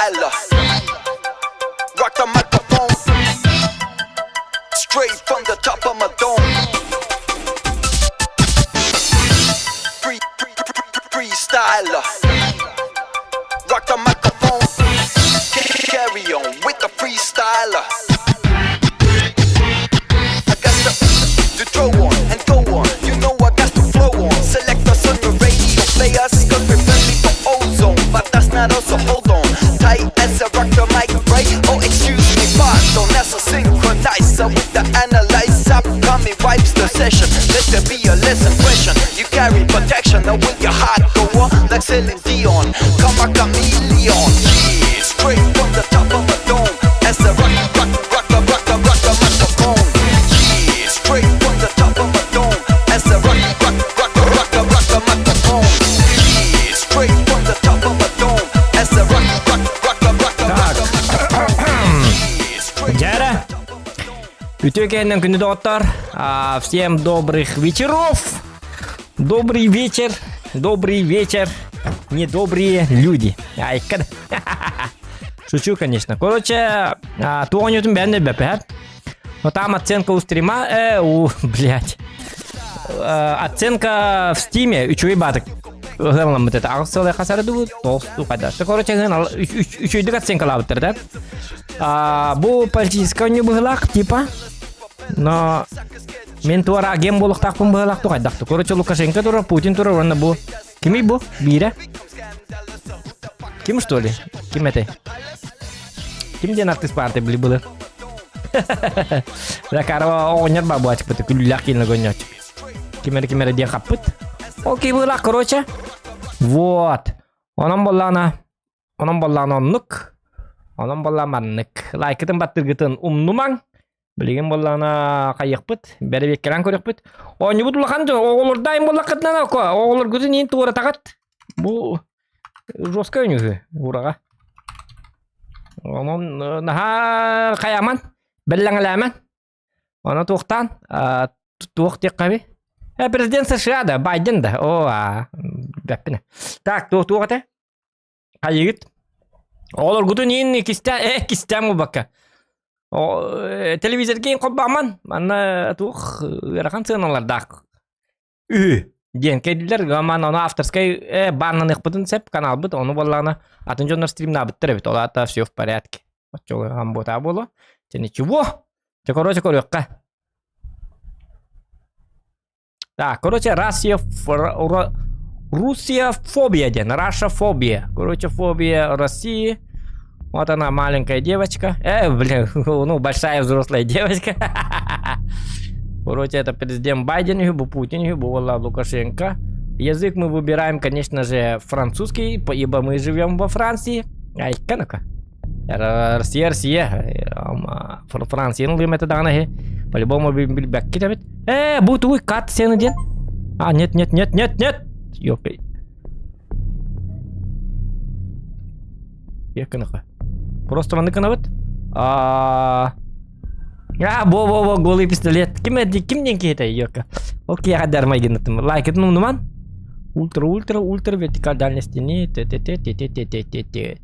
Freestyler. Rock the microphone. Straight from the top of my dome. Free, free, free, freestyler. Rock the microphone. Carry on with the freestyler. I got the to throw on and go on. You know I got to flow on. Select us on your radio, play us, cause we're friendly for ozone. But that's not also hold on. Tight as I rock the mic, right? Oh, excuse me, pardon. That's a synchronizer with the analyzer. Coming wipes the session. Let there be a lesson question. You carry protection. Now will your heart go on like Celine Dion? Come a chameleon. Yeah, straight from the top of the dome. As I rock, rock, rock, the rock, the rock the microphone. Yeah, straight from the top of the dome. As I rock, rock, rock, the rock, the rock the microphone. Yeah, straight from the top of the dome. As I rock, rock, rock, the rock, the rock the microphone. Yeah, straight Дьэрэ! Үтүө кэннэн күндү доҕоттор! А, Всем добрых вечеров! Добрый вечер! Добрый вечер! Недобрые люди! Айка Шучу, конечно. Короче, туох оонньуутун бэйэн өлбөппүт. Но там оценка у стрима... Э, у, блядь. Оценка в стиме үчүгэй баатык. Ыһыламмыт это. Аҕыс сыл хасары дуу, тоҕус хайда. Короче, үчүгэйдик оценкалаабыттар да. А, бу политическай оонньуу быһыылаах, типа. Но мен туора агент буолуохтаахпын быһыылаах ту хайдах Короче, Лукашенко турар, Путин турар, уонна бу кимий бу? Биирэ. Ким что ли? Ким этэй? Ким диэн артыыс баартай били былыр? Закарова оҕонньор баар буолааччыппыт, күлүүлээх киинэ гонньооччу. Ким эрэ ким эрэ диэн хаппыт. Окей, быылаах, короче. Вот. Онон буоллаҕына, онон буоллаҕына оннук. Онон буоллаҕына маннык. Лайкытын баттыргытын умнумаҥ. Билигин буоллаҕына хайыахпыт, бэрэбиэккэлээн көрүөхпүт. Оонньуубут улахан дьон, оҕолордоох буоллаххытына оҕолоргутун иин туоратаҕыт. Бу жестко оонньуу ураҕа. Онон наһаа хайааман, бэллэҥэлээмэн. Ону туохтаан, туох диэххэ Э, президент США да, Байден да. О, а, бэппинэ. Так, туох туох этэ? Хайыгыт? Оҕолоргутун иин кистэ, э, кистээн буолбакка. Телевизорга иин холбоомон, манна туох ыарахан сыаналардаах үһү диэн кэллилэр. Манна ону авторскай э, бааннаныахпытын сөп каналбыт, ону буоллаҕына атын дьоннор стримнаабыттар эбит. Ол аата все в порядке. Оччолор хамбуотаа буолуо. Дьэ ничего. Дьэ короче көрүөххэ. Так, короче, Россия, Руссия фобия диэн, Раша фобия. Короче, фобия России. Вот она, маленькая девочка. Э, блин, ну, большая взрослая девочка. Короче, это президент Байден, бу Путин, бу Лукашенко. Язык мы выбираем, конечно же, французский, ибо мы живем во Франции. Ай, ну-ка. Россия, Россия. Францияны ылыам этэ даҕаны По-любому билбэккит эбит. Э, бу тугуй кат сцены диэн. А, нет, нет, нет, нет, нет. Ёпай. Еккыныха. Просто маннык гынабыт. А, а, бо бо бо голый пистолет. Ким ким диэн киһитэй ёка. Ол киһиэхэ дармай гыннытым. Лайкытын умнуман. Ультра, ультра, ультра, вертикаль дальности не т т т т т т т т т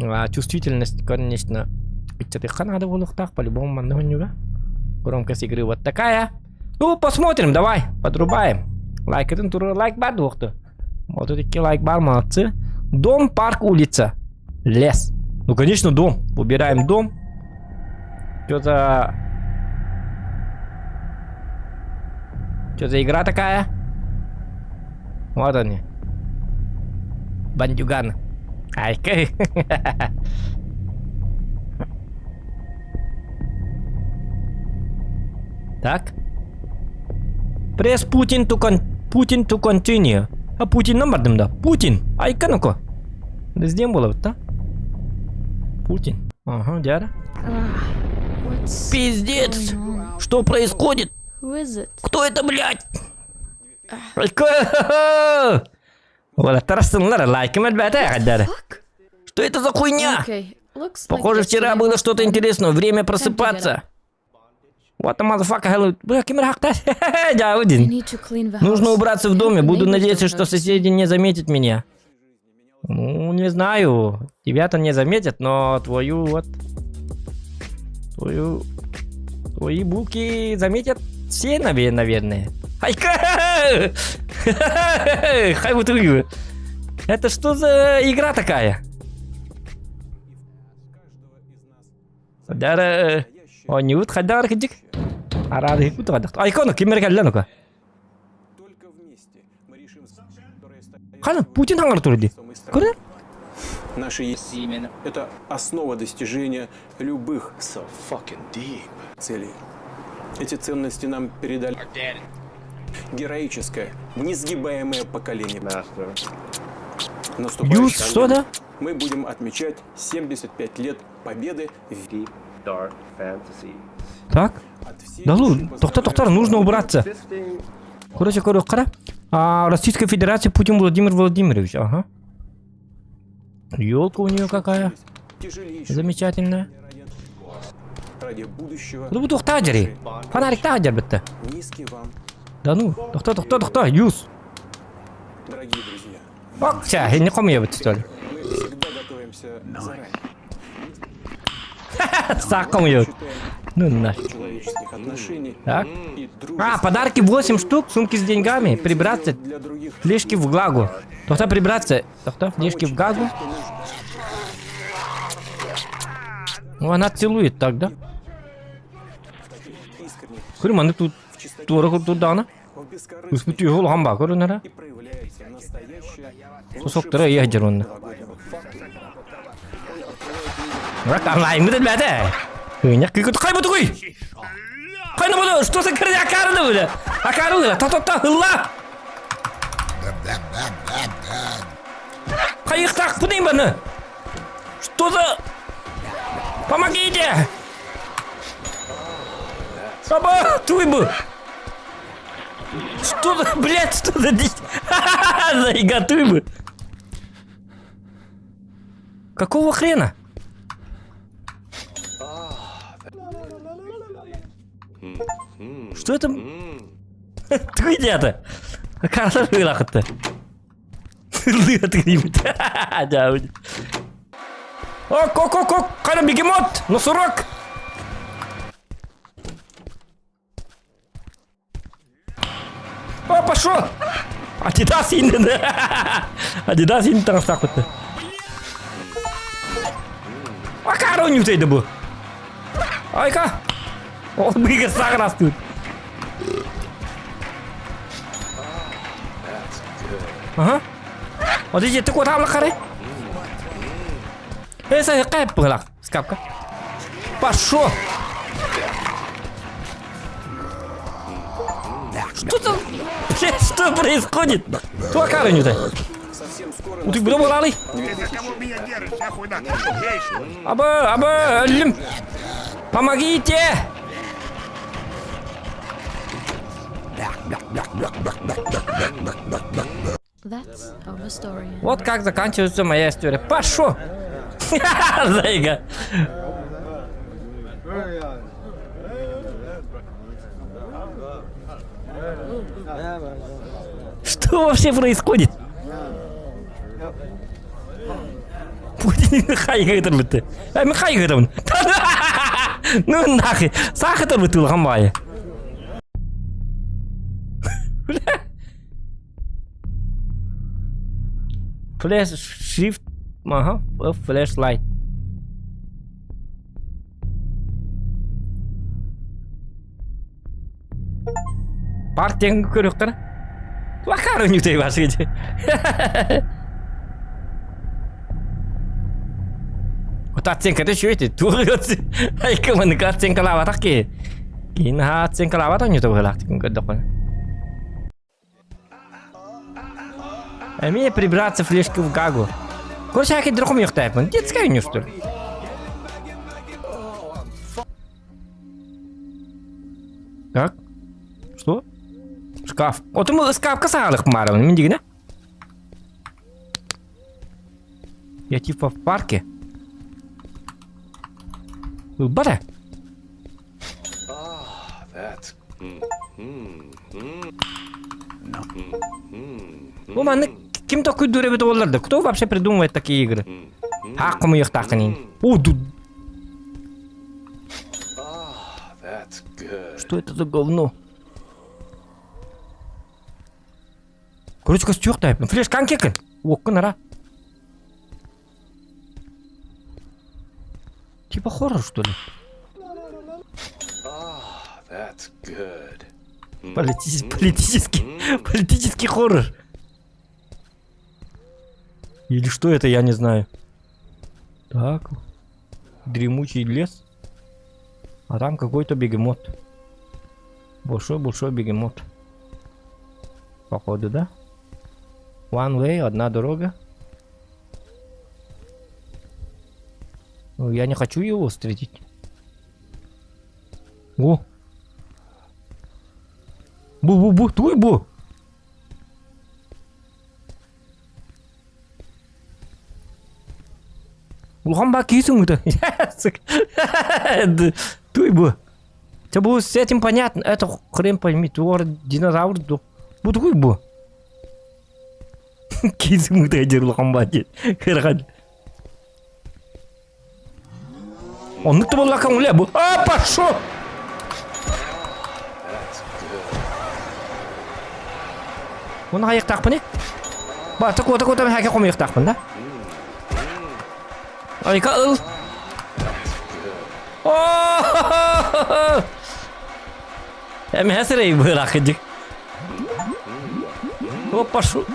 А, чувствительность, конечно, ыччатыхха надо буолуохтаах, по-любому манна хонньуга. Громкость игры вот такая. Ну, посмотрим, давай, подрубаем. Лайкытын туру лайк бар дуохту. Вот тут икки лайк бар, молодцы. Дом, парк, улица. Лес. Ну, конечно, дом. Выбираем дом. Что за... Что за игра такая? Вот они. Бандюган. Айка. Так. Press Putin to con Putin to continue. А Путиннан бардым да. Путин. Айка ну-ка. Президент буолабыт да? Путин. Ага, дядя. Пиздец! Что происходит? Кто это, блядь? Уолаттар астыннылар, лайкым элбээтэ эҕэрдэ. Что это за хуйня? Похоже, вчера было что-то интересное. Время просыпаться. What the motherfucker, hello. Бля, ким Дяудин. Нужно убраться в доме. Буду надеяться, что соседи не заметят меня. Ну, не знаю, тебя-то не заметят, но твою вот... Твою... Твои булки заметят все, наверное. Айка! Хай вот Это что за игра такая? Дара... Оонньуубут хайдах кырдьык? Араарыһыкпыт хайдах? Айка ким эрэ кэллэ ну-ка. Хана Путин хаҥар турар дии. Көрө? Наши это основа достижения любых целей. Эти ценности нам передали героическое, несгибаемое поколение. Юз, что да? Мы будем отмечать 75 лет победы в Так. Да ну, тохто, тохто, нужно убраться. Короче, короче, қара. А, Российская Федерация Путин Владимир Владимирович. Ага. Елка у нее какая. Замечательная. Ну, бу тохтаа дьэри. Фонарик таах дьэр Да ну, тохто, тохто, тохто, юз. Дорогие друзья. Ок, ча, не хомуйабыт, что ли? Мы всегда готовимся заранее. Саах хомуйабыт. Ну нафиг. Человеческих отношений Так. и А, подарки 8 штук, сумки с деньгами, прибраться, для других. флешки в Гагу. Тохто прибраться, тохто, флешки в Гагу. Ну, она целует так, да? Көрүм, аны тут туора курдурдаҕына Ыспыт үһү улахан баа көрүнэрэ. Сосоктара ыйа сылдьар уонна. Онлайнмыт элбээтэ. Ыынньах кыыкыт хайбытыгый? Хайна буду, что за акарны бля? Акары бля, та-та-та, ылла! Хайыхтаахпыный маны? Что за... Помогите! Аба, туй бу! Что за, блядь, что за дичь? Заигатуй бы! Какого хрена? Что это? Туй дята? Карта быылахытта. Ок, ок, ок, ок, қара бегемот, носорог. О, пошел! Адидас иннин. Адидас иннин таҥастаахпыт. Акаары оонньуутайда бу. Айка! Ол быыга саҕырастыыр. Ага. Вот иди, ты куда лакары? Эй, сай, какая пылак, скапка. Пошел! Что там? Блядь, что происходит? Туакары не дай. Утуйбута буолаалый? Аба, аба, өллүм. Помогите! Вот как заканчивается моя история. Пошел! Зайга. Что вообще происходит? Путин хайгытыр бітті. Ә, мен хайгытырмын. Ну нахуй. Сахытыр бітті улахан баайы. Flash shift ага, flashlight. Партияҥ көрүөхтэрэ. Лакары ньүтэй башыгы. Вот оценка да что это? Туох айка маныка оценкалаабатах ки. Киин ха оценкалаабатах ньүтэ быһылаах көрдөхпүнэ. Эмиэ прибраться флешки в Гагу. Короче, хакер хомуйуохтаахпын. Детская не что ли? Так. Что? Шкаф. Отум ыскаапка саҕалык маарабын мин дигинэ. Я типа в парке. Ылбата. Бу маннык Ким токуйдуур эбит буоллар да? Кто вообще придумывает такие игры? Хаах хомуйуохтааххын. О, тут... Что это за говно? Короче, костюк тайпын. Флеш канкекин. Уоккун ара. Типа хоррор, что ли? That's good. Политический, политический, политический хоррор. Или что это, я не знаю. Так. Дремучий лес. А там какой-то бегемот. Большой-большой бегемот. Походу, да? One way, одна дорога. Ну, я не хочу его встретить. О! Бу-бу-бу, туй бу! Улахан баа киһи сымыта. Туй бу. Це бу с этим понятно. Это хрен пойми, туор динозавр ду. Бу тугуй бу. Киһи сымыта диир улахан баа диэн. Кырахан. Оннук да буоллахха үлэ бу. А, пошел! Уну хайыктаахпыный? Барта куота куота мэһээкэ хомуйуохтаахпын да? Айка ыл. О! Эмэһэ сирэй быраахыдьык. О, пошел.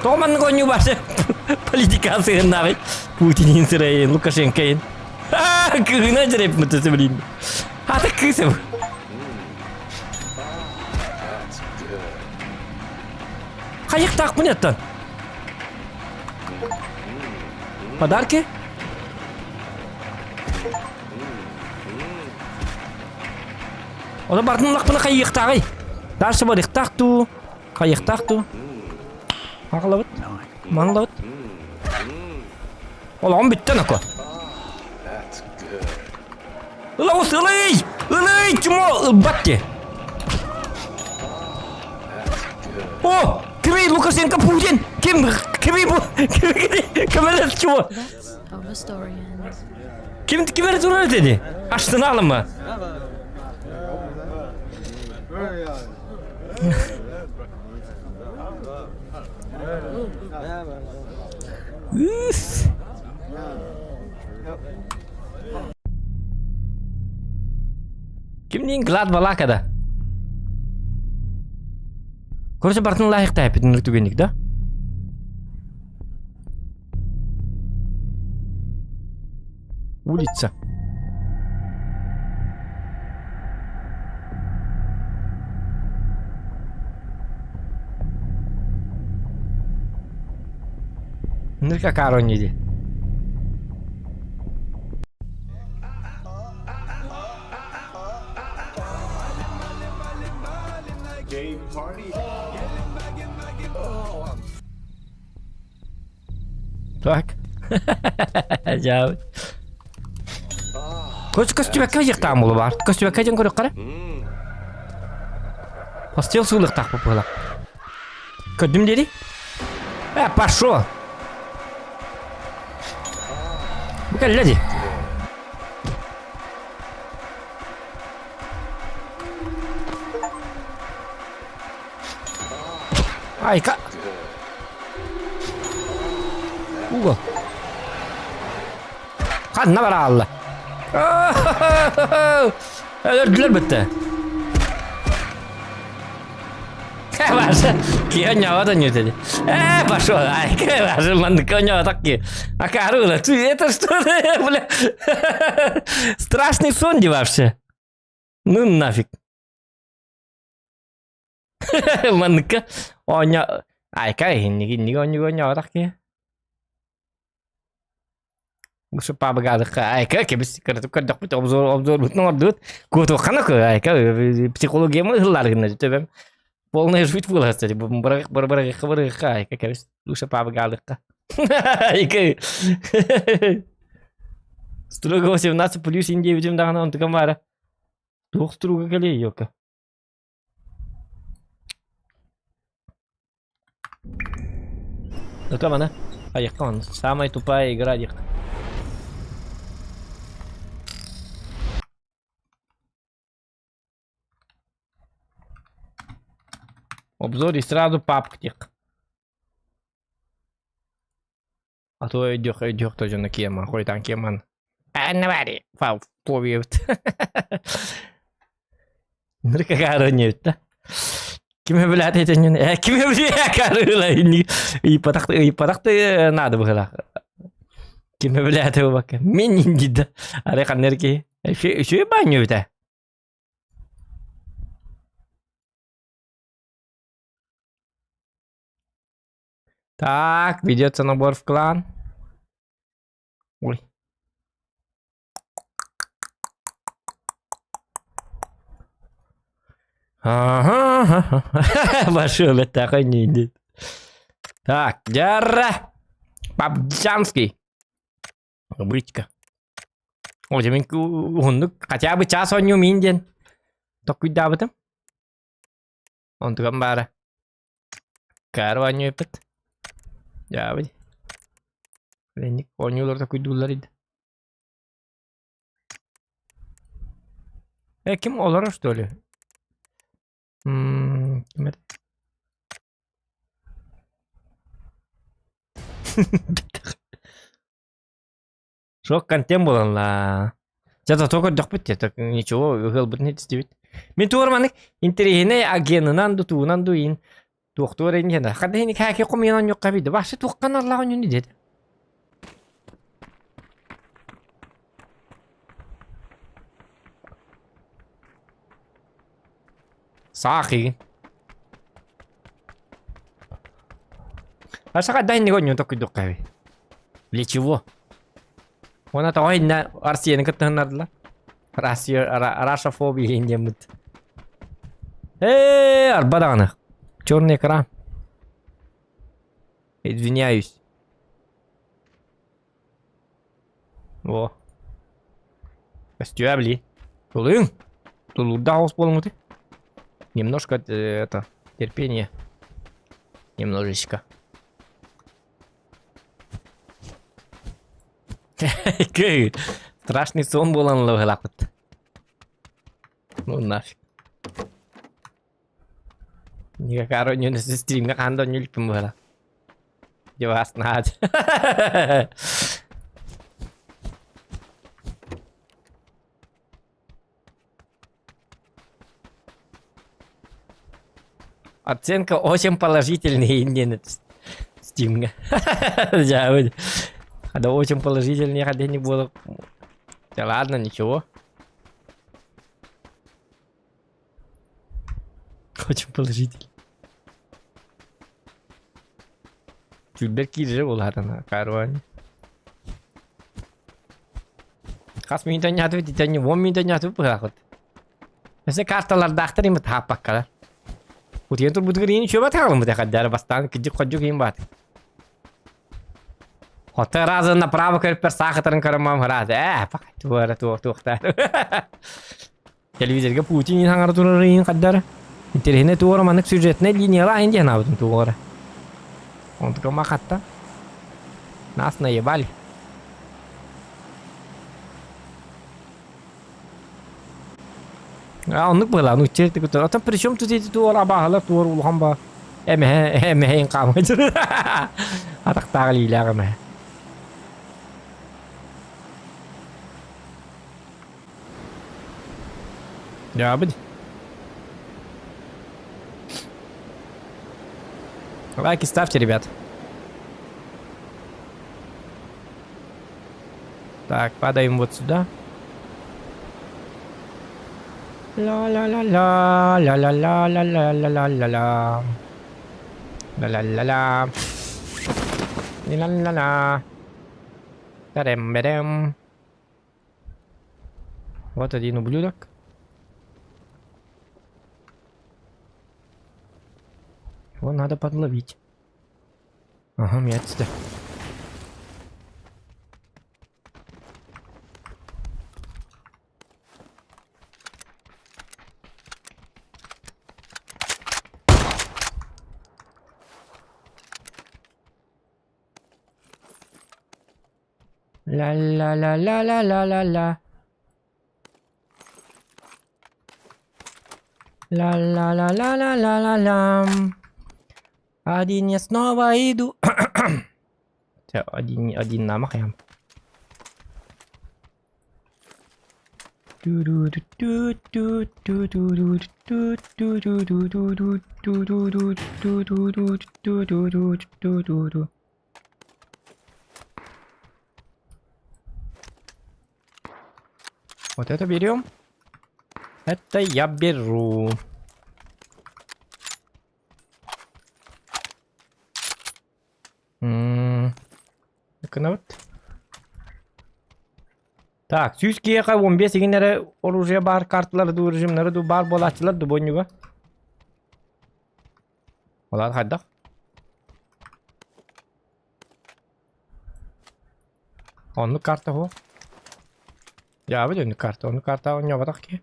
Тоҕо маннык оонньуу башы политика сыһыннаҕый Путинин сырайын, Лукашенкойын. Кыһына дьэрэпмит блин. Ата кыысым. Хайыктаахпын еттан. Подарки? Оны бардын лақпына хайыктааҕый. Дальше барыктаах туу. Хайыктаах дуу? Аҕалабыт. Манлабыт. Олоҕум бүттэ ноко. Ылабыс ылый! Ылый! Чмо ылбат ди. О! Кимий Лукашенко Путин? Ким? Кимий бу? Ким эрэ чмо? That's how the story ends. Ким ким эрэ турар деді? Аштына алымы? Үф. Кимниин Глад Балакада. Короче, бартын лайықта әпетін түгенdik, да? Улица. Нырка карониди. Так. Дьэ. Көс көстүбэккэ ыйыктаан буолу баар. Көстүбэккэ диэн көрүөххэ эрэ. Постел сыылыктаах быһыылаах. Көрдүм диэри. Э, пошел! Бу кэллэ дии. Айка. Угол. Ханна бараалла. Өлөрдүлэр бүттэ. Ваша, кионява да не dedi. Э, пошел, ай, ваша, манны коня таки. А карула, ты это что, бля? Страшный сон де вообще. Ну нафиг. Манныкка оонньоо айка инники инники оонньууга оонньооботох киһи. Лучше пабыгаадыхха айка кэбис кыратык көрдөхпүт обзор обзорбутун оҥордубут куотуоххана айка психологияма ыһыллар гынна төбөм полная жуть буола кстати бырыгыхха бырыгыхха айка кэбис лучше пабыгаадыхха айка строго 18 плюс диэбитим даҕаны онтукам баара туох струга кэлиэй ёка. Ну-ка, маны. Хайыахха маны. Самая тупая игра диэх. Обзор и сразу папк диэх. А то өйдүөх өйдүөх да дьоно киэман, хойутаан киэман. Аннабари, фау, фобиябыт. Нырка не да. Ким билät этенин, э, ким билät карыла ыйпатах ыйпатах надо было. Ким билät бакка. Мен индида. Аре каннерки. Үчү баню бите. Так, ведется набор в клан. Ой. Ага, Вошел это не Так, дяра. Бабджанский. Рубричка. О, мен уһуннук хотя бы час оонньуу мин диэн токуйдаабытым. Онтугам баара. Каар оонньуйпут. Дьаабый. Ленник оонньуулар токуйдууллар иди. Э, ким олорор что ли? Ким это? Шок контент буолан ла. Дьэ зато көрдөхпүт дьэ так ничего ыһыалбытын истибит. Мин туор маннык интэриэһинэй агенынан ду тугунан ду иин туохтуор инньэ хадда хини кээки хомуйан онньукка биде башы туоххан аллаах онньуну диэт. Саах игин. Аша хадда хини онньу токуйдукка би. Для чего? Она тоҕо иннэ Арсияны кыттыһыннардылар. Россия, Рашафобия диэммит. Ээ, арба даҕаны. Черный экран. Извиняюсь. Во. Костюа, бли. Тулуйуҥ. Тулуурдаах оҕус буолуҥ Немножко это терпение. Немножечко. Страшный сон буолан ыллабыһылаахпыт. Ну нафиг. Никакая оонньууну стримҥэ хаһан да оонньуу иликпин быһыылаах. Дьыбаас наһаа Оценка очень положительная диэн Стимҥэ. Дьаабы. Когда очень положительный не было. Да ладно, ничего. Очень положительный. Түүлбэр киирэрэ буолаатана карвань. Хас мүнүүтэ ньаатыбыт итинни уон мүнүүтэ ньаатыбыт быһаахыт. Өссө карталардаахтар имит хааппаккалар. Утуйан турбутугар иин үчүөбэ таалыммыт эхэддэр бастаан кыдьык-ходьук иин баат. Хотта разы направо көрүппэр саахытарын көрөммам ыраас ээ пак туора туох туохтаар. Телевизорга Путин иин хаҥара турар иин хаддара. Интэриэһинэй туора маннык сюжетнай линиялаах иин диэн аабытым туора. Онтука махатта. Нас наебали. А оннук быһылаан нуучча Оттон при чем тут эти туор абааһылар туор улахан ба эмэһэ эмэһэйин хаамыйдыр атахтаах илиилээх эмэһэ Дьаабыт. Лайки ставьте, ребят. Так, падаем вот сюда. Ла-ла-ла-ла, ла-ла-ла-ла-ла-ла-ла-ла-ла. Ла-ла-ла-ла. Ла-ла-ла. Тарем-берем. Вот один ублюдок. Его надо подловить. Ага, меня отсюда. Ла-ла-ла-ла-ла-ла-ла. Ла-ла-ла-ла-ла-ла-ла-ла. Один я снова иду. Один, один намахаям. Вот это берем. Это я беру. Гынабыт. Так, сүүс киһиэхэ 15 игин эрэ оружие баар карталары дуу, режимнары дуу баар буолааччылар дуу бонньуга. Олар хайдах? Оннук карта суох. Дьаабы оннук карта, оннук карта оонньооботох киһи.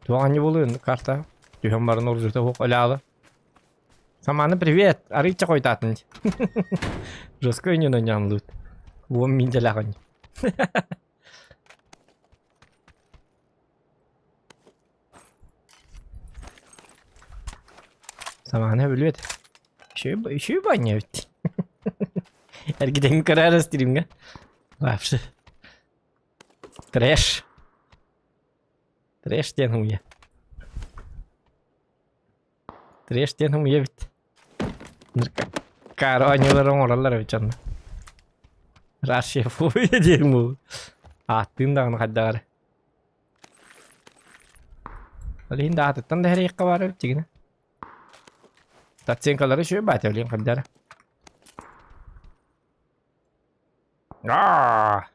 Туох анньы буолуой оннук карта? Түһэн баран оружиета суох өлөалы. Саманы привет! Арыычча хойутаатын. Жестко өньөн онньоон лут. Уон миндэлээх онньо. Самааны билбэт. Үчүгэй банньа эбит. Эргитэн көрөр стримҥэ. Вообще. Трэш. Трэш диэн хумуйа. Трэш диэн хумуйа эбит. Каара оонньуулар оҥороллор эбит дьонно. Russia фобия диэн бу. Ааттыын даҕаны хайдах эрэ. Ол иһин да аатыттан да эрэйиэххэ баар эбит дьигинэ. Оценкалары үчүгэй баата билигин хайдах эрэ. Аа!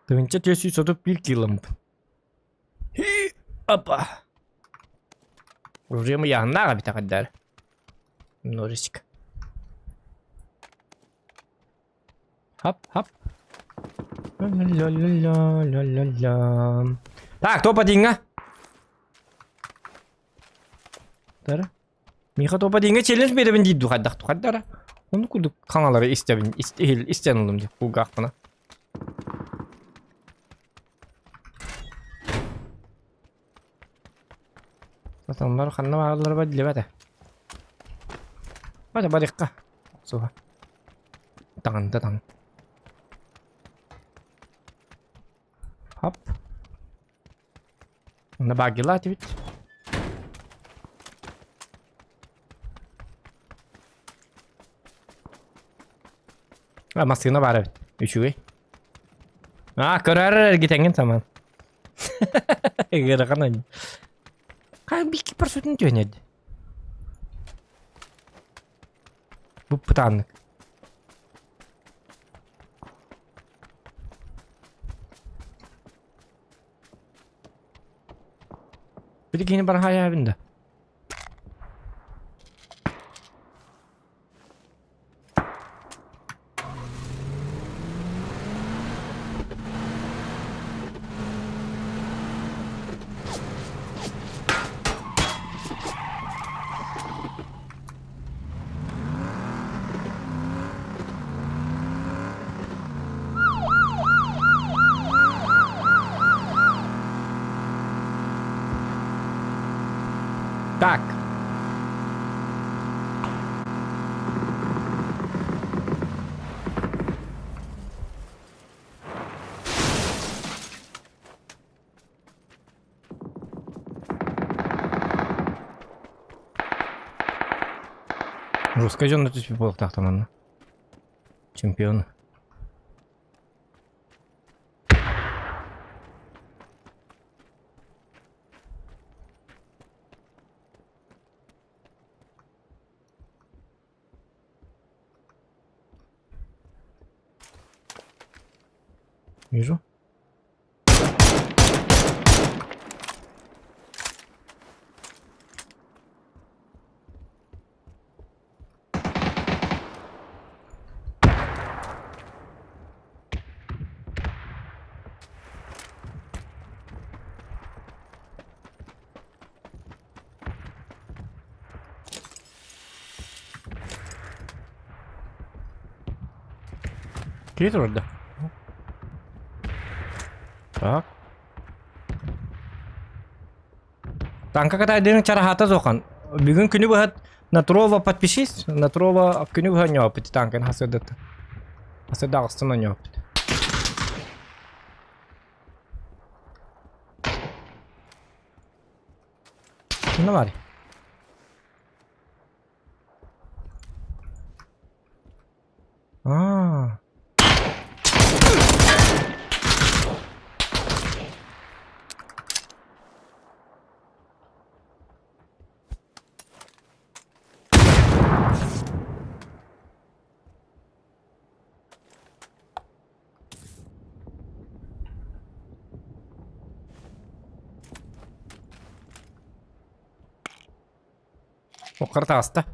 Тыһыынча 431 киломмут. Опа! Уже ыйааһыннаах эбит эҕэрдээр. Норисик. Хап, хап. Ля-ля-ля-ля-ля-ля. Так, топ-1-ҥа. Тара. Миэхэ топ-1-ҥа челлендж биэрэбин диир дуу хайдах хайдара. Ону курдук хаҥалары истэбин, истэн ылым дип кулгаахпына. Атаммар ханна бааллара биллибэт. Бата барыахха. Суха. Таҥан да таҥ. Хоп. Онно багилаат эбит. А, массыына баар эбит. Үчүгэй. А, көрөр эргитэҥҥин саман. Ыарахан ань. Хай бикки парашютын түһэнэд. Бу пытааннык. Били кини барахайаабын да. Так. Русская дьонно түспүт буолуохтаахтар манна. Чемпион. Вижу. Киһи турда. Так. Танка катайдыын чараһаата суохан. Бүгүн күнү быһа на Трова подпишись. На Трова күнү быһа оонньооппут танканы хасырдата. Хасырда аҕыстан оонньооппут. Кимэ баарый? Аа. Оххор таҕыста.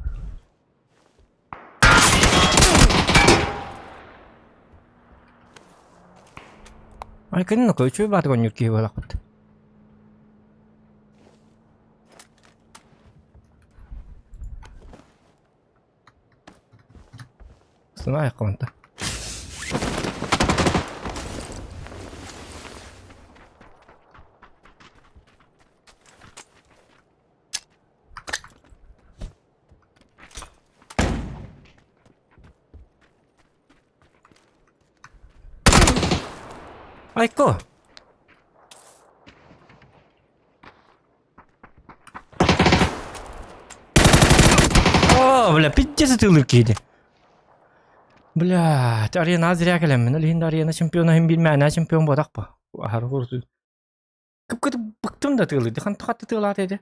Ай кэннэ көчү баатык онньур киһи буолахпыт. Знаю кого-то. Айко! О, бля, пиздец ытыылыыр киһи. Бля, арена зря кэлэммин. Ол иһин да арена чемпиона иһин билмээнэ чемпион буотах бу. Аһары курдук. Кып-кытып быктым да тыалыйды. Ханта хатты тыалаата этэ.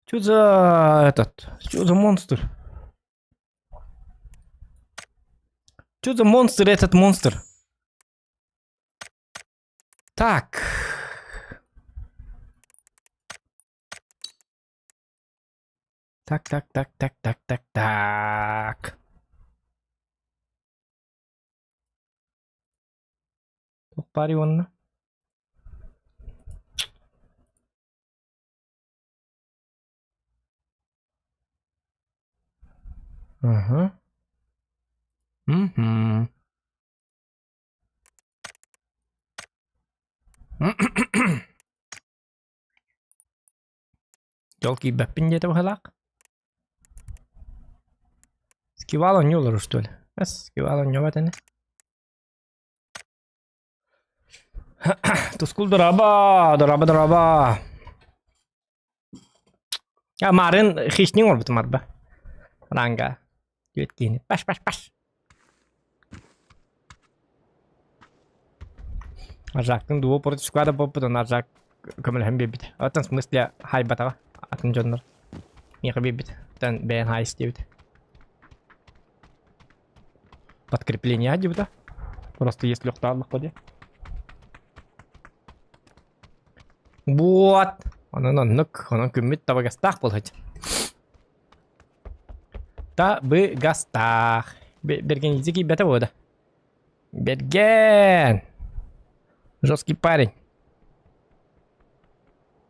Что за этот? Что за монстр? Что за монстр этот монстр? Так. Так, так, так, так, так, так, так. Туох баарый уонна? Аха. Мгм. Дьол киирбэппин диэтэ быһыылаах. Скивал оонньуу олорор что ли? Скивал оонньообот ини. Тускул дорообо, дорообо, дорообо. А марын хищник оҥорбутум арба. Ранга. Түөрт киһини. Паш, паш, паш. Аржактын дуо против склада буолбут, Аржак көмөлөһөн биэрбит. Оттон в смысле хайбатаҕа атын дьоннор. Миэхэ биэрбит. Оттон бэйэн хайыс диэбит. Подкрепление диэбитэ. Просто если охтааллахха диэ. Вот. Онон оннук. Онон күммүт табыгастаах буолһаччы. Табыгастаах. Бергенидзе киирбэтэ буода. Берген! Жесткий парень.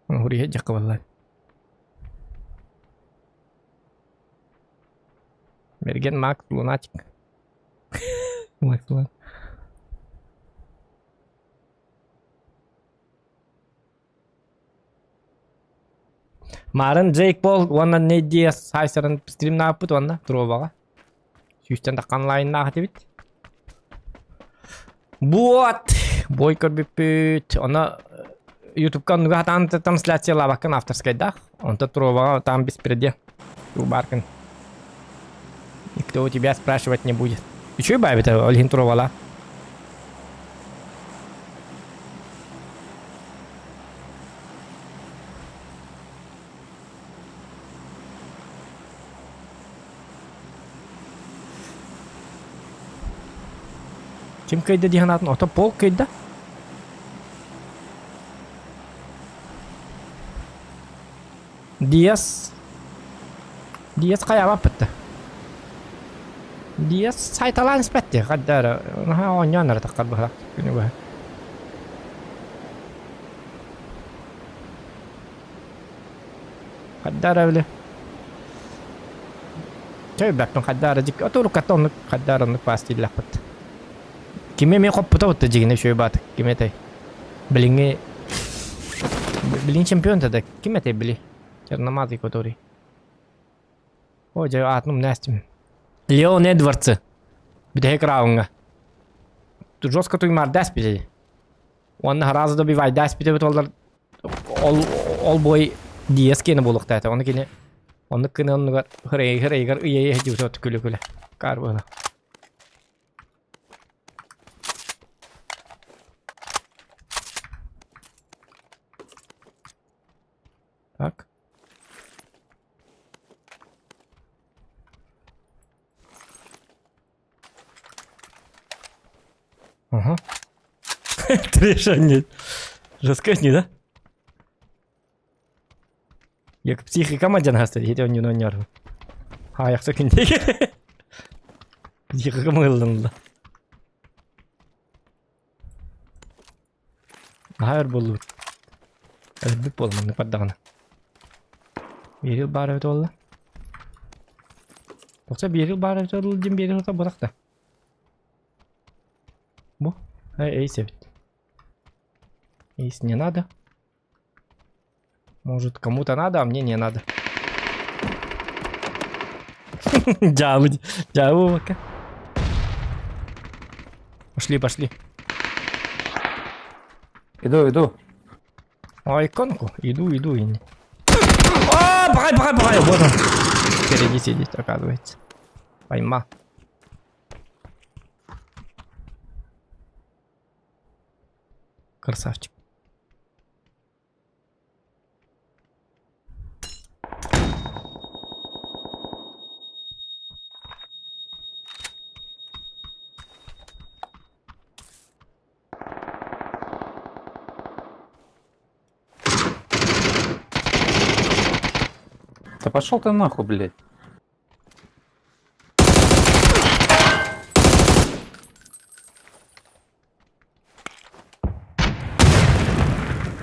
Уруйа дьахха буолла. Берген Макс Лунатик. Макс Лунатик. Марын Джейк Пол уонна Нейт Диас хайсарын стримнааппыт уонна Троваҕа. Сүүстэн таххан онлайннаах этибит. Вот! Бой көрбүппүт. Оно Ютубка оннуга хатаан трансляциялаабаккын авторскайдаах. Онто Троваҕа там беспредел. Баркын. Никто у тебя спрашивать не будет. Үчүгэй баайбыт ол иһин Тровала. Ким кыайда дии санаатын ото пол кыайда. Диас Диас хайаабаппыт Диас сайталаан испэт хаддара наһаа оонньоон эрэ таххар быһа күнү быһа. Хаддара били. Чэ билбэппин хайдах эрэ дьик отурукката оннук хайдах эрэ оннук паас дииллэхпит. Кими эмиэ хоппута бутта дьигинэ үчүгэй баатык ким этэй? Билиҥҥи билиҥ чемпион да ким этэй били? Черномазый который. О дьэ аатын умнаастым. Леон Эдвардсы. Бүтэһик раундҥа. Жестко туймаардаас били. Уонна сразу добивайдаас бүтэ олар ол ол бой Диас киэнэ буолуохтаата. Ону кини оннук кини оннугар хырайыгар ыйа ыйа күлэ-күлэ. Каар буола. Так. Ага. Трешанит. Жестко не, да? Як психика мадян хастар, хете он юно нервы. А, я все кинде. Психика мылланды. Наһаа өр буоллубут. Өлбүт буолла маннык бардаҕына. Биэрил баар эбит буолла. Тохсо биэрил баар эбит буолла диэн биэрил ото бырах да. Бу? Эйс эбит. Эйс не надо. Может кому-то надо, а мне не надо. Дьаабы, дьаабы пока. Пошли, пошли. Иду, иду. Ой, иконку. Иду, иду. И... А, пахай, пахай, пахай. Вот он. Впереди сидит, оказывается. Пойма. Красавчик. Да пошел ты нахуй, блядь.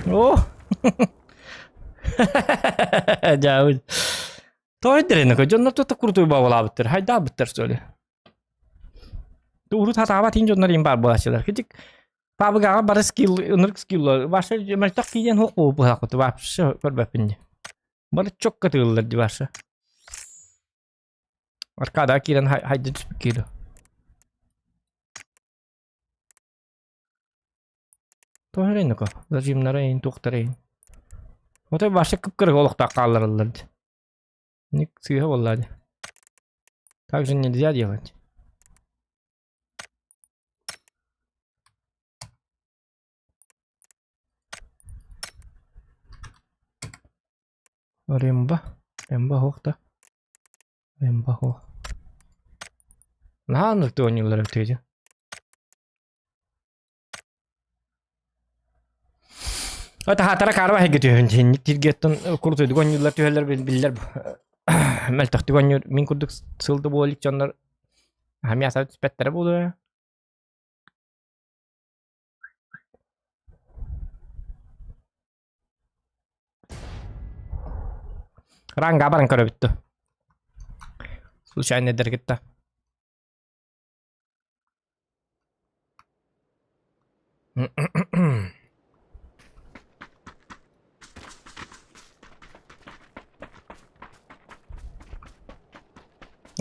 Оо! Дьаабыт. Тоҕо эрдэрин дьоннор тута крутой баҕалаабыттар, хайдаабыттар что ли? Урут хатаабат иин дьоннор иин баар буолааччылар. Китик пабыгаҕа бары скилл, ынырык скиллар. Вообще мөлтөх киинэн хуох буолбуһаахпыт вообще көрбөппүн дии. Бары чокка тыыллар дии вообще. Аркадаҕа киирэн хайда түспүт киирэ. Тоҕо эрэ зажимнара иһин туохтара иһин. Отой вообще кып-кыра олохтоох хааллараллар дии. Ник сыыһа буолла дии. Так же нельзя делать. Ремба. Ремба суох да. Ремба суох. Наһаа оннук оонньууллар эбит дии. Таһаатара каарба эһиги түһүн тиргэттэн курутуйдук оонньууллар түһэллэр биллэр мөлтөхтүк оонньуур мин курдук сыл да буола илик дьоннор хамиаса түспэттэрэ буолуо Ранга баран көрөбүт дуо? Случайно эдэргитта.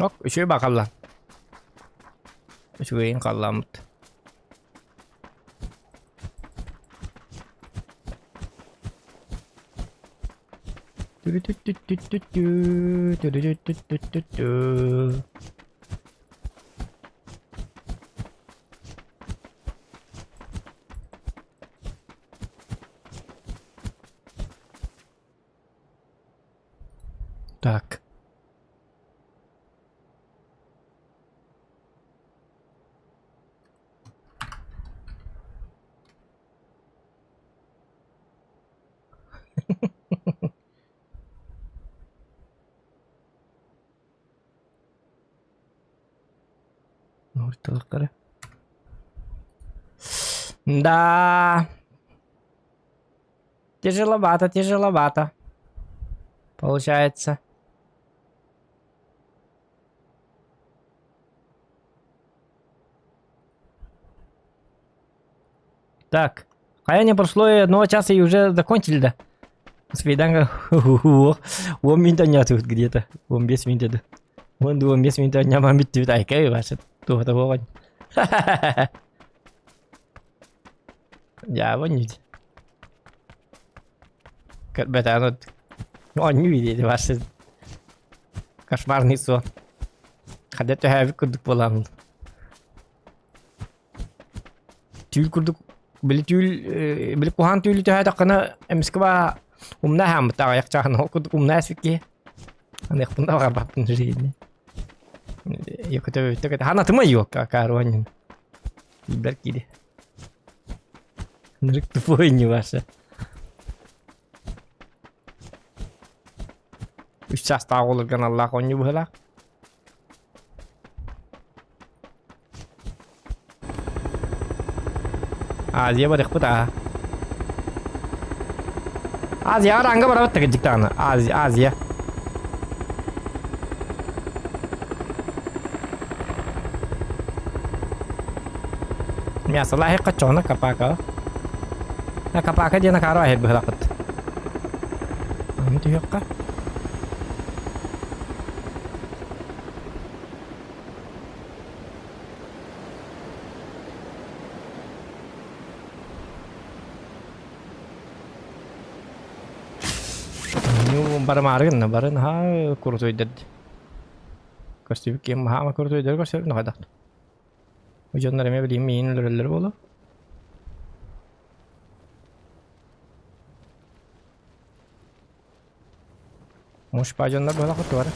Ок, үчүгэй баҕалла. Үчүгэйин халламмыт. Так. Орталыктары. Да. Тяжеловато, тяжеловато. Получается. Так. Хайа не прошло и одного часа и уже закончили, да? Свиданга. Он минут тут где-то. Он без минут. Он он без минут не мамит тебе айка и ваше. То того вон. Я вон не. Бета, ну, не видели ваши кошмарный сон. Хотя ты курдук буолан. Түүл курдук били түүл били куһаан түүлү түһээтэххинэ эмискэ баа умна хааммыт аҕыйах чааһын ол курдук умна эспит киһи аныахпын да баҕарбаппын жизни Якутовиттак ханатыма юокка каруанин Тиийбэр киири Нырык тупой не ваша Үс саастаах олоргон аллаах оонньуу быһыылаах. Азия барыахпыт аа. Азия аранга барабыт да даҕаны. Азия, Азия. Мясо лаһы каччоҕуна капака. Капака диэн акаары аһыр быһылахпыт. Аны түһүөххэ. Барымаары гынна бары наһаа курутуйдар Көстүбүт киһи маһаама курутуйдар көрсөбүн хайдах. Бу дьоннор эмиэ билигин миигин өлөрөллөр буолуо. Муж дьоннор буола хотуора.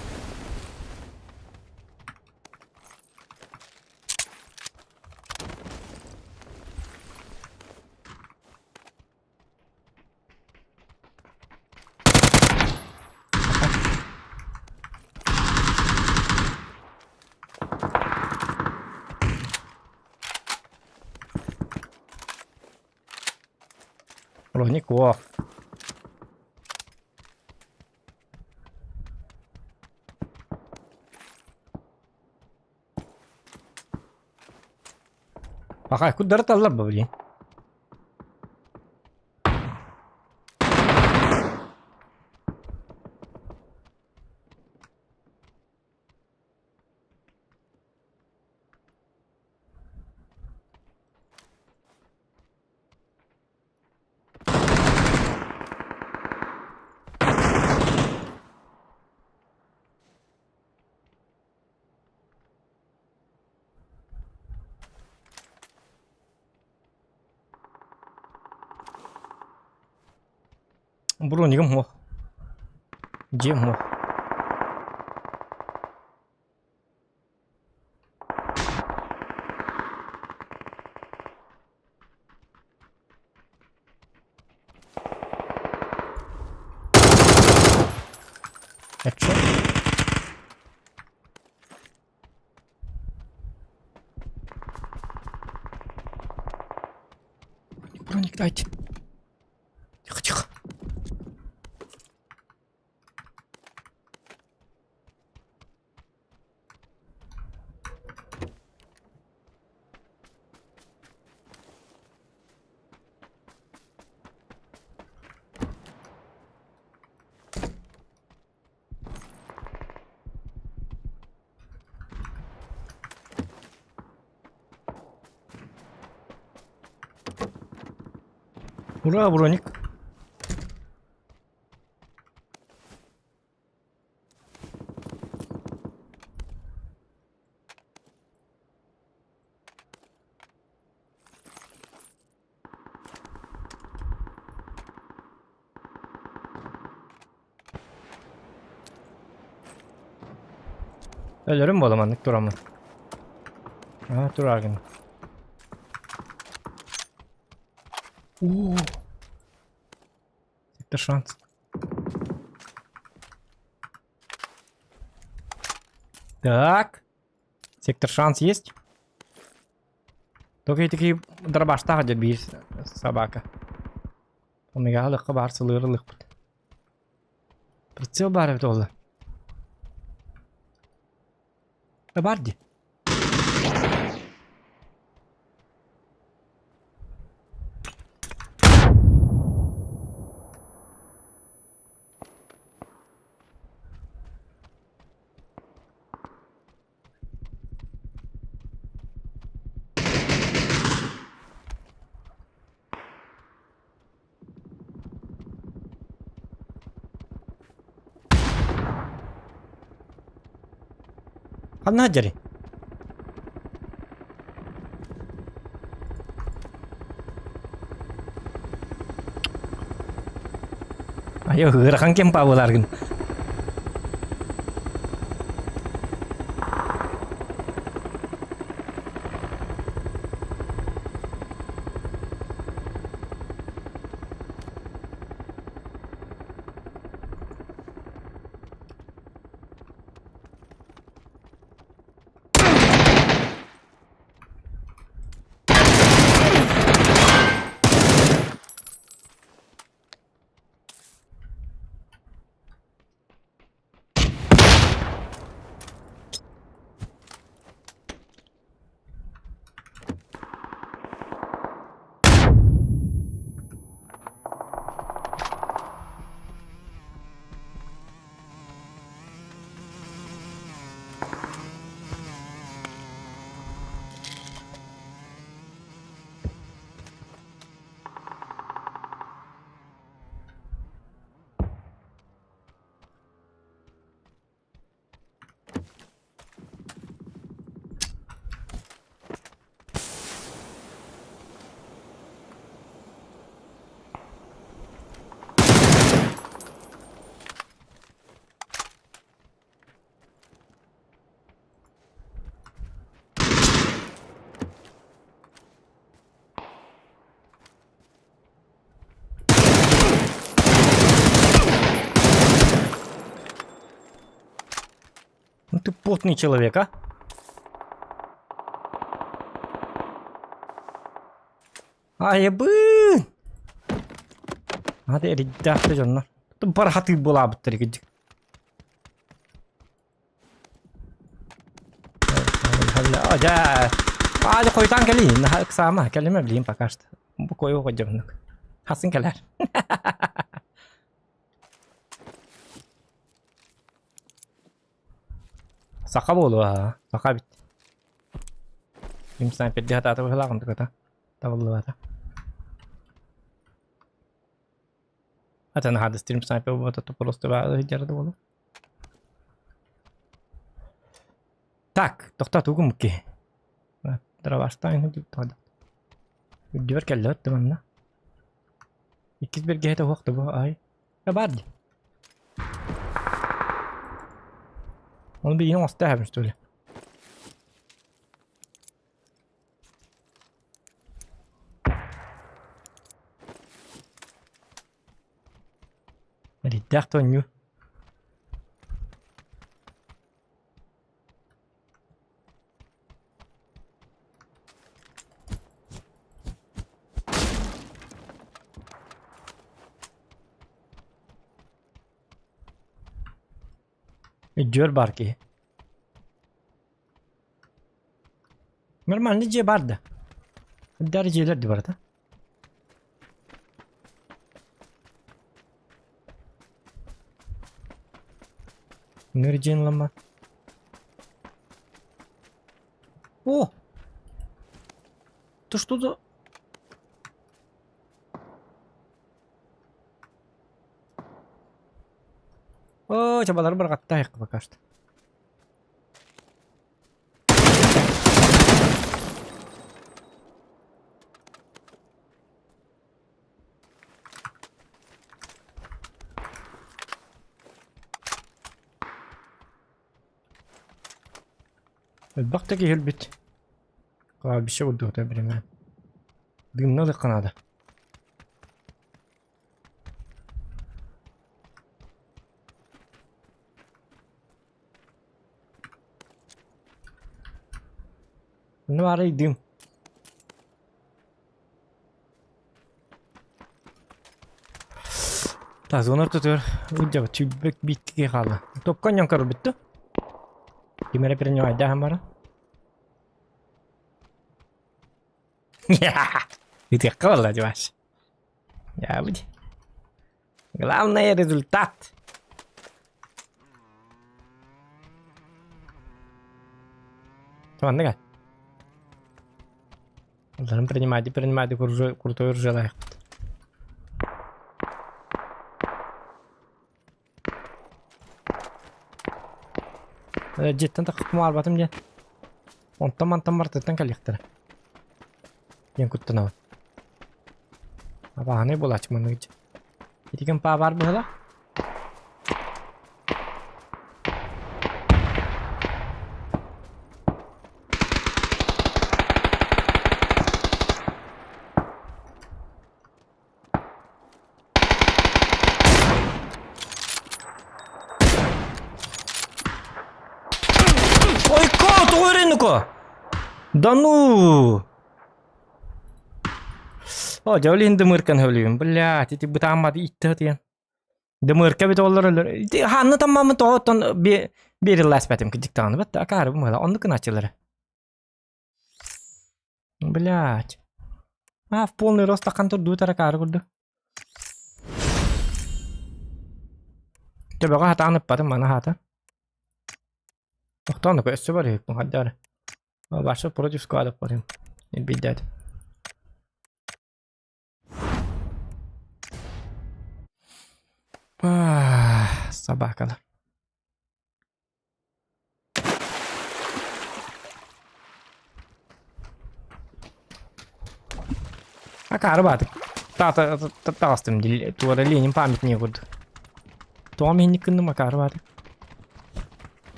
Броник во. Пахай, куда таллар блин? Бронигым суох. Дьиэм суох. Headshot. Броник дайте. Тихо, тихо. Ура, броник. Өлөрүм буола маннык тураммын. Аа, турааргын. Уу. Это шанс. Так. Сектор шанс есть? Только такие дробаштаах дьэ биир собака. Омега лыхха баар сылыыр лыхпыт. Прицел баар эбит уолла. Бар дии. Ханна сылдьарый? Айо, ыарахан кэм паабылааргын. Ну ты потный человек, а? Айыбын! Ады эриддаахта дьоннор. Бархатыы булаабыттар кидик. Аадьа хойутаан кэлии, наһаа ыксаама, кэлимэ билигин пока что. Бу куойу оҕодьомнук. Хасын кэлэр. Саха буолуо, саха эбит. Ким снайпердии сатаата быһыылаах онтуката табыллыбата. Атын наһаа да стрим снайпер буолбата просто сылдьара да буолуо. Так, тохтоо тугум киһи. Дроваштайн Үрдүбэр кэллэбит да манна. Иккис бэргэһэтэ уһуох да бу ай. Баар дии. Оны билигин оҥосто эһэбин что ли? Эрийттээх тонньуу. Дьүөр баар киһи. Нормальный дьиэ баар да. Дар дьиэлэр да барыта. Ныр дьиэн ылама. О! Ты что за... О, чабалар барҕаттаах пока что. Элбэх да киһи өлбүт. Кладбище курдук биримэ. Дымна ылыахха наада. Ну арай дым. Так, зона ортотугар ыдьаба түбэк бииттиги хаалла. Топка онньон көрбүт да. Ким эрэ принимайдааһын бара. Ытыахха буолла Димаш. Ябыт. Главное результат. Манныга. Уларым принимайте, принимайте крутой уржалаахпыт. Дьиэттэн таххаппын баҕарбатым диэн. Онтон-мантан барытыттан кэлиэхтэрэ. Диэн куттанабын. Абааһынай буолааччы маннык дьэ. Ити ким паа баар быһыла? Ойко, тоҕо өрүнүко? Да ну! О, дьэ ол иһин дымыркан өлүүм. Блядь, ити бытаамматы итти хатыйан. Дымырка бит оллор өлөр. Ити ханна таммамын тоҕо оттон берилласпатым кидиктааны бат акаары бумала. Оннук гынааччылары. Блядь. А, в полный рост таххан турдуу таракаары курдук. Төбөҕө хатаан ыппатым маны хаата. Охтоон өссө бар үһүкпүн хаддары. Ваша против склада барым. Билдээт. Собакалар. Акаары баатык. Таҕыстым туора Ленин памятнига курдук. Тоҕо миһинник гынным акаары баатык.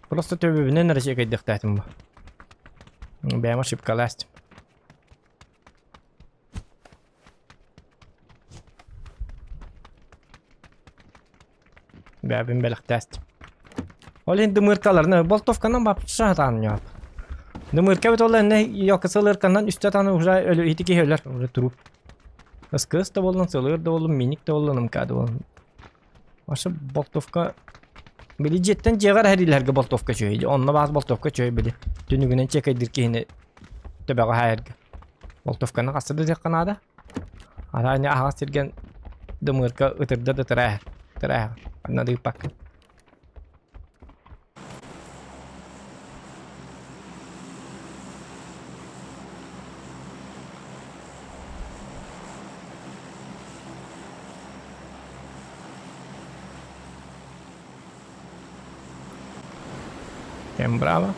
Просто төбөбүнэн эрэ сиэкэйдэхтээтим бу. Бэйэм ошибкалаастым. Бэйэбин бэлэхтээстим. Ол иһин дымыыркаларына болтовканан бапча сатаан ньоп. Дымыырка бит ол энне йока сылырканан үстэ атаан уже өлө ити киһи өлөр уже труп. Ыскыс да боллун, сылыр да боллун, миник да боллун, ымка да боллун. Аша болтовка били дьиэттэн дьиэҕэр эһэриилэргэ болтовка үчүгэй. Онно баас болтовка үчүгэй били. Түнүгүнэн чекайдыр киһини төбөҕө хаайарга. Болтовканы хаста да диэххэ наада. Араа ини аһаҕас сиргэн дымыырка ытырда да тырааһар. Тырааһар. Анна да ыыппаккын. Кэм браво.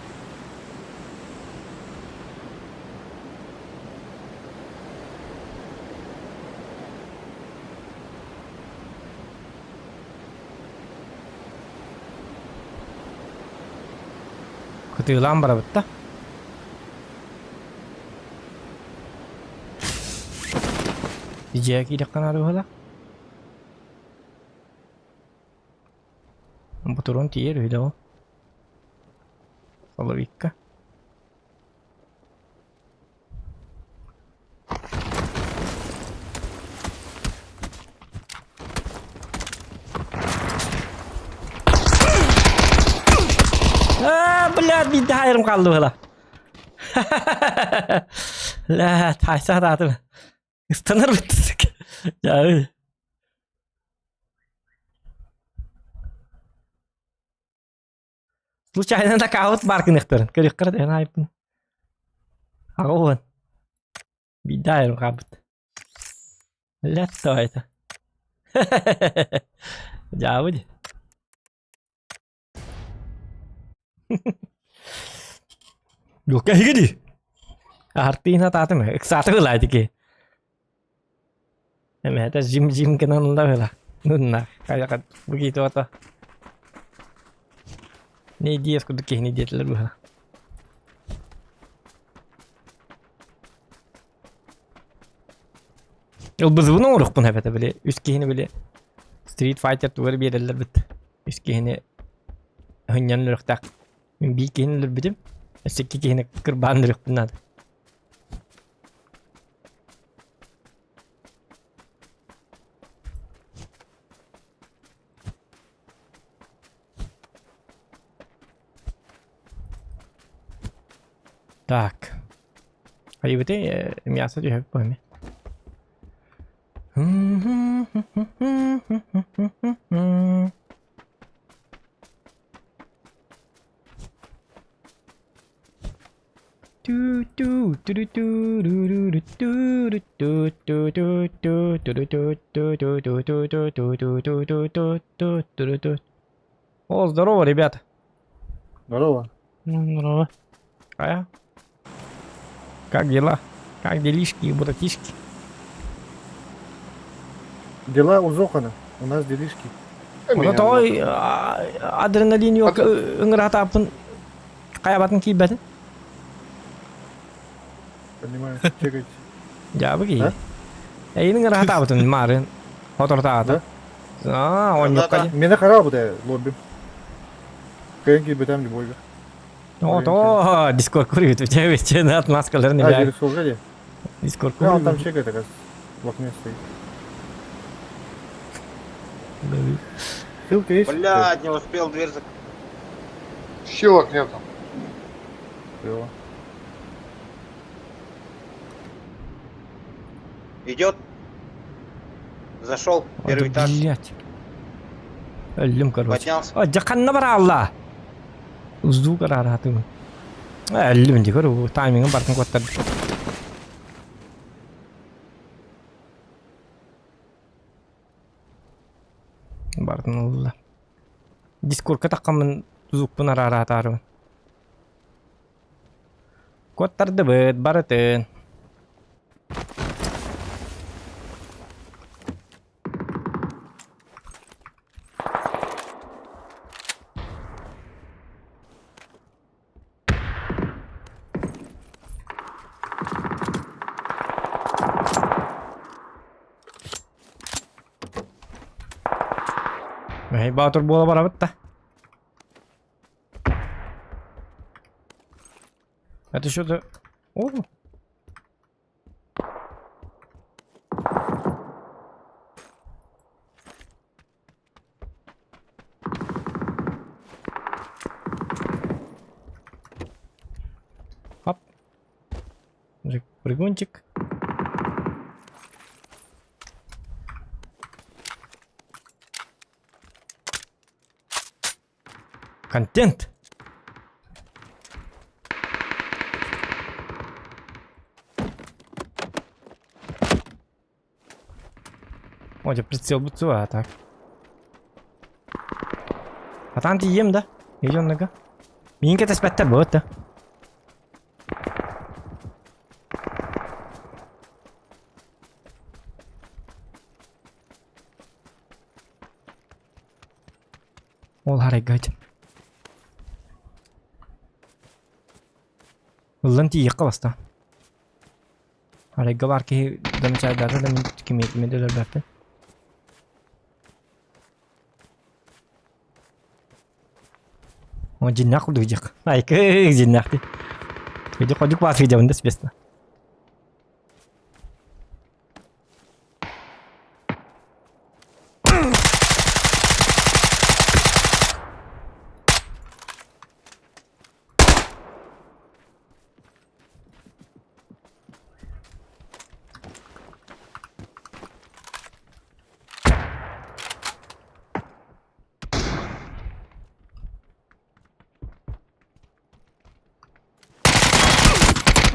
Кытыылаан барабыт да. Дьиэ киириэххэ наада быһыылаах. Ботурун тиийэр үһү да ол. Соловикка. Аа, блядь, биирдэ хаайарым хаалла быһыла. Лээ, таайса сатаатым. Ыстанар быттысык. Дьаабы. Случайно нокаут баар гыныахтарын. Көрүөххэ эрэ айбын. Аҕа уон. Биирдэ айрым хаалбыт. Летто это. Дьаабы дии. Люка эһиги дии. Аһартыын атаатым. Ыксааты ылаайды ки. Эмэһэтэ жим-жим гынан ылла ыла. Нунна, хайаха бугиитэ ото. Не диэс курдук киһини диэтилэр быһа. Ылбызыбын оҥоруохпун эбэтэ били үс киһини били Street Fighter тугар биэрэллэр бит. Үс киһини хынньан өлөрүөхтээх. Мин биир киһини өлөрбүтүм. Өссө икки киһини кырбаан өлөрүөхпүн наада. Так. Айыбыты мясо түһэбит бу эми. О, здорово, ребята. Здорово. Здорово. А? Как дела? Как делишки и братишки? Дела у Зохана. У нас делишки. Оно той адреналин yok ыҥыратааппын хайабатын киирбэтин. Понимаю. Чекайте. Дьаабы киһи. Эйин ыҥыратаабытын маарын хоторутаата. Аа, онньукка дии. Мені харабы лобби. Кайын киирбэтем любойга. О, Дискорд курит, у тебя ведь отмазкаларын А, билэр. через служение? Дискорд Да, он там курит. чекает, оказывается. В окне стоит. Ссылка есть? Блядь, не успел дверь закрыть. Щелок нету. Клево. Идет. Зашел, первый этаж. Блять. Өллүм, короче. Поднялся. О, дьэ ханна бараалла? Уздуу карараатым. Өллүм дии, көрү, таймингын бартын куоттар. Бартын ылла. Дискордка таххаммын звукпун араараатаарыбын. Куоттардыбыт, барытын. Мэһэй Баатыр буола барабыт да. Это что-то... О! Хоп. Прыгунчик. Контент! О, дьэ прицел бутсуа так. Атаан тиийиэм да? Миллионныга. Миин кэтэспэттэр буот да. Ол харайга Ыллан тиийиэххэ баста. Арайга баар киһи дамчаайдаата да мин кимиэтимэ да өлөрбөппүн. О, дьиннээх курдук дьиэх. Айкы, дьиннээх дии. Иди ходук баас видео да спесно.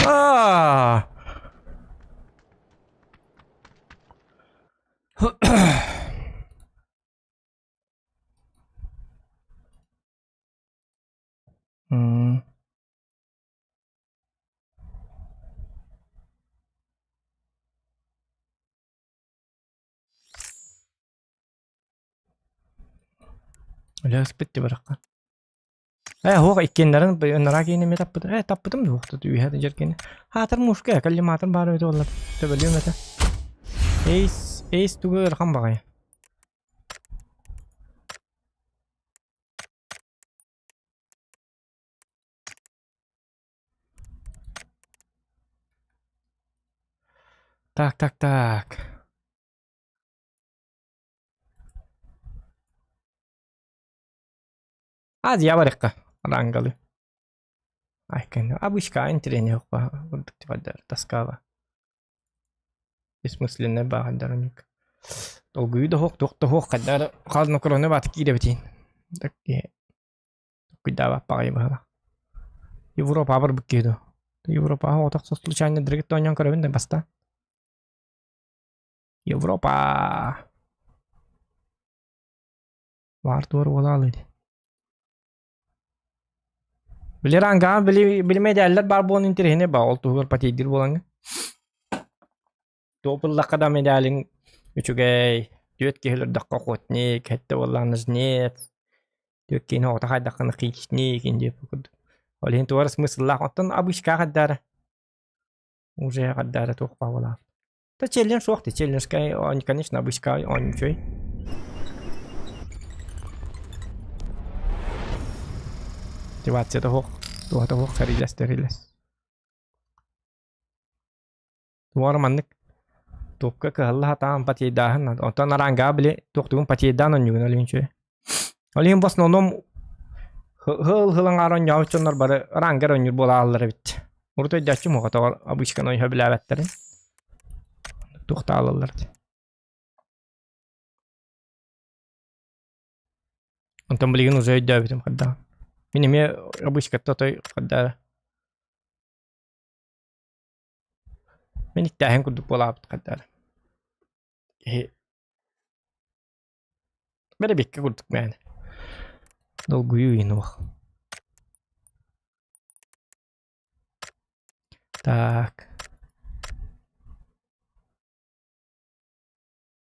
Аа! М. Өлөөспүт барахха. Э, хуох иккиэннэрин ынараа киһини эмиэ таппытым. Э, таппытым дуо үһэ дьэр кини. Хаатар мушка, коллиматор баар эбит буоллар. Төбөлүөм этэ. Эйс, эйс тугу ыарахан баҕайы. Так, так, так. Азия барыахха рангалы. Айкын обычка интириэһинэй курдук тоскава. Бессмысленная баҕайдарыник. Долгуйуу да суох, туох да суох хайдары хаална корона баата киирэбитин. Так куйдаабат баҕайы быһалаах. Европа барбыт киһи дуо? Европаҕа отохсо случайно дыргыт оонньоон көрөбүн да баста. Европа! Баар туор буолаалый. Били рангаҕа били били медаллар баар буолан интэриэһинэй баа ол туһугар патейдир буолаҥҥа. Туох ыллахха да медалиҥ үчүгэй, түөрт киһи өлөрдөххө охотник, сэттэ буоллаҕына жнец, түөрт киһини оҕото хайдаххына хищник диэбит курдук. Ол иһин туора смысллаах оттон обычкаҕа хайдаара уже хайдаара туох баҕалаах. Да челлендж суох дии, челленджка он, конечно, обычка он үчүгэй. Мотивацията суох, туоһата суох сэрилэс тэрилэс. Туора маннык туохка кыһалла сатаан патейдааһын, онтон араангаа били туохтугун патейдаан онньугун ол иһин үчүгэй. Ол иһин в основном хыл хыл аҥаар оонньообут дьоннор бары рангар оонньуур буолааллар эбит. Урут өйдөөччүм оҕотоҕор обычканы ойо билээбэттэрин. Туохтаалаллар дии. Онтон билигин уже өйдөөбүтүм хайдаҕын. Мин эмиэ обычкатта отой хайдаа Мин иктээһин курдук буолаабыт хайдаа. Киһи Бэрэбиэккэ курдук мээнэ. Долгуйуу иһин Так.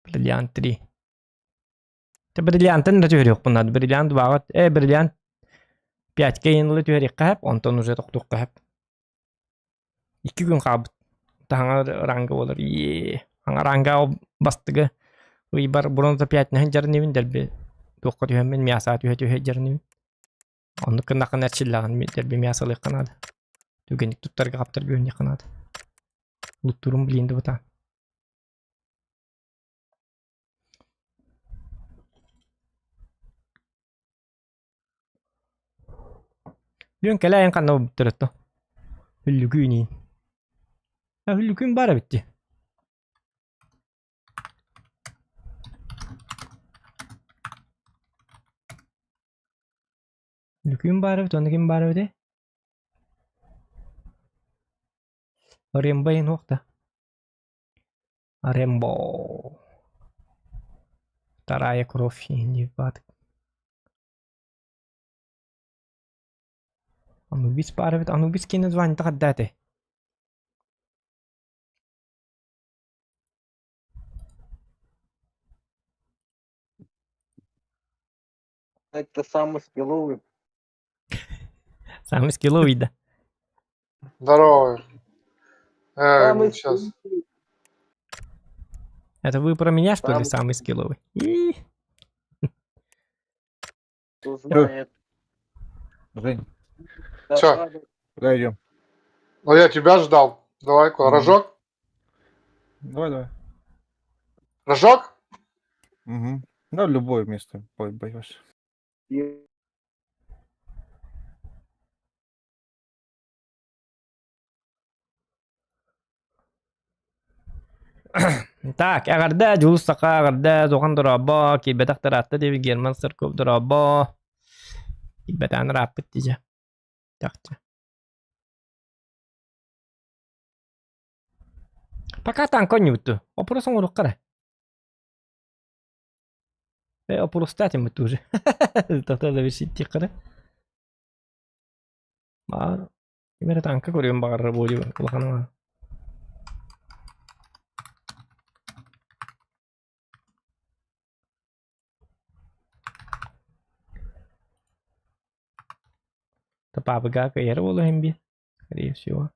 Бриллиант 3. Те бриллиантын да түһэриэхпин наада. Бриллиант баҕат. Э, бриллиант 5-ке иһин түһэриэххэ сөп, онтон уже тохтуохха сөп. Икки күн хаалбыт. Таһаҥа ранга буолар. Иээ. Хаҥа ранга бастыгы ыйбар бронза пятнаһын дьарыныбын дэлби туохха түһэммин мясаҕа түһэ-түһэ дьарыныбын. Оннук гыннаххына эрчиллэҕин дэлби мясо ылыахха наада. Түгэнник туттарга хаптарга үөрүнүөххэ наада. Луттуурум билиин да бытаан. Бүгүн кэлээйин ханна буолбуттар ото? Хүллүкүүн иин. А хүллүкүүн баар эбит дии. Хүллүкүүн баар эбит, онно ким баар эбитий? Рембо иһин суох да? Рембо. Вторая кровь иһин диир баатык. Анубис баар эбит. Анубис киэн названиета хайда этэй? Это самый скилловый. Самый скилловый, да. Здорово. Самый Сейчас. скилловый. Это вы про меня, что ли, Самый самый скилловый? И Кто знает. Жень, Да, Чё? да, куда идем? Ну я тебя ждал. Давай, куда? Мгм. Рожок? Давай, давай. Рожок? Угу. Да, любое место пойдешь. И Так, эҕэрдэ Дьулус Саха, эҕэрдэ Зохан Дорообо, киирбэтэх ыраатта диэбит Герман Сырков Дорообо. Киирбэтэҕин ырааппыт дии дьэ. Чахчы. Пока танка оонньуубут Опрос оҥоруохха эрэ. Э, опрос-таа уже. Тогда завершить тихо Баар. Ким эрэ танка көрүөн баҕарар буолуо улахана. Папыга кыайар буолуо иһин биир, скорее всего.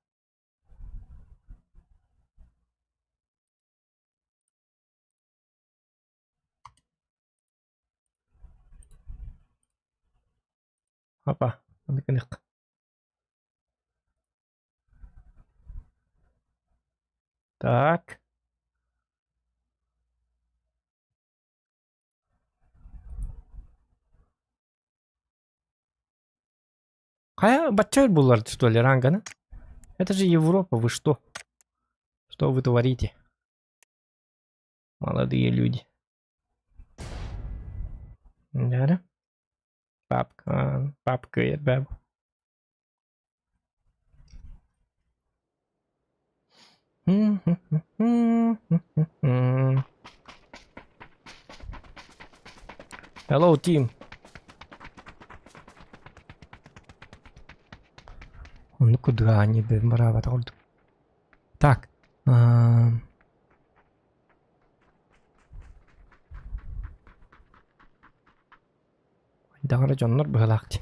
Опа, аны гынык. Так. Хайа бачча буллар что ли ранганы? Это же Европа, вы что? Что вы творите? Молодые люди. Да-да. Папка, папка, баб. Hello, team. куда они бараабата курдук. Так. Хайдах эрэ дьоннор быһыылаах дии.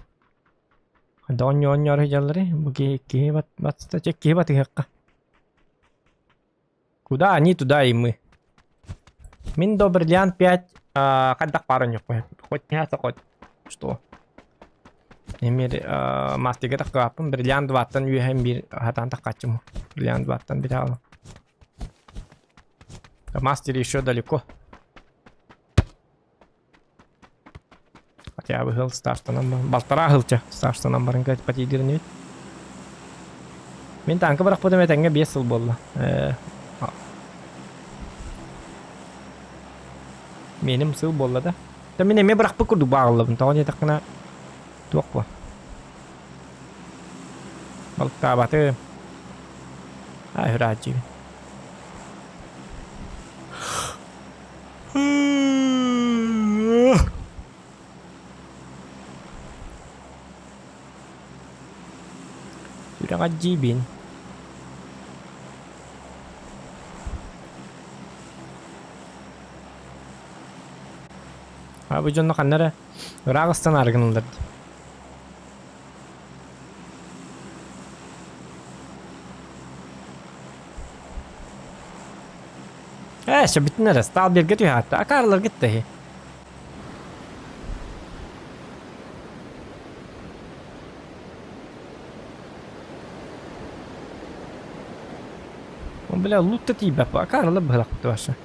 Хайдах оонньуу-оонньоору сылдьалларый? Бу киһи киһи бат батыста чэ киһи батыһыахха. Куда они, туда и мы. Мин до бриллиант 5 хайдах баар оонньуохпун хоть мясо, хоть что. Эмиэ мастыга таххааппын бриллиант 2-ттан үөһэн биир хатаан таххааччым. Бриллиант 2-ттан бүтэ Мастер еще далеко. Хотя бы хыл старштанан балтараа хылча старштанан баран патидирнибит. Мин танка бырахпытым этэҥҥэ биэс сыл буолла. Меним сыл буолла да. Та мин эмиэ бырахпыт курдук бааҕыллабын. Тоҕо диэтэххинэ туох бу? Балыктаабаты. Аа, үрааччыбын. Сүрэҕэ дьиибин. А бу дьонно ханна эрэ ыраах ыстанаары гыналлар дии. Ээ, сөбүтүн эрэ, Сталбергэ түһээтэ, акаарыларгыт да иһи. Бля, лут та тиийбэт, акаарылар быһалахпыт вообще.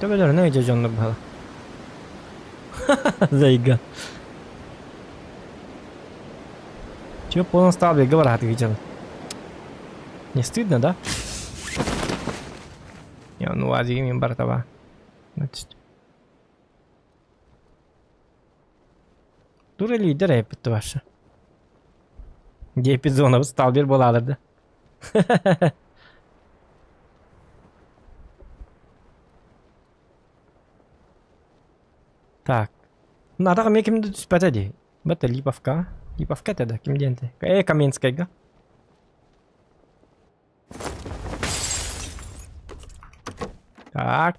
Төбөлөрүнэ өйдө дьоннор быһала. Зайга. Че полон Сталберга бараатыгы дьон. Не стыдно, да? Не, ну Азия мен бартаба. Значит. Дура лидер эппит ваша. Гепи зона Сталбер буолаалар да. Так. Надаҕа эмиэ ким да түспэтэ дии. Бата Липовка. Липовка этэ да, ким диэн этэй? Э, Каменскайга. Так.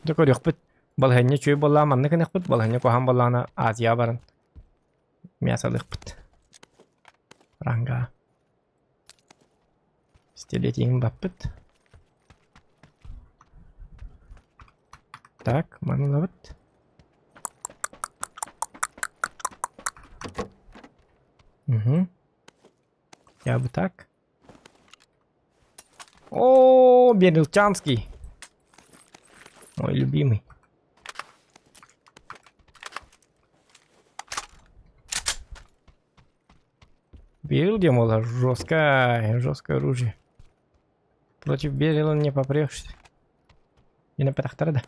Дьэ көрүөхпүт. Балаһыанньа үчүгэй буоллаҕа маннык гыныахпыт, балаһыанньа куһаҕан буоллаҕына Азияҕа баран мясо ылыахпыт. Ранга. Пистолетиҥ баппыт. Так, маны ылабыт. Угу. Я бы так. О, Берилчанский. Мой любимый. Берил демола жесткое, жесткое оружие. Против Берила не попрешься. И на да.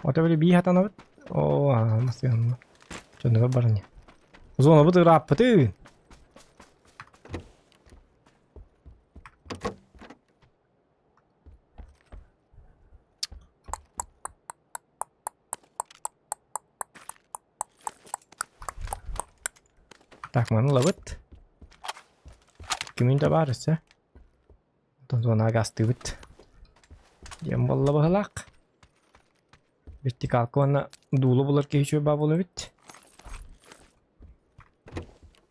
Ото били бии хатанабыт. Оо, аамас Дьонугар баран. Зонабыт ырааппытыы. Так, маны ылабыт. Кимин да баар өссө. Онтон зонаҕа астыыбыт. Диэн буолла быһылаах. Вертикалка уонна дуулу булар киһи үчүгэй баа буолуо эбит.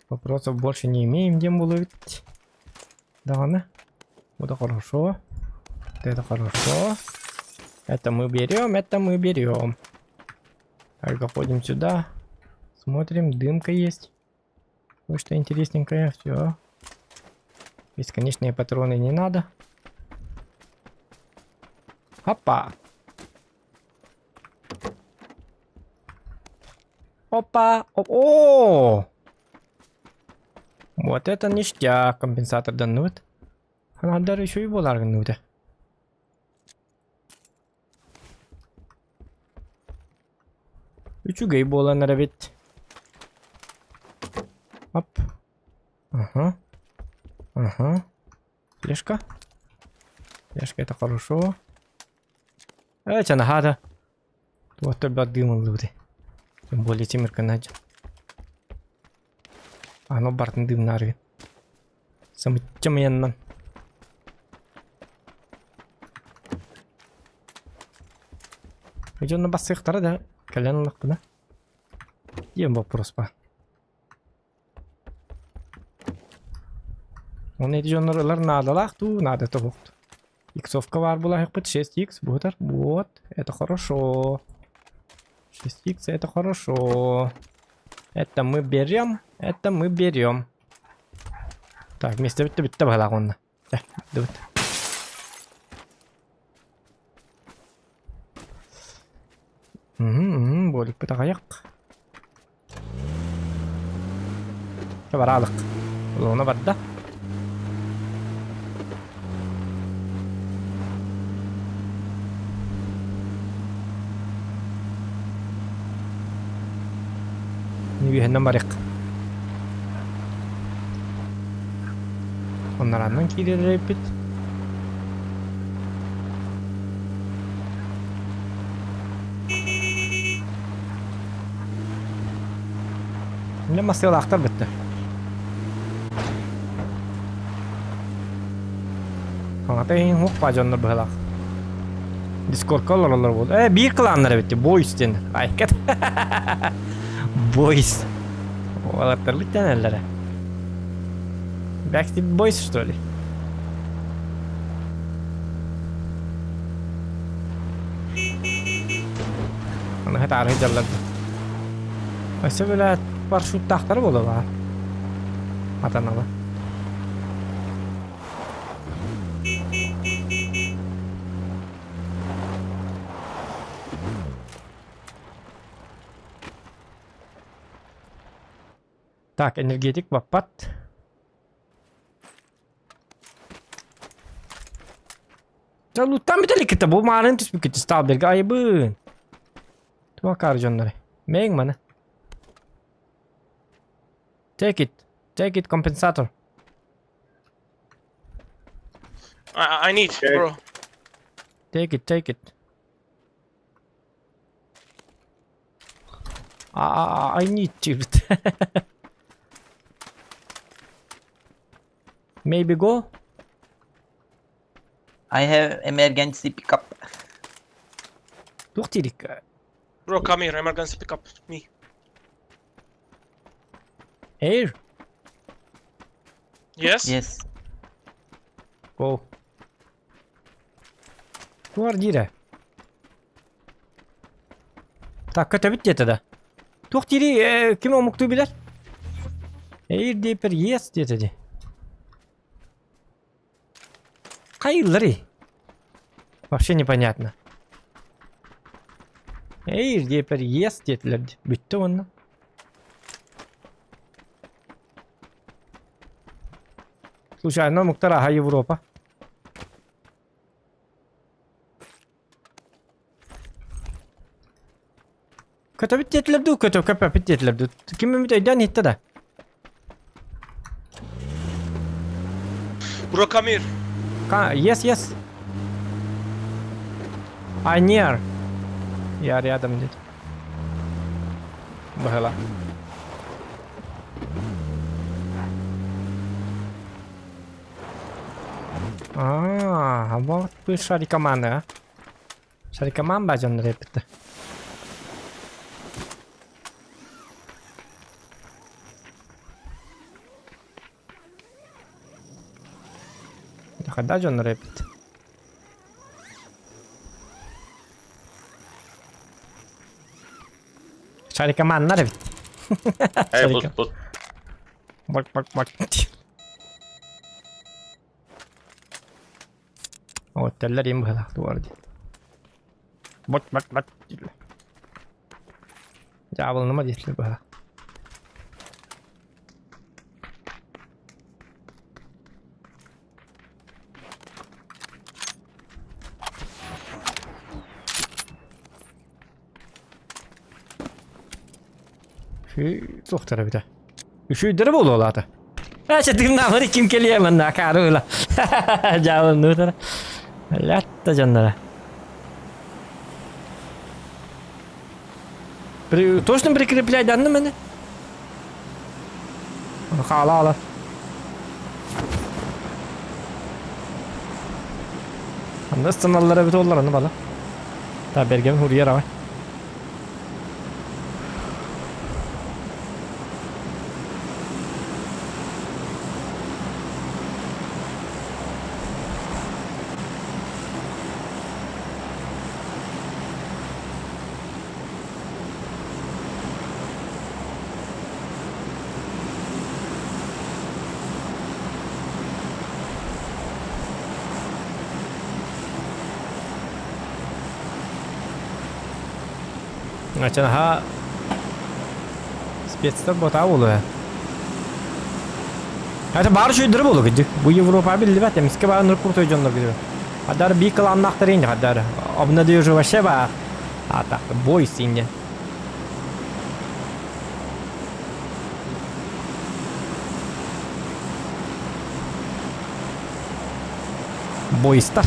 Вопросов больше не имеем диэн буолуо эбит. Даҕаны. Это хорошо. Это хорошо. Это мы берем, это мы берем. Так, заходим сюда. Смотрим, дымка есть. Кое-что интересненькое. Все. Бесконечные патроны не надо. Опа! Опа! Оп О! Вот это ништяк. Компенсатор данныбыт. Ханадар еще и буолар гынныбыта. Үчүгэй буолан эрэбит. Оп. Ага. Ага. Флешка. Флешка это хорошо. Э, наһаа да. Туох төрбөх дыым ыллыбыт. Тем более тимир кынадьа. Аны бартын дыымнаарыгын. Самыччамыяннан. Дьонно бассыахтара да кэлэн ыллахпына. Диэн боппуруос баар. Оны эти дьоннор ылар наадалаах дуу, наадата суох дуу. Иксовка баар булаһыкпыт 6х буһутар. Вот, это хорошо. 6х это хорошо. Это мы берем, это мы берем. Так, вместе бүттэ бүттэ баһылаах уонна. Бүттэ бүттэ. Угу, буолукпут аҕыйах. Бараалык. Луна барда. Үөһэннэн барыах. Оннараннан киирэр эбиппит. Мин массыылаахтар бүттэ. Хаҥата иһин хух баа дьоннор быһалаах. Дискордка олороллор буолла. Э, биир кланнар эбит Бойс диэн. Айкат. Бойс. Уолаттарбыт дэнэллэрэ. Backstreet Boys, что ли? Аны таары дьалларды. Өссө бile парашюттаахтар буолуо Атанала. Так, энергетик баппат. Луттан бүтэликкитэ бу маарын түспүккүт сталберге айыбын. Туох каар дьоннору. Мэйиҥ маны. Take it. Take it компенсатор. I need, Okay. bro. Take it, take it. I need to. Maybe go? I have emergency pickup. Туох диирик? Bro, come here. Emergency pickup. Me. Air? Yes? Yes. Go. Туар диирэ? Так, көтөбүт диэтэ да. Туох диирий, ким омуктуу билэр? Air диэпэр yes диэтэ дии. Хайыылларый? Вообще непонятно. Air диэпэр yes диэтилэр дии. Бүттэ уонна. Случайно омуктар аха Европа. Көтөбүт диэтилэр дуу, көтө көпөпүт диэтилэр дуу. Ким эмит өйдөөн иһиттэ да? Bro, come here. Ка yes, yes. I near. Я рядом где-то. Быһыла. А, вот бы шарикоманы, а. Шарикоман ба дьоннор эппиттэ. Хайда дьоннор эппит. Шарикоманнар эбит. Эй, Шарика. бут, бут. Бак, бак, бак. Отеллэр им быһалаах дуор дии. Бак, бак, бак дииллэр. Дьаабылыныма диэтилэр быһалаах. Суохтара эбитэ. Үчүгэйдэрэ буолуолаата. Ача тыыннаахлары ким кэлиэ манна акаары ыла. Дьаалынныбытара. Лятта дьоннора. При... Точно прикрепляй данны мені? Хаала ала. Анна ыстаналлара эбит оллар аны бала. Та берген хуруйар авай. Ачанаха спецтар ботаа буолуо. Это баар үчүгдэрэ буолуо кырдьык. Бу Европа биллибэт, эмискэ баар ныр крутой дьоннор кырдьык. Хадар бии кылааннаахтар инде хадар. Обнадежу вообще баар. А так, бойс инде. Бойстар.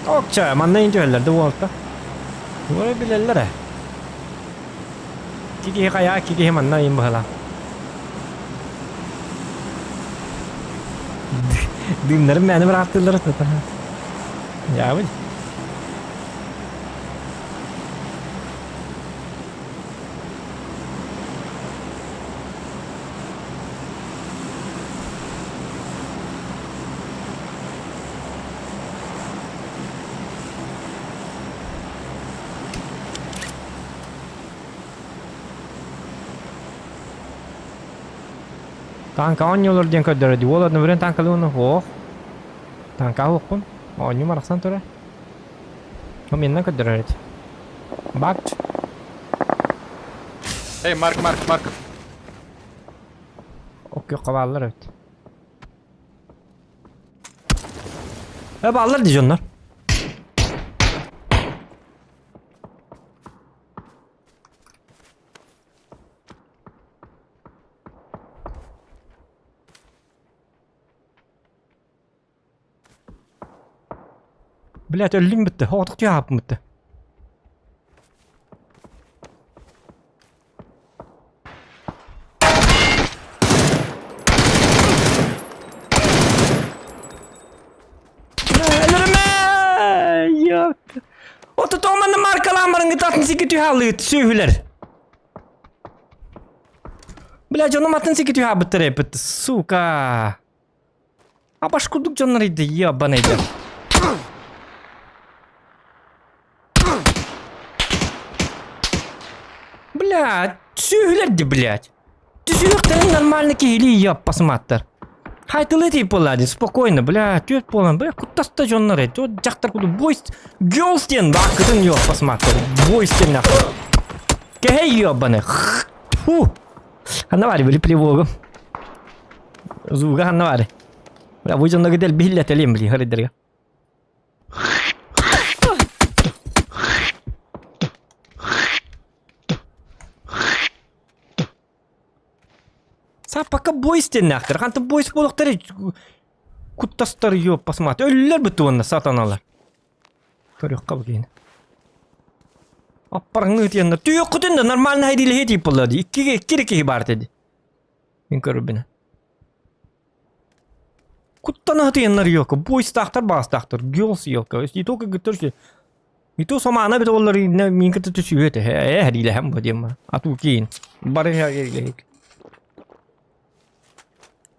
Окча, манна интүһэллэр да уолта. Уора билэллэр ээ. Киһи хайаа, киһи манна им быһалаах. Дыымнарын мээнэ бырааттыыллар Яабын. Танка оонньуулар диэн көрдөрөр дии. Уол одновременно танкалыын оһуох. Танка оһуохпун. Оонньуум арахсан турар. Ол миэннэн көрдөрөр эбит. Бакт. Эй, Марк, Марк, Марк. Оккуохха бааллар эбит. Э бааллар дии дьоннор. Блять, өллүм бүттэ. Оҕотох түһэ бүттэ. Өлөрүмэ! Yok. Отутооманы маркалаан баран атын сики түһэ сүөһүлэр. Бля, дьонум атын сики түһэ абыттар эпит, сука. Абаш курдук дьоннор иди, ебаный Бля, сүөһүлэр ди, блядь. Түсүөхтэрин нормально киһилии ёппасыматтар. Хайтылы тип буолла спокойно, бля, түөрт буолан, бля, куттаста дьоннор эти, вот дьахтар курдук бойс, girls диэн бааккытын ёппасыматтар, бойс диэн нахуй. Кэһэй ёбаны, фу. Ханна баары били тревогу. Звуга ханна баары. Бля, бу дьонно кытел биллэтэлиэм били, харыйдарга. Саппакка бойс диэннээхтэр. Хантан бойс буолуохтар куттастар ёппасмаат. Өллөр бит уонна сатаналар. Көрүөххэ бу киһини. Аппарыңны ытыяннар. Түйөккүтүн да нормально хайдилэһиэ тиип буолла дии. Иккиге икки киһи баар дии. Мин көрөрбүнэ. Куттана ытыяннар ёка. Бойстаахтар баастаахтар. Гёлс ёка. И только гыттар И то самаана бит оллар мин кытта түсүө этэ. Ээ хэриилэһэн бу диэн Атуу киин. Бары хэриилэһик.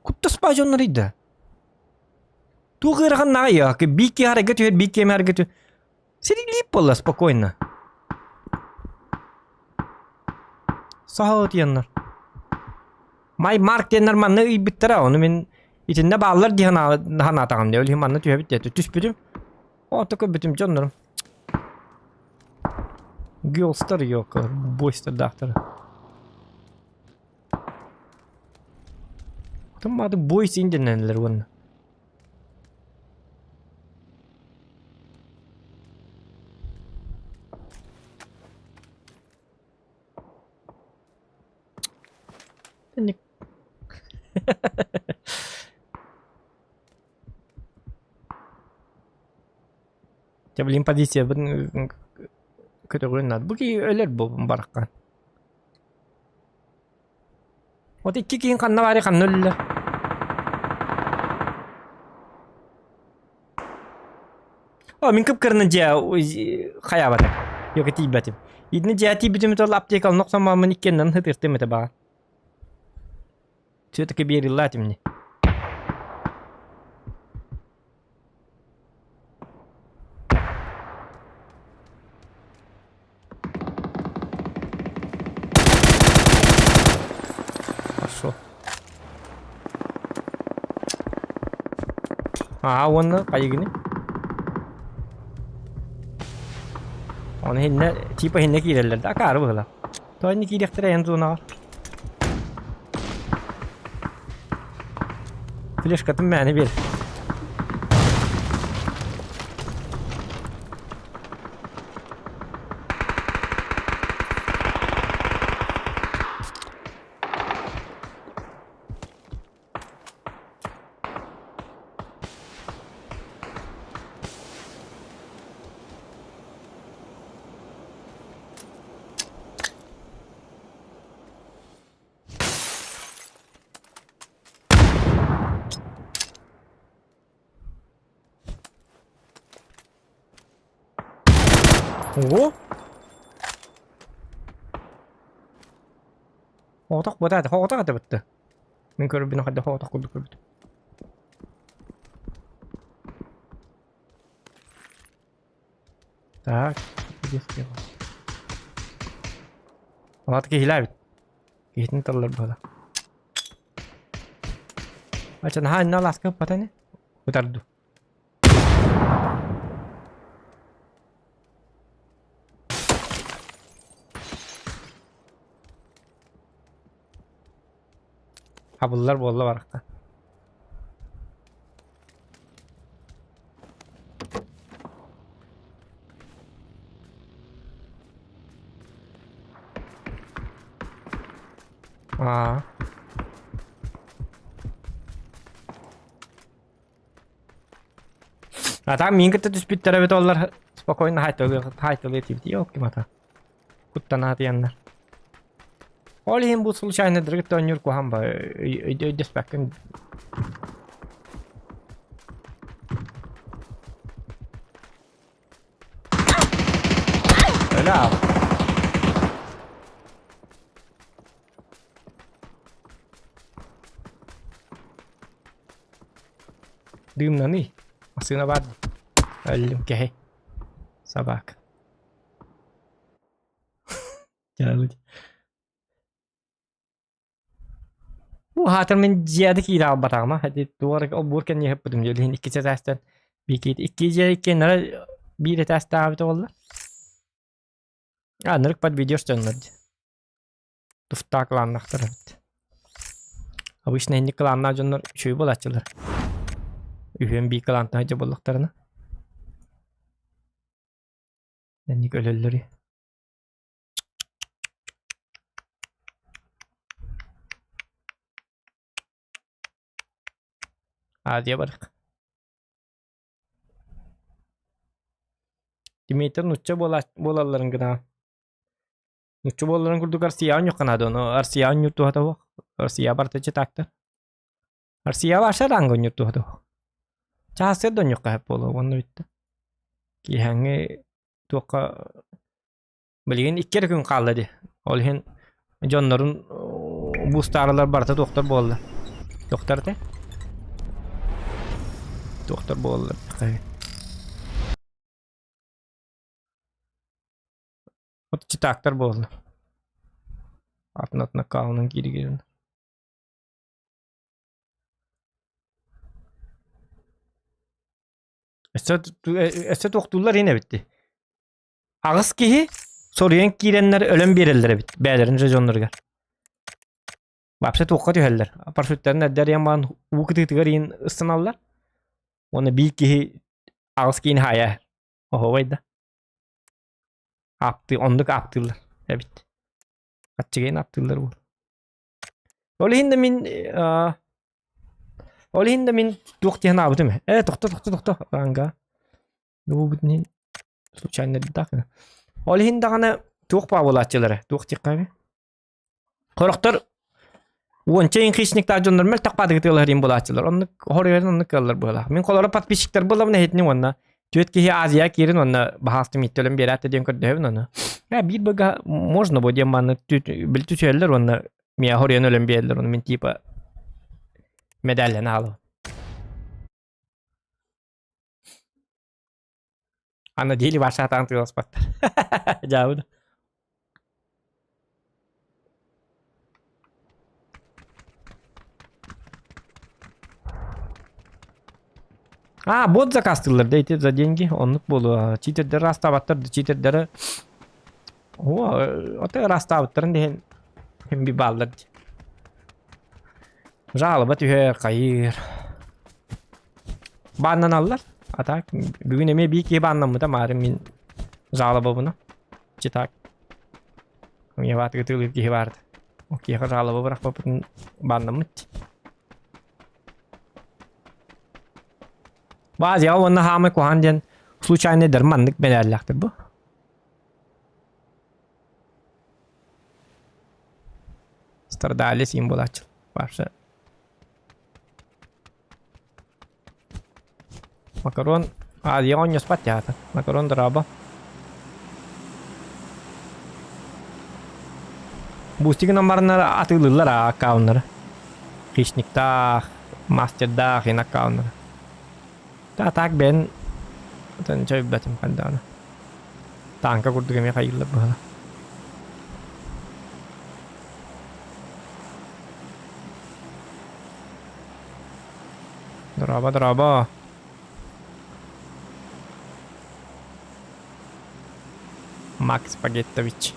Куттаспа дьоннор ыйда. Туох ыарахан наҕай биир киһи арайга түһэр, биир киһи арайга түһэр. Сирилиип буолла спокойно. Саһыл ытыйаннар. Май Марк диэннэр манна ыйбыттара, ону мин итиннэ бааллар дии санаатаҕым дии, ол иһин манна түһэбит диэтэ. Түспүтүм. Ото көрбүтүм дьоннорум. Гёлстар ёка, бойстардаахтара. Тыммады бойс инденнэнилэр уонна. Ник. Дьэ блин позициябын көтөҕүөн наада. Бу киһи өлөр бу бараххан. Вот икки киһин ханна баарый ханна өллө? О, мин кып-кырны дьиэ хайаабатым. Yok тиийбэтим. Итини дьиэ тиийбитим ол аптека оннук самааммын иккиэннэн хытыртым этэ баҕа. Все-таки биэриллаатим мне. Хорошо. Аа уонна хайыгыны? Оны хинне типа хинне киирэллэр да акаары быһыла. Тоҕо киириэхтэрэ эн зонаҕа? Флешкатын мээнэ биэр. Ого! Оҕотох буотаата, оҕотох этэ бытты. Мин көрөрбүн хайдах оҕотох курдук көрбүтүм. Так, где сделал? Алат киһилээбит. Киһитин таллар буола. Ача наһаа инна алааска ыппата ини. Утарду. Хабыллар буолла барахта. Аа. А там миин кытта түспүттэр эбит оллар спокойно хайтылыы хайтылыы тиибит yok ким ата. Куттанаатыйаннар. Ол иһин бу случайно дыргыт оонньуур куһаҕан ба өйдөспөккүн. Өлө Дымнаный. Массыына баар. Өллүм кэһи. Собака. Дьаалыт. Бу хаатыр мин дьиэдэ киирэ албатаҕыма. Хати туор олбуор кэнниэ ыппытым дьэ билигин икки этээстэн биир икки дьиэ иккиэннэрэ биир этээстээҕэ эбитэ буолла. А нырык подведешь дьоннор дии. Туфтаа кылааннаахтар эбит. Обычно инник кылааннаах дьоннор үчүгэй буолааччылар. Үһүөн биир кылаантан сылдьар буоллахтарына. Инник өлөллөрүй. Азия барык. Дмитрий нучча буолалларын гына Нучча буолларын курдук Арсия оонньуохха наада, ону Арсия оонньуур туһата суох. Арсия барыта читаактар. Арсия вообще ранга оонньуур туһата суох. Чаассыар да оонньуохха сөп буолуо уонна бүттэ. Киэһээҥҥи туохха билигин икки эрэ күн хаалла дии. Ол иһин дьоннорун буустааралар барыта туохтар буолла. Туохтар этэ? Туохтар буоллар. Вот читактар буолла. Атын атын аккаунун кииригирин. Өссө өссө туохтууллар иһин эбит дии. Аҕыс киһи соруйан киирэннэр өлөн биэрэллэр эбит бэйэлэрин же дьонноругар. Вообще туохха түһэллэр. Парашюттарын эрдэ арыйан баран уу кытыытыгар иин ыстаналлар. Уонна биир киһи аҕыс киһини хаайа. Оһуобай да. Аптыы, оннук аптыыллар эбит. Аччыгайын аптыыллар буол. Ол иһин да мин ол иһин да мин туох диэн аабытым э тохто тохто тохто ранга бу случайно дах ол иһин даҕаны туох баа буолааччылара туох диэххэ Хорохтор уонча хищниктаах дьоннор мөлтөх баадыгы тыалаһар иин буолааччылар. Оннук хоруйарын оннук кыаллар быһалаах. Мин холоро подписчиктар буолабын эһитини уонна түөрт киһи Азия киирин уонна баһаастым иттөлөн биэрээт диэн көрдөһөбүн ону. Э биир быга можно бу диэн маннык бил түсүөллэр уонна миэ хоруйан өлөн биэрэллэр ону мин типа медаллен аалабын. А на деле ваша атаан тыаласпаттар. Дьаабы. А, бот заказтыыллар да ити за деньги. Оннук буолуо. Читердери ырастаабаттар да читердери О, ото ырастаабыттарын да иһин иһин би бааллар дии. Жалоба түһэр, хайыыр. Бааннаналлар. А так, бүгүн эмиэ биир киһи бааннаммыта маарын мин жалобабына. Читак. Мне баатыгы тыылыыр киһи баарда. Ол киһиэхэ жалоба бырахпаппытын бааннаммыт. Баазияҕа уонна хаамай куһаан диэн случайный маннык бэлээллээхтэр бу. Страдали син буолааччы. Вообще Макарон Азияҕа оонньоспот театр. Макарон дорообо. Бустик гынан бараннар атыылыыллар аа аккауннары. Хищниктаах, мастердаах ин аккауннары. Да так бэйэн атын чөйбөтүм хайдаҕына. Танка курдук эмиэ хайыыллар быһыылаах. Дорообо, дорообо. Макс Пагеттович.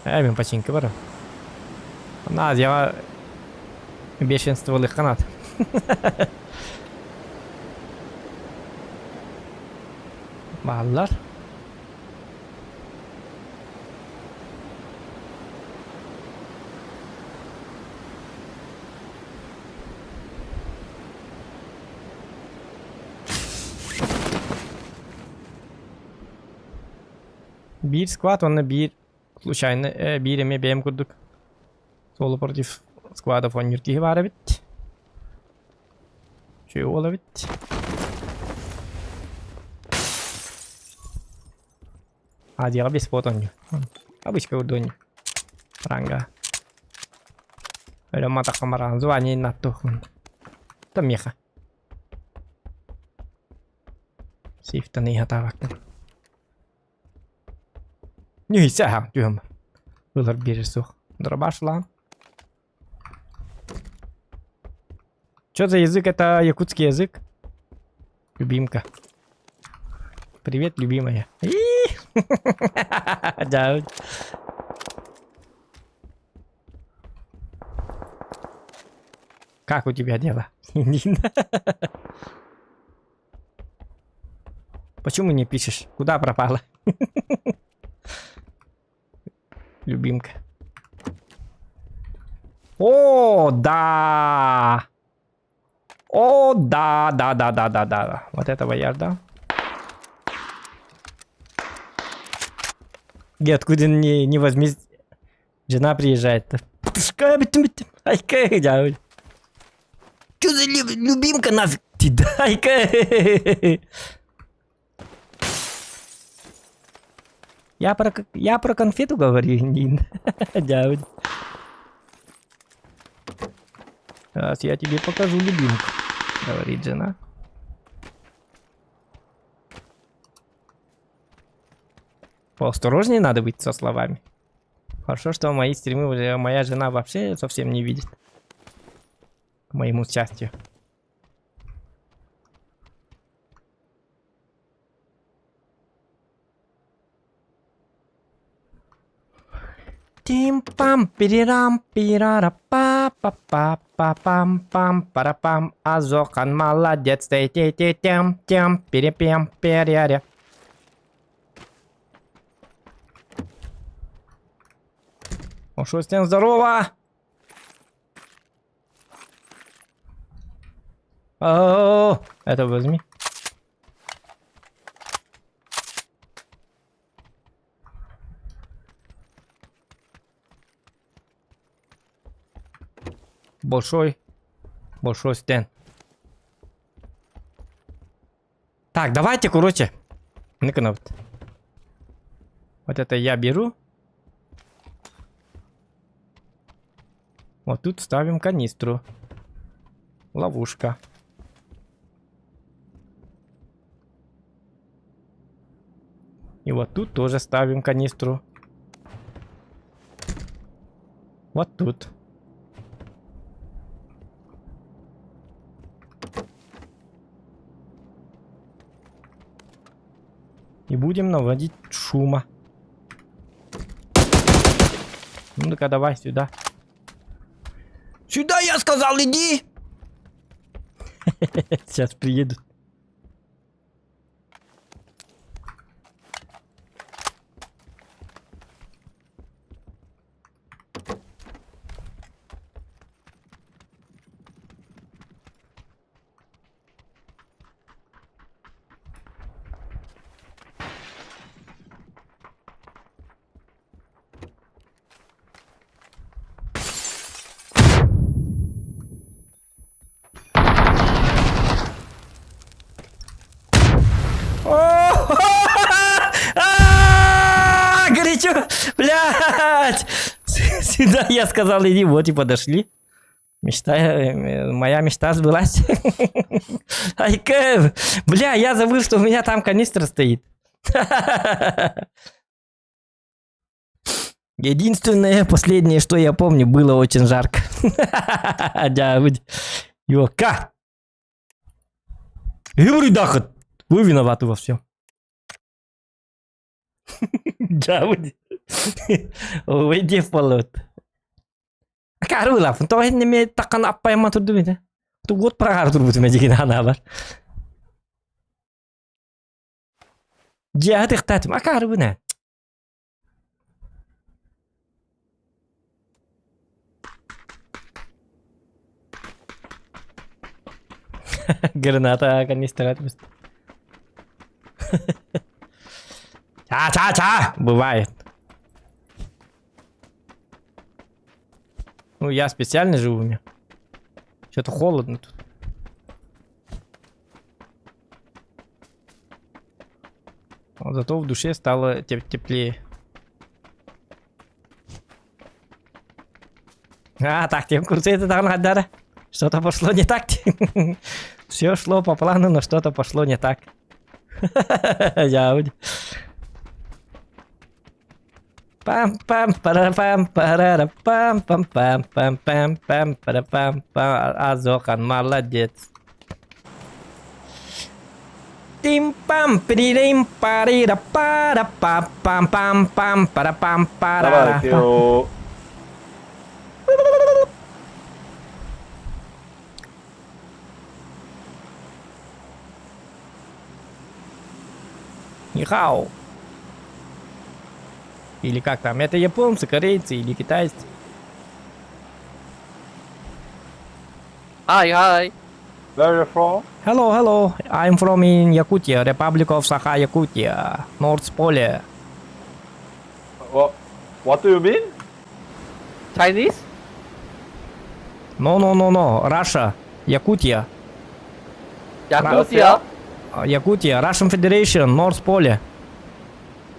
Э, мин починка барам. На, Азияҕа бешенстволыахха наада. Бааллар. Биир склад уонна биир случайно э, биир эмиэ бэйэм курдук соло против склада фонньур киһи баар эбит. Үчүгэй уол эбит. Азияҕа беспот оонньуу. Обычка курдук оонньуу. Ранга. Өлө матахха мараан звание наттуохмун. Там меха. Сейфтан ыйхатаабаккын. Ньүһүйсэ аһаҕын түһэм. Ылар биэрэр суох. Дробашлаан. Что за язык? Это якутский язык. Любимка. Привет, любимая. Да. Как у тебя дела? Почему не пишешь? Куда пропала? Любимка. О, да! О, да, да, да, да, да, да. Вот этого я ждал. И откуда не, не возьми, жена приезжает. Что за любимка нафиг? Ты дай-ка. Я про, я про конфету говорю, Нин. Дядь. Сейчас я тебе покажу любимку, говорит жена. Поосторожнее надо быть со словами. Хорошо, что мои стримы уже моя жена вообще совсем не видит. К моему счастью. Тим пам пирирам пирара па па па па пам пам пара пам Азохан молодец ты ти ти тем тем перепем перере. Ну что, всем здорово! О, это возьми. Большой, большой стенд. Так, давайте, короче. Ну-ка, вот. Вот это я беру. Вот тут ставим канистру. Ловушка. И вот тут тоже ставим канистру. Вот тут. И будем наводить шума. Ну-ка, давай сюда. Сюда я сказал, иди! Сейчас приедут. А, Горячо! Блядь! Сюда я сказал, иди, вот и подошли. Мечта, моя мечта сбылась. Айкэв! Бля, я забыл, что у меня там канистра стоит. Единственное, последнее, что я помню, было очень жарко. Да, Йока! Дахат! Вы виноваты во всем. Да, Выйди в полет. Карыла, то неме такан аппайма турду бит. Ту год прогар турбут ме деген ана бар. Жа тыктатым, акары Граната канистра. Ча-ча-ча! Бывает. Ну, я специально живу у меня. Что-то холодно тут. Но зато в душе стало теплее. А, так, тем это там Что-то пошло не так. Все шло по плану, но что-то пошло не так. Я пам пам пара пам парара пам пам пам пам пам пам пара пам пам Азохан молодец. Тим пам пирим парира пара пам пам пам пам пара пам пара. Давай, Нихао. Или как там? Это японцы, корейцы или китайцы? Hi, hi. Where are you from? Hello, hello. I'm from in Yakutia, Republic of Sakha Yakutia, North Pole. What, what do you mean? Chinese? No, no, no, no. Russia, Yakutia. Yakutia. Yakutia, Russian Federation, North Pole.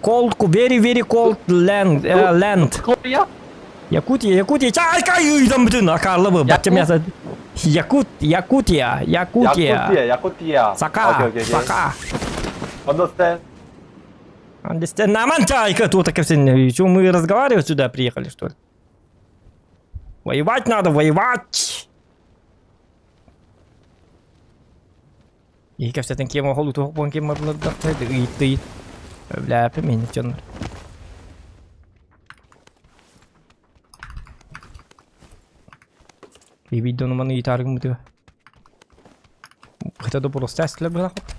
Cold, very, very cold land. Land. Korea? Якутия, Якутия, чай, там бүтүн акарлыбы, бачым яса. Якут, Якутия, Якутия. Якутия, Якутия. Сака, Okay, okay, okay. Сака. Understand? Understand? Наман чайка тут так все. Что мы разговаривать сюда приехали, что ли? Воевать надо, воевать! И кэпсэтин кем охолу туох бон кем ыйтты. Бля, пемени тённер. Киһибит дьону маны ыйытаары гыммытыгар. Хотя да просто эстилэр быһалаахпыт.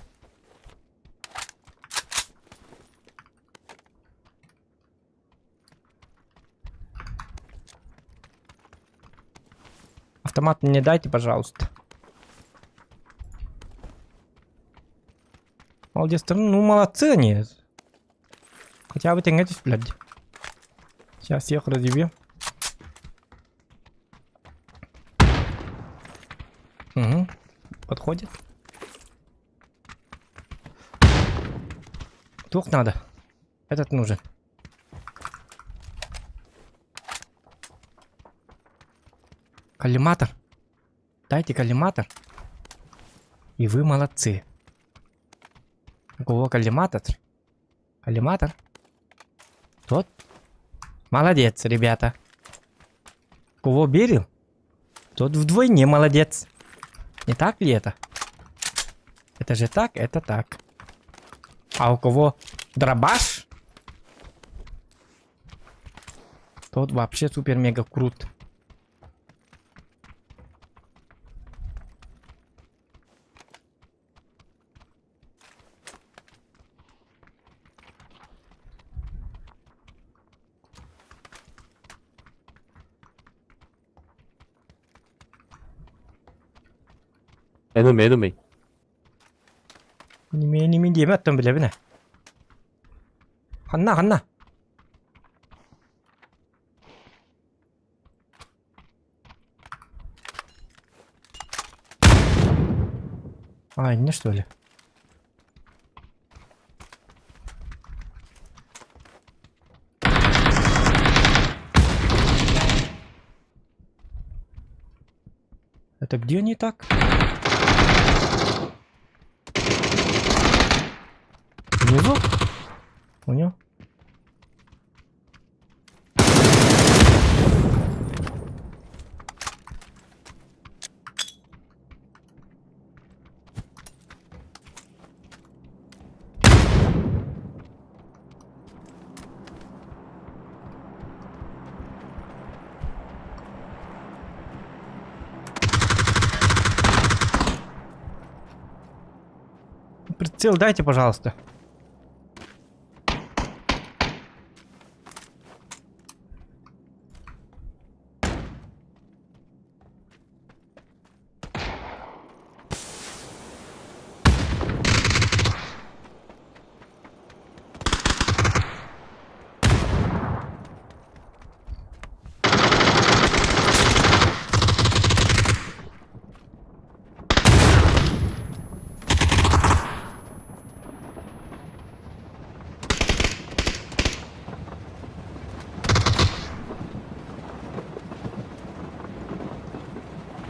Автомат мне дайте, пожалуйста. Молодец, ну молодцы они. Хотя бы тэҥҥэ блядь. Сейчас всех разъебем. Угу. Подходит. Тух надо. Этот нужен. Коллиматор. Дайте коллиматор. И вы молодцы. У кого коллиматор? Коллиматор. Тот. Молодец, ребята. Кого верил, тот вдвойне молодец. Не так ли это? Это же так, это так. А у кого дробаш, тот вообще супер-мега крут. Enemy, enemy. Enemy, enemy диэмэ оттон билэбин ээ. Ханна, ханна? А, не что ли? Это где они так? Внизу? Понял? Прицел дайте, пожалуйста.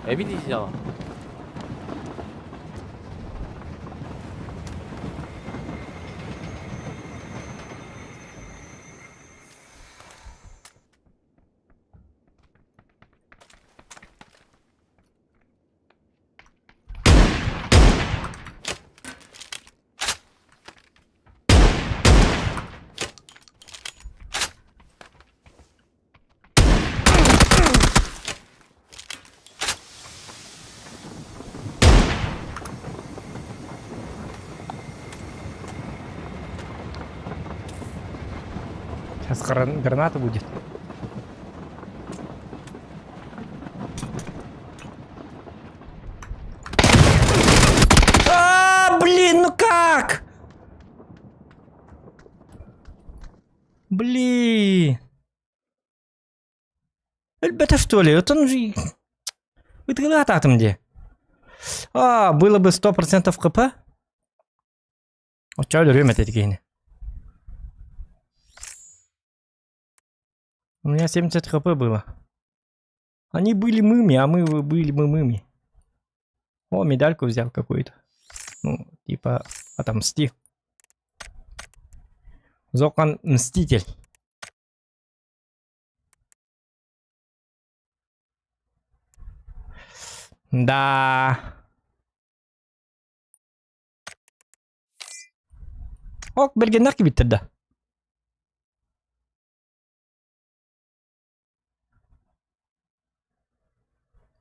에비디시잖아. Сейчас граната будет. А, блин, ну как? Блин. Это что ли? Это он же... Ытыгылаатаатым дии. А, было бы 100% ХП? Оччо өлөрүөм этэ киһини. У меня 70 хп было. Они были мыми, а мы были мы мыми. О, медальку взял какую-то. Ну, типа, отомсти. Зокан Мститель. Да. Ок, бэргэннэх кибиттэр да.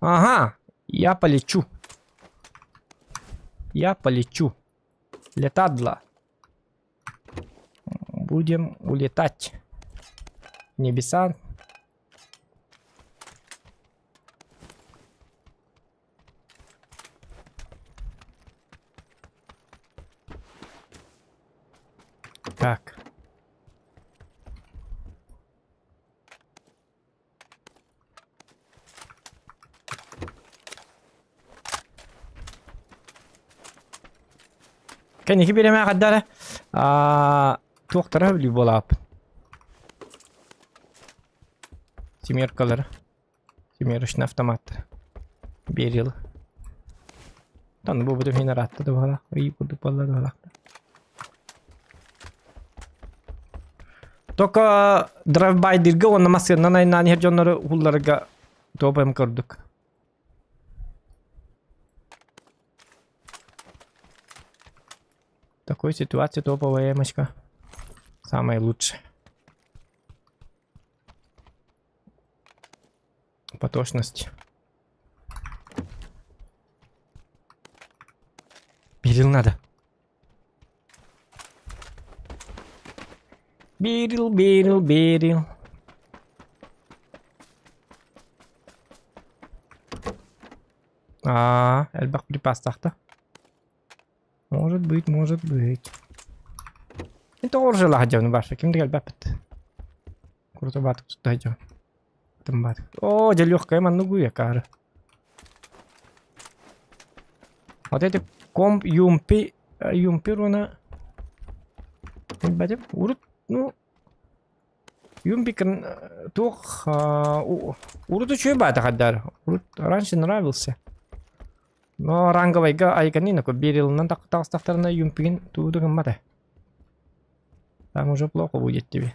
Ага, я полечу. Я полечу. Летадла. Будем улетать. В небеса. Так. Кэнники бириэмэ хаддара туохтара бүлүү буолааппын. Семеркалары. Семерочный автоматтар. Берил. Тан бу бутум хин аратта да буолах. Ый курдук буолла да буолах. Только драйвбайдырга уонна массыыннан айнаан иһэр дьоннору уһулларга топ-м курдук. В такой ситуации топовая эмочка самая лучшая. По точности. Берил надо. Берил, берил, берил. Аа, элбэх припастаахта. Может быть, может быть. Это оржелах дьон барса, ким да элбэппит. Круто баатык тутта дьон. Тымбаатык. Оо, дьэ легкая манныгу якары. Вот эти комп юмпи юмпи руна билбэтим. Урут, ну, юмпи туох урут үчүгэй баата хаддар. Урут раньше нравился. Но ранговайга айганина берилынан таҕыстахтарына юмпигин тууду гыммата. Там уже плохо будет тебе.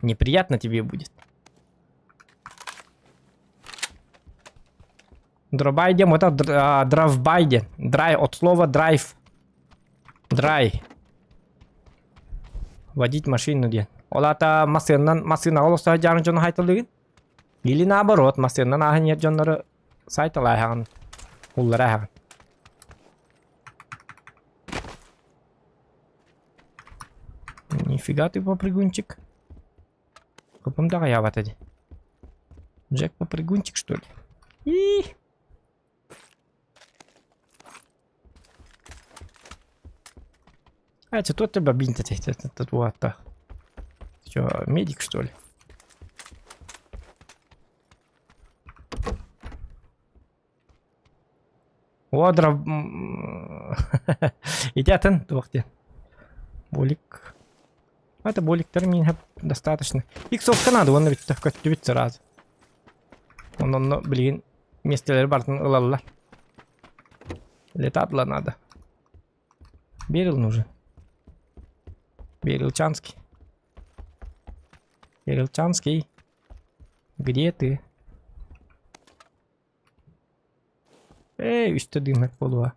Неприятно тебе будет. Дробайдем, это дравбайден. Драй от слова драйв. Драй. Водить машину диэн. Ол аата массыынанан массыынаҕа олорсо сылдьаарын дьону хайталыыгын. Или наоборот, массыынанан ааһан иһэр дьоннору сайталааһаҕын, улларааһаҕын. Нифига ты попрыгунчик. Купум даҕайаабата дии. Джек попрыгунчик что ли? И А, это тот тебя бинт этот вот Что, медик что ли? О, дров... Ити атын туох диэн. Болик. Это боликтар миин достаточно. Иксовка надо, уонна бүттэ көттүбүт сразу. Онон билигин миэстэлэри барытын ылаллар. Летатла надо. Берил нужен. Берилчанский. Берилчанский. Где ты? Эй, үстэ дыыммат буолуо.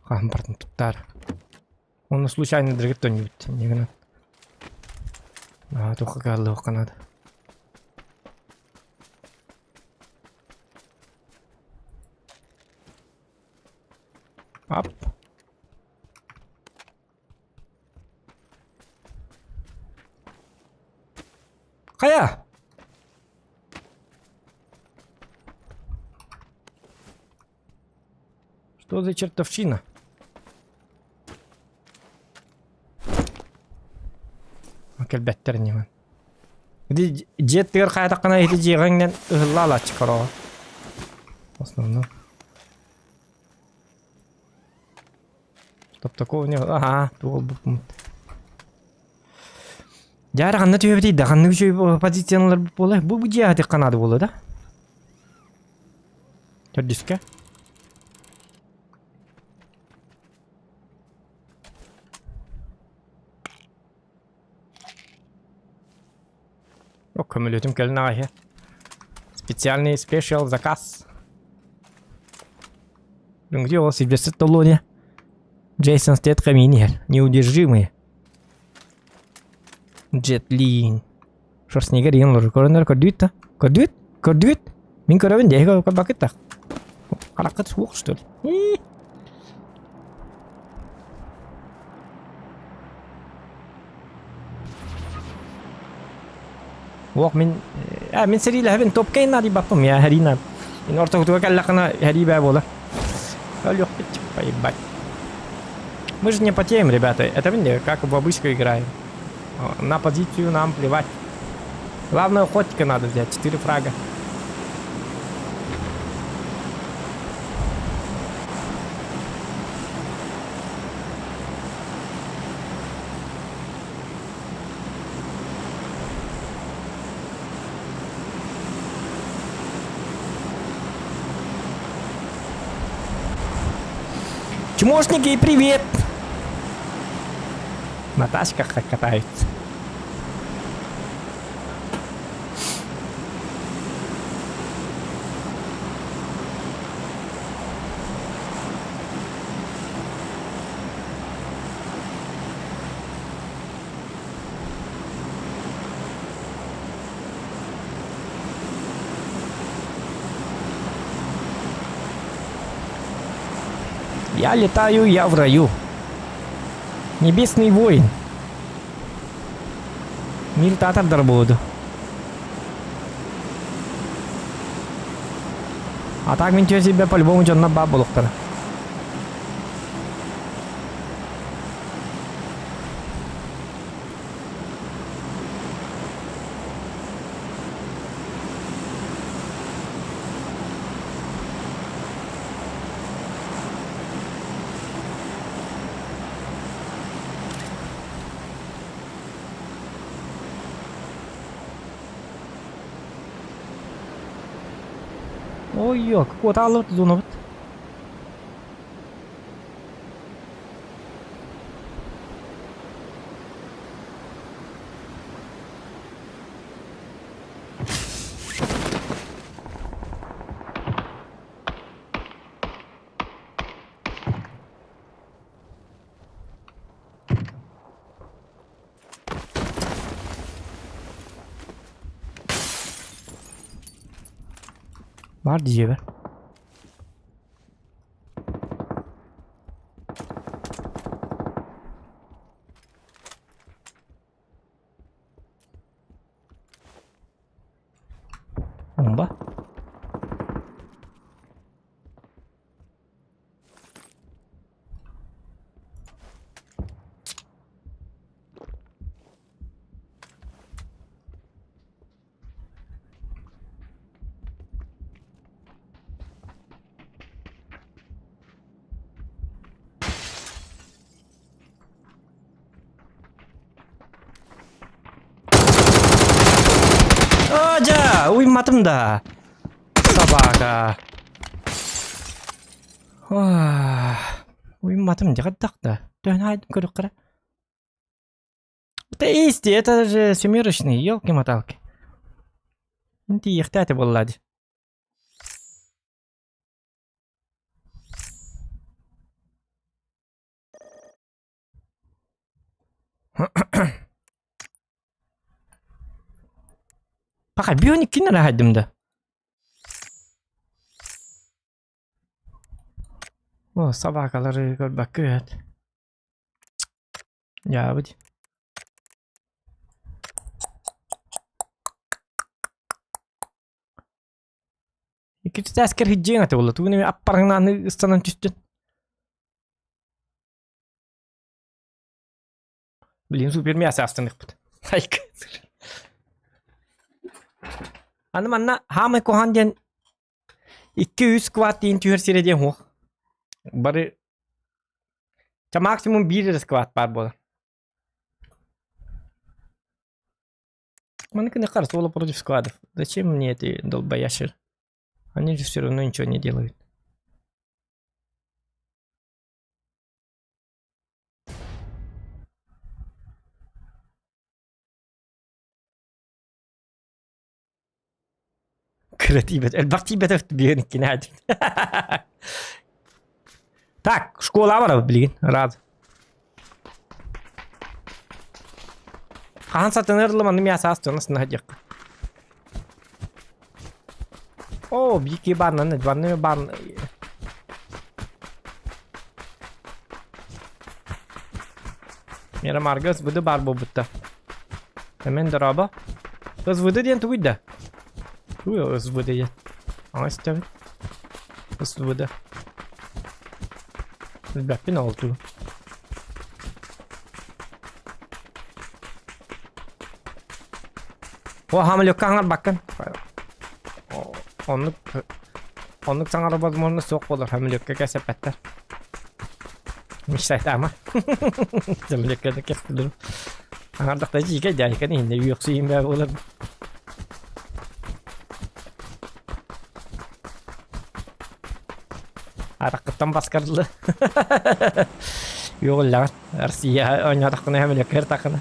Хаһан бардын туттаар. Уонна случайно дыргыт төннүбүт инньэ гынан. Аа туохха кыһаллыахха наада. Ап. Хайа! Что за чертовщина? Кэлбэттэр ньыман. Ити дьиэ тыгар хайатаххына ити дьиэҕиҥнэн ыһылла алааччы короҕо. Основном. Топ такого не... Ага, туол бупмут. Дьэ, ханна түһэбитий да, ханнык үчүгэй позициялар буолар? Бу бу дьиэҕэ тихха наада буолуо да? Төрдүскэ. О, көмөлөтүм кэлин аҕай. Специальный спешиал заказ. Где у вас Сильвестр Сталлоне? Джейсон Стэтхэм иһэр. Неудержимые. Джет Ли. Шварценеггер иһэн олорор. Көрөннөр көрдүбүт да? Көрдүбүт? Көрдүбүт? Мин көрөбүн дии көрбөккүт да. Хараххыт суох что ли? Уох мин э, мин сэриилэһэбин топка инна дии я хэрина. Ин ортотуга кэллэххинэ хэрии бээ буолар. Өлүөхпүт поебать. Мы же не потеем, ребята. Это мы как в обычку играем. На позицию нам плевать. Главное, охотника надо взять. 4 фрага. Чмошники, привет! На тачках катаются. Я летаю, я в раю. Небесный воин. Мир татардар буду. А так мин себе по-любому дьонно баа булуктара. Ой, какого-то зона. Бар дьиэбэр. Бомба. Дьэ, уйматым да. Собака. Уйматым дьэ хайдах да. Төһөн көрүк Это исти, это же семерочный, елки-моталки. Тиихтээти буолла дии. Паха, бионик кинер аһайдым да. О, собакалары көрбөккүт. Дьаабыт. Икки тааскар хиддиэҥ этэ буолла. Тугун эмэ аппарыҥнааны ыстанан түстүн. Блин, супер мясо астыныхпыт. Айка. Аны манна хаамай куһаан диэн 2-3 сквад диэн түһэр сирэ диэн суох. Бары Ча максимум биир эрэ сквад баар буолар. Маннык Соло против складов. Зачем мне эти долбоящеры? Они же все равно ничего не делают. Кыра тиийбэт, элбэх тиийбэтэх биһиэн иккини Так, школа барабыт билигин, рад. Хаһан сатанар ылым аны мясо астына сына диэххэ. О, бики баннаны, банны бан. Мирамарга СВД бар буолбутта. Эмэн дорообо. СВД диэн тугуй да? Тугуй СВД диэн? Аңа истэбин. СВД. Билбэппин ол тугу. О, хамлёкка хаҥарбаккын. Оннук оннук саҥарар возможно суох буолар хамлёкка кэсэппэттэр. Мечтайтаама. Самолёкка да кэстилэр. Аҥардахта дьиикэ дьаайкан иһиннэ үөхсүйүм бää буолар. Аракыттан баскардылы. Юғыллаҕын. Россия оонньоотоххуна самолёкка ыртаххына.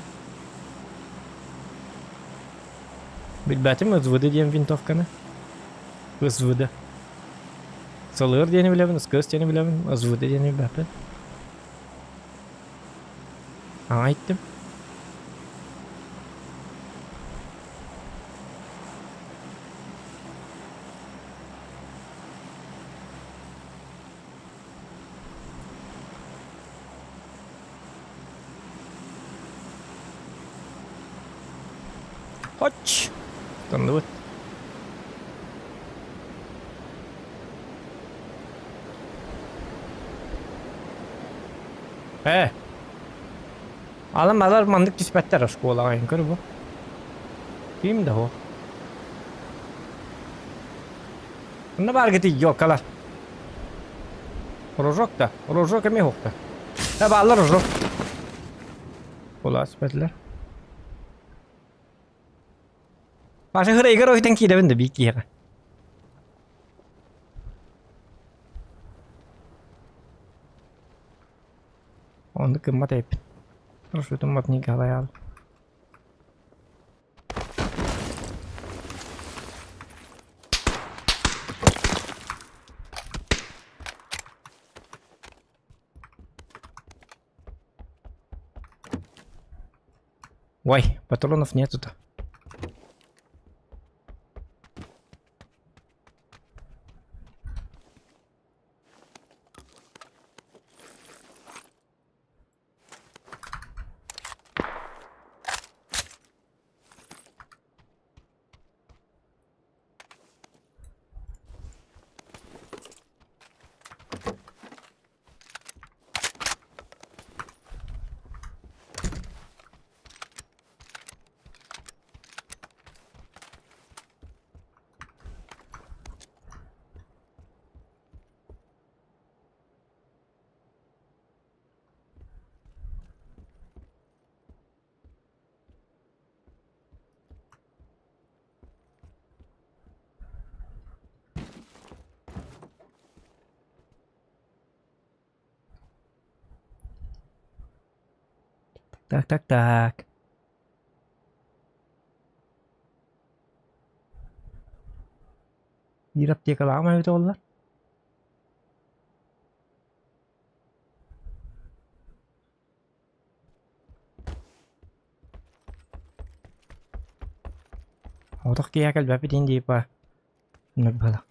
Билбэтим СВД диэн винтовканы. СВД. Сылыыр диэни билэбин, СКС диэни билэбин, СВД диэни билбэппин. Аҥа иттим. Хоч! Тоннубут. Ээ. Алым алар маннык түспэттэр оскуолаҕа көр бу. Ким да суох. Онно бааргыт ёлкалар. Рожок да, рожок эмиэ суохта. Э бааллар рожок. Кулаас бэтилэр. Паша хырайгар ойтан киирэбин да биир киһиэхэ. Оннук гыммат эбиппин. Маршрутум Николай Ой, патронов нету-то. Так, так, так. Биир аптекалааҕым эбитэ буоллар. Отох киһи кэлбэппит типа нырбала.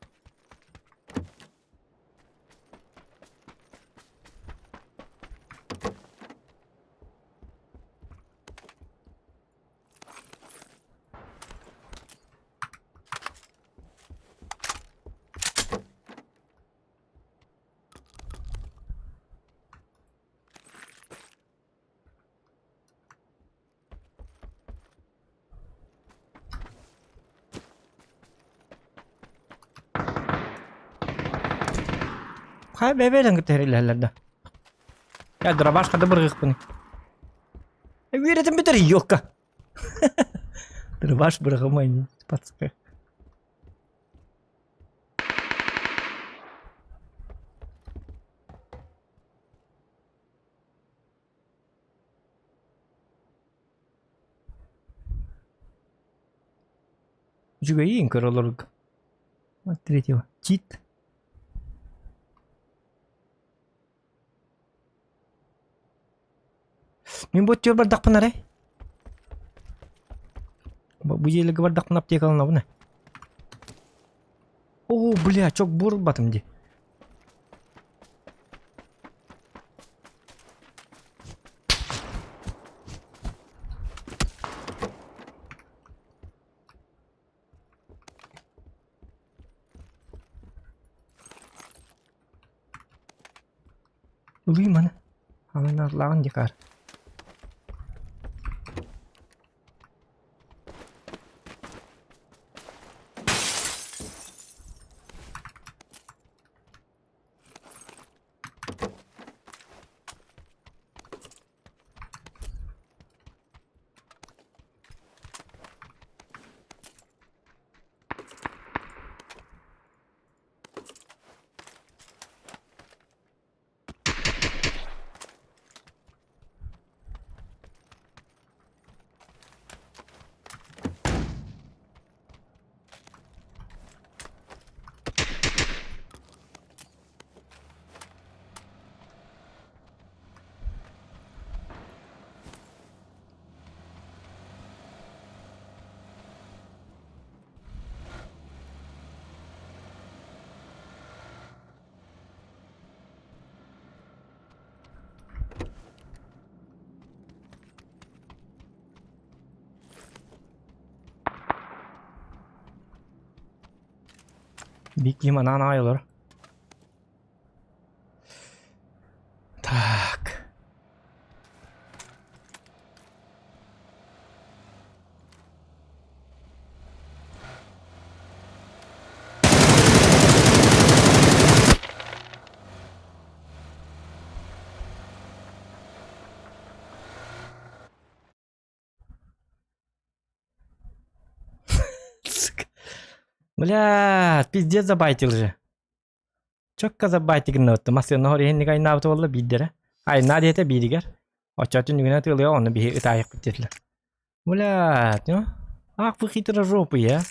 Хайа бэйбэлэн кытта эрэллэллэр да. Я дробаш хата быргыхпын. Үөрэтин бүтэр ёлка. Дробаш быраҕымай пацка. Үчүгэйиин көрө олорго. Вот третьего. Чит. Мин бу өттүгэр бардахпын арай. Бу дьиэлэргэ бардахпын аптекаланабын ээ. О, бля, чок буорбатым дии. Ылыы маны. Аманарлааҕын дикаар. Бик анаан аҕай олор. Так. Сука. Бля, пиздец забайтил же. Чокка забайтик гынныбыттым. Массыына хор иһинник айнаабыт буолла биирдэрэ. Айнаа диэтэ бииригэр. Оччоотун үгүнэ тыалыга онно биһи ытаайыкпыт диэтилэр. Бля, ну, ах вы хитрожопые, а.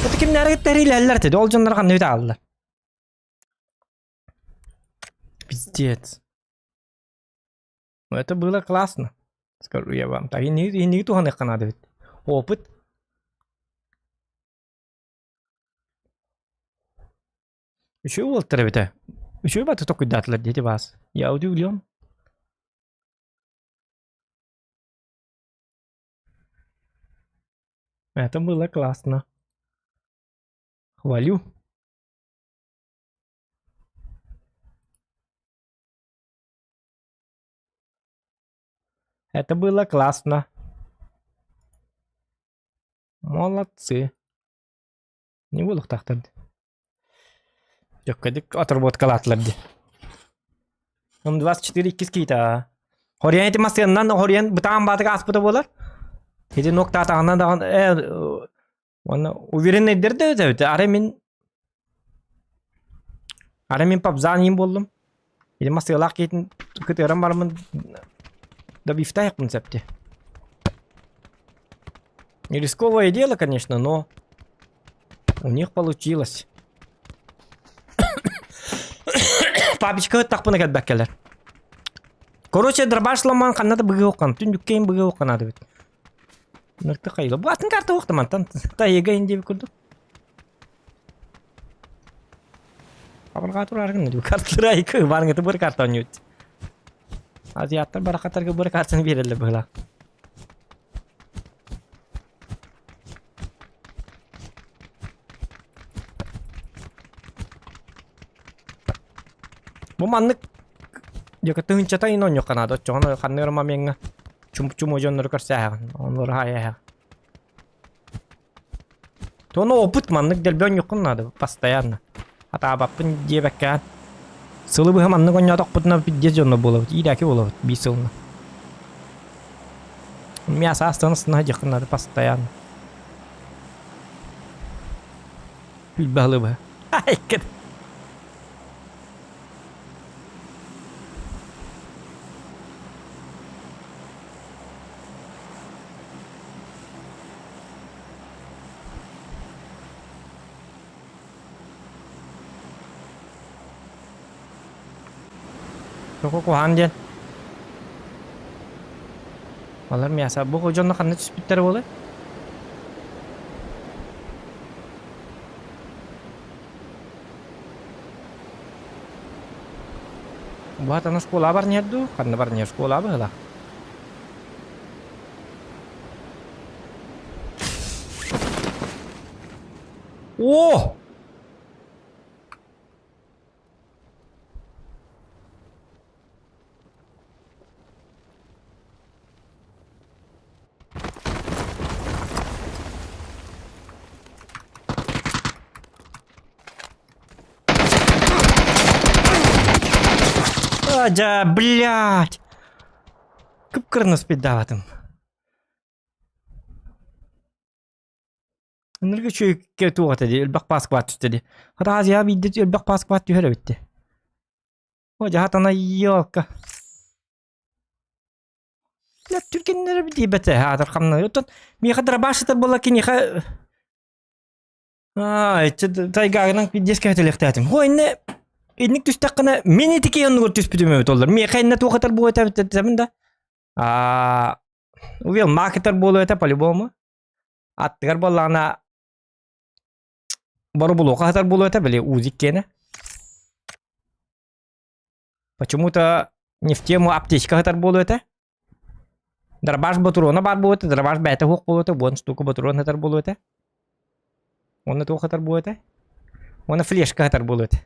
Это кимнээри кытта эрилэллэр ол дьоннор ханна бүтэ Пиздец. Ну, это было классно, скажу я вам. Так, инниги туһаныахха наада эбит. Опыт. Үчүгэй уолтар эбитэ. Үчүгэй баты токуйдаатылар диэти баас. Я удивлен. Это было классно. Хвалю. Это было классно. Молодцы. Не буолуохтаахтар дии. Дьоккодик отработкалаатылар дии. М24 иккис киита. Хориан ити массыыннан хориан бытаан баатыга ааспыта буолар. Ити нуктаатаҕына даҕаны э уонна уверенныйдэр да эбит арай мин арай мин пабзаан иин буоллум. Ити массыылаах киһитин кытыаран бараммын да бифтайыкпын сөптү. Не рисковое дело, конечно, но у них получилось. Папичка ыттахпына кэлбэккэлэр. Короче, дробашламан ханна да быгыы уххан. Түндүккейин быгыы уххан ады бит. Нырты хайла. Бу атын карта ухта мантан. Тайыга инди курдук. Абырға турар гын. Карталар айкы. Барыңыты бір карта ойнойт. Азиаттар барахаттарга бір картаны берелер быһыла. Бу маннык дьэ тыһыынчата иин оонньуохха наада оччоҕуна ханнык эрэ момеҥҥа чум-чумо дьоннору көрсөөһөҕүн оннугар хаайыаһаҕын Тону опыт маннык дэлби оонньуоххун наада постоянно атаабаппын диэбэккээн сылы быһа маннык оонньоотохпутуна пиздец дьонно буолабыт иирээки буолабыт биир сылынан мясо астан астына сылдьыаххын наада постоянно. Билбаһылыба. Айкын. Тоҕо куһаҕан диэн. Балар мясо бу дьонно ханна түспүттэрэ буолуой? Бу хатана школа бар нет дуу? Ханна бар не школа быһыла? О! Адя, блядь! Кып-кырнас пидаватым. Ынырга үчүгэй туох этэ дии, элбэх пааскыбаат түстэ дии. Хата Азияҕа биирдэ элбэх пааскыбаат түһэр эбит дии. О, дьаһатана елка. Бля, түргэннэр эбит диэбэтэ, аатар хамна. Оттон миэхэ дробаш сытар буолла киниэхэ Аа, тайгагынан пиздец кэһэтэлиэхтээтим. Хо инне инник түстэххинэ мин ити киһи оннугар түспүтүм эбит оллар. Миэхэ инне туох этэр буо этэбин да. Аа, увел маркетер буолуо этэ по-любому. Аттыгар буоллаҕына боробулуоха сытар буолуо этэ, били УЗИк киэнэ. Почему-то не в тему аптечка сытар буолуо этэ. Дробаш ботуруона баар буолуо этэ, дробаш бэйэтэ суох буолуо этэ, уон штука ботуруон сытар буолуо этэ. Уонна туох сытар буолуо этэ? Уонна флешка сытар буолуо этэ.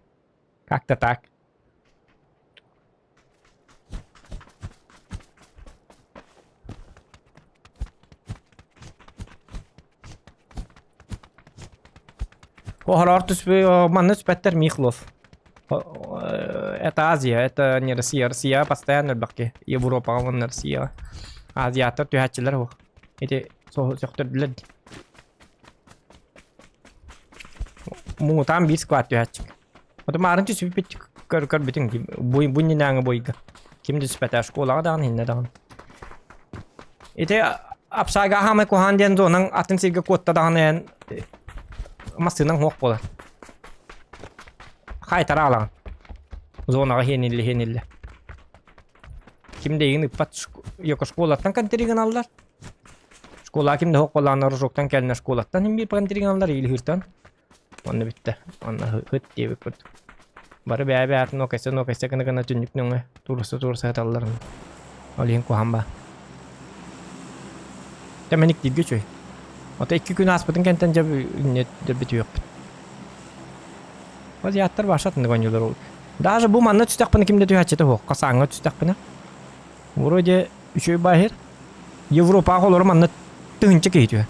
Как-то так. Оһороор түспү манна түспэттэр Михлов. Это Азия, это не Россия. Россия постоянно элбэхки. Европаҕа уонна Россияҕа. Азиаттар түһээччилэр суох. Ити сөхтөрдүлэр. Муҥутаан биир склад түһээччи. Ото маарын түспүппүт көр көрбүтүҥ дии. Бу бу иннинээҥи бойга. Ким да түспэтэ школаҕа даҕаны иннэ даҕаны. Ити апсаага хаамай куһаан диэн зонаҥ атын сиргэ куотта даҕаны эн массыынаҥ суох буолар. Хайтара алаҕын. Зонаҕа хиэниллэ хиэниллэ. Ким да игин ыппат йоко школаттан контригын аллар. Школа ким да суох буоллаҕына рожоктан кэлнэ школаттан иһин биир контригын аллар или хыртан. Онно бүттэ. Онно ыт диэбит курдук. Бары бэйэ-бэйэтин нуокайса-нуокайса гына-гына түннүк нөҥүө туруорса-туруорса сыталларын. Ол иһин куһаҕан баа. Тэмэник дииргэ үчүгэй. Ото икки күн ааспытын кэнтэн дьэ инньэ бүтүөхпүт. Азиаттар баша атыннык оонньуулар ол. Даже бу манна түстэхпинэ ким да түһээччитэ суох. Хасааҥҥа түстэхпинэ. Вроде үчүгэй баһыр. Европаҕа олору манна тыһынча киһи түһэр.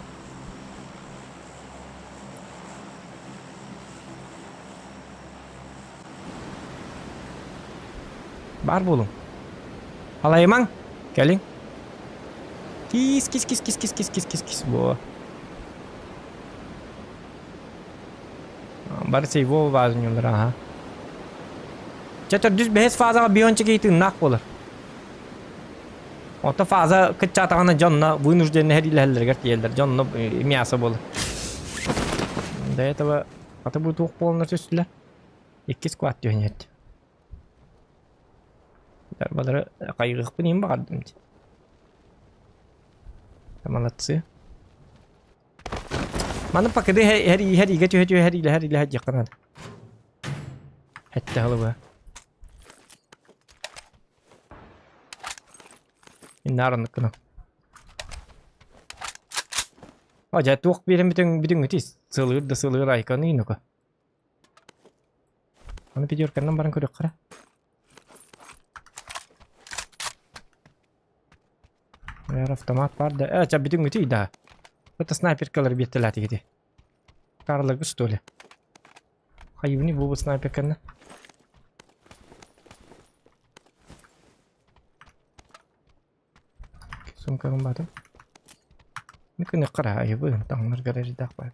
Баар буолуҥ. Алайымаҥ, кэлиҥ. Кис кис кис кис кис кис кис кис кис буо. Бары сейво баазынньулар аха. Чэ төрдүс бэһис фазаҕа биончик тыыннаах буолар. Ото фаза кыччаатаҕына дьонно вынужденный сэриилэһэллэригэр тиийэллэр. Дьонно мясо буолар. До этого аты бу туох буоланнар түстүлэр. Иккис квад түһэн Дарбалары хайгыахпын иһин баҕардым дии. Молодцы. Маны пакеты һэриигэ түһэ-түһэ һэриилэһэ-һэриилэһэ диэххэ наада. Эттэ халыба. Иннаар оннук гынан. О, дьэ туох биэрэн бүтүн бүтүҥҥүтүй? Сылыыр да сылыыр айканы ну-ка. Аны пятерканнан баран көрүөххэ. Эр автомат бар да. Э, ча бүтүҥҥүтүй да. Это снайперкалар биэртэлээтигити. Карлыгы что ли? Хайыбыны бу снайперканы. Сумкабын баатым. Күнү қара айыбы, таҥнар гараждаах бар.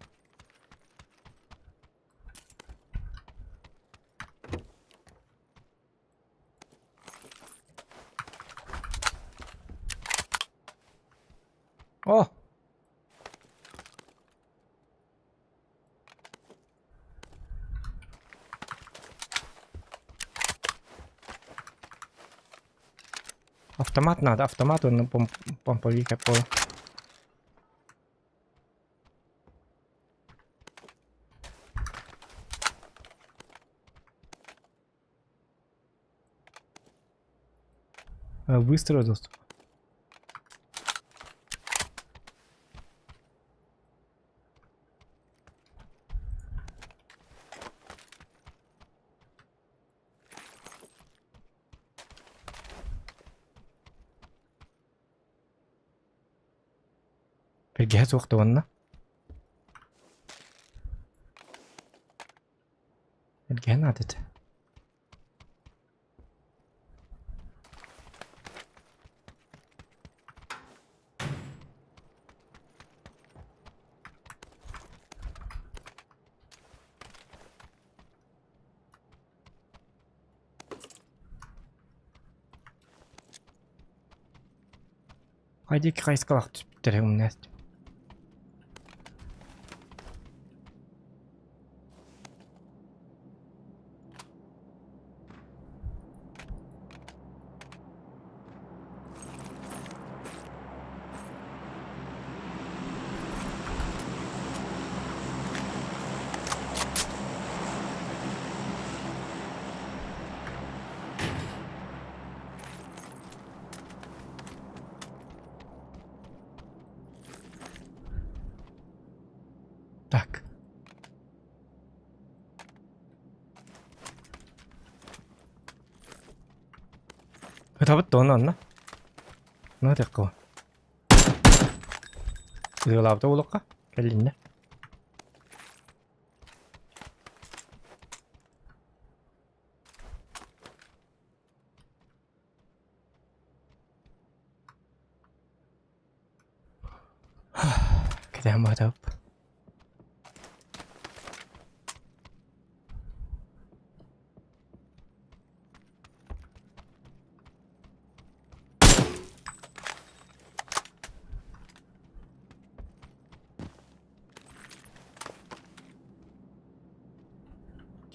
О! Автомат надо, автомат уонна помповик буолар. Быстро доступ. Бэргэһэ суох да уонна. Бэргэһэ наада этэ. Хайдик хайысхалаах түспүттэрэ умнээт. Так. Ытабыт да онно. Ну такого. Ыалаабыта буолуохха кэллиннэ. Кэтээн баатап.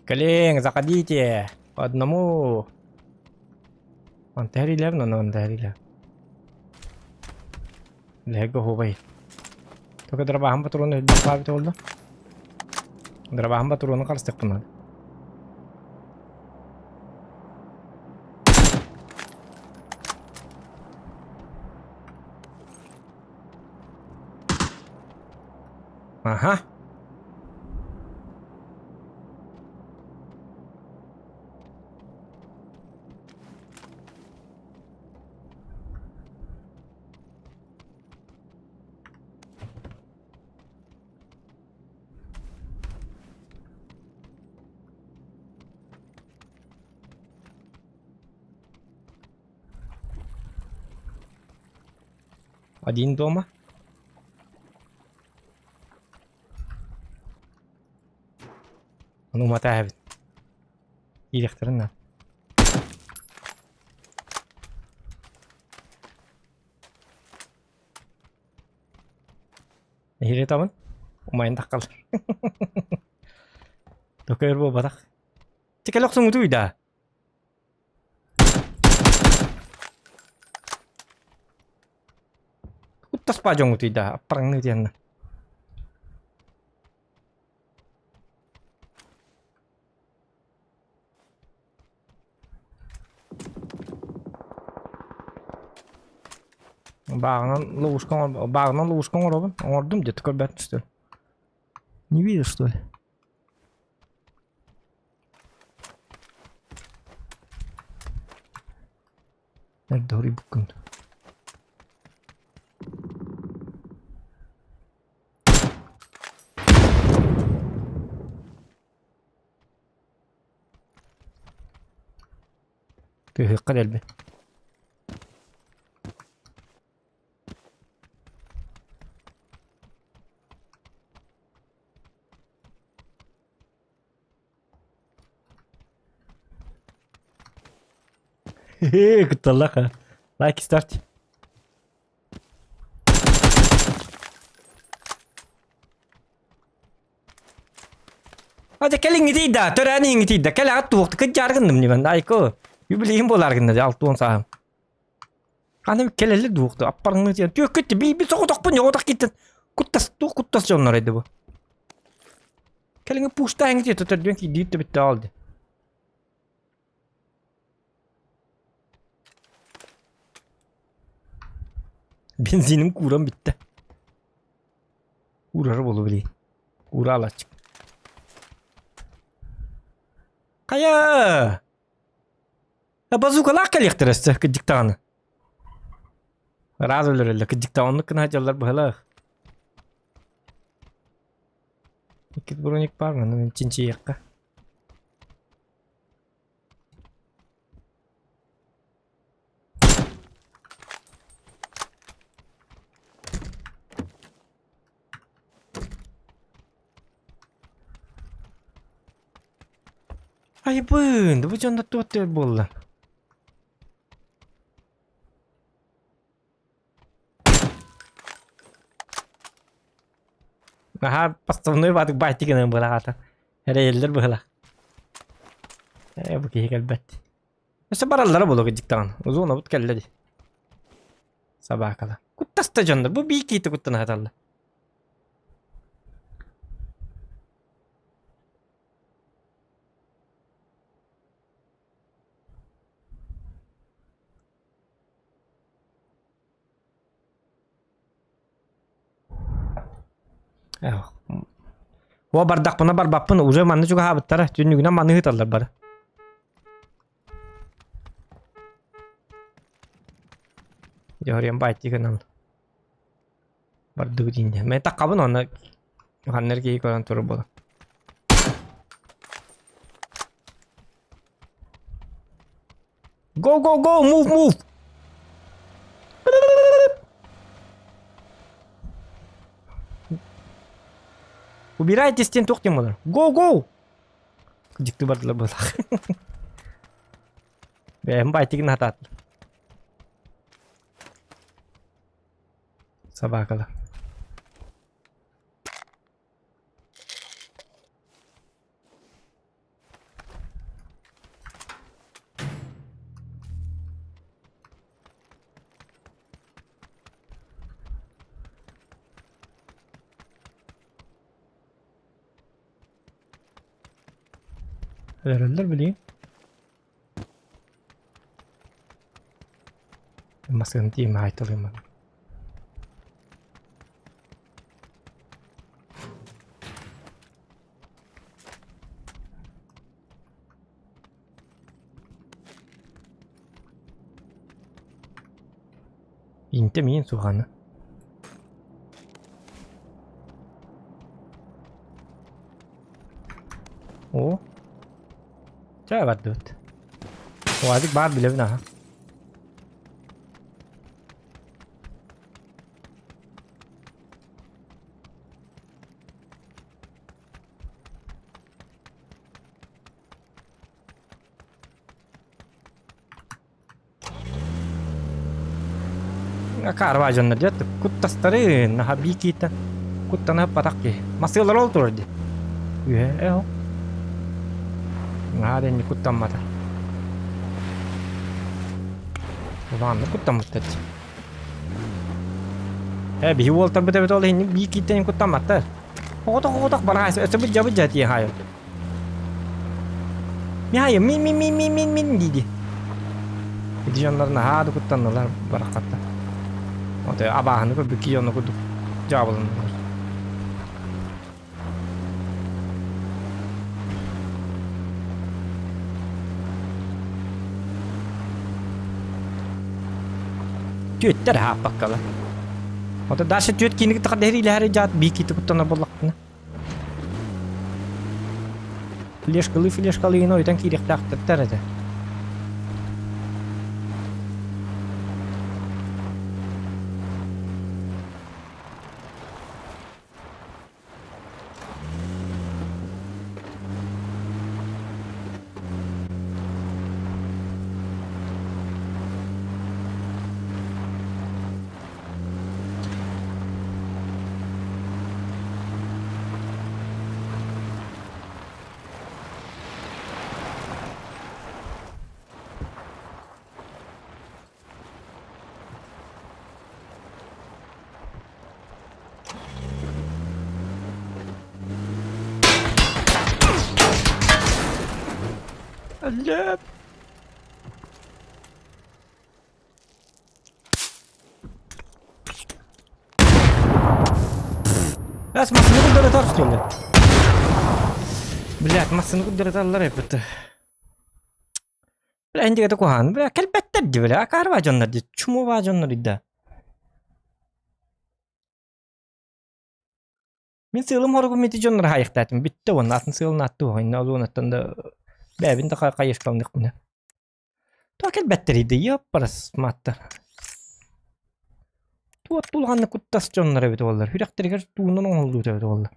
Коллег, заходите по одному. Антарилев, но антарилев. Лего хубай. Только дробаһым патроны өлбөх буолла. Дробаһым патроны харыстыахпын наада. Ага. Один дома. Ону уматаабыт. Киириэхтэрин наада. Эһиги табын? Умайын таххалар. Төкөр буолбатах. Чэ кэлэ охсуҥ утуй да. Куттаспа дьоҥ утуй да, аппараҥныы диэннэ. Бааҕынан ловушка бааҕынан ловушка оҥоробун. Оҥордум где-то көрбөт что ли? Не видишь, что ли? Эрдэ хоруйбуккун. Тыаһыахха дэлби. Кытталлах Лайки ставьте. Ата кэлиҥҥитий да, төрөөн иһиҥҥитий да, кэлэҕит туохта кыдьаар гынным димэн, айко. Юбилейим буолаар гынна 60 сааһым. Аны кэлэллэр дуохта, аппарыңны тиэн, түөккүт би соҕотохпун, оҕотох киттен куттас, туох куттас дьоннор эди бу. Кэлиҥҥи пуштааҥҥытый төтөрдүөн киирдиир да бүтте алды. Бензиним кууран бүттэ. Куурара буолуо билигин. Куура алааччы. Хайа! Базукалаах кэлиэхтэрэ өссө кырдьык даҕаны. Ыраас өлөрөллөр кырдьык да оннук гына сылдьаллар быһалаах. Иккит броник баар манна мин чинчийиэххэ. Айбын, бу дьонно туох буолла? Наһаа поставной баатык баайты гынан быраҕата. Эрэйэллэр быһыла. Ээ бу киһи кэлбэт. Өссө бараллара буолуо кырдьык даҕаны. Узонабыт кэллэ дии. Собакалар. Куттаста дьоннор. Бу биир киһи куттана сыталлар. О бардахпына барбаппын уже манна чугаһаабыттара түннүгүнэн маны ыыталлар бары. Дьоһуруйан баайдыы гынан бардыбыт инде. Мен таххабын онно ханна эргийи көрөн турар буолан. Go, go, go, move, move! Убирайтесь диэн туох диэн буолар? Go, go! Дьикти бардылар буоллах. Бэйэм байтигин хатаат. Собакалар. Өлөрөллөр билигин. Массыына тиийимэ айтылыым. Интэ миин суһаны. О. Чэ бардыбыт. Уазик баар билэбин аха. Акаарбаа дьоннор дьэ куттастарын наһаа бии кииттэн куттана ыппатах киһи. Массыылар ол турар дии. Үһэ ээ ол. Наһаа да инник куттаммата. Улааннык куттаммыттар дии. Ээ биһи уолтарбыт эбит ол иһинник бии кииттэн куттамматтар. Оҕотох-оҕотох бараайсы өссө быдьа-быдьа тиэ хаайым. Михаил, мин мин мин мин мин мин диди. Ити дьоннор наһаа да куттаннылар бараххатта. Ото абааһыны көрбүт киһи онно курдук дьаабыланнылар. Түөттэр хааппаккалар. Ото дальше түөт киини кытта дэһириилэһэри дьаат бии киити куттанар буоллахпына. Флешкалыы флешкалыыны ойутан киириэхтээхтэр этэ. Өллөм. Эс массыына курдары что ли? Блядь, массыына курдары эппит. Бля, индигete куһаан. Бля, кэлбэттэр ди, бля, акаарба дьоннор ди, чумуба дьоннор да. Мин сыалым хоругум ити дьоннор хайыктаатым. Бүттэ уонна атын сыалын атту оһойна олуонаттан да бэбин да хайышкалныхпына. Туа кэлбэттэр иди, ёппарас маттар. Туот тулҕанны куттас дьоннор эбит оллар. Хүрэхтэригэр туунан оҥоһуллубут эбит оллар.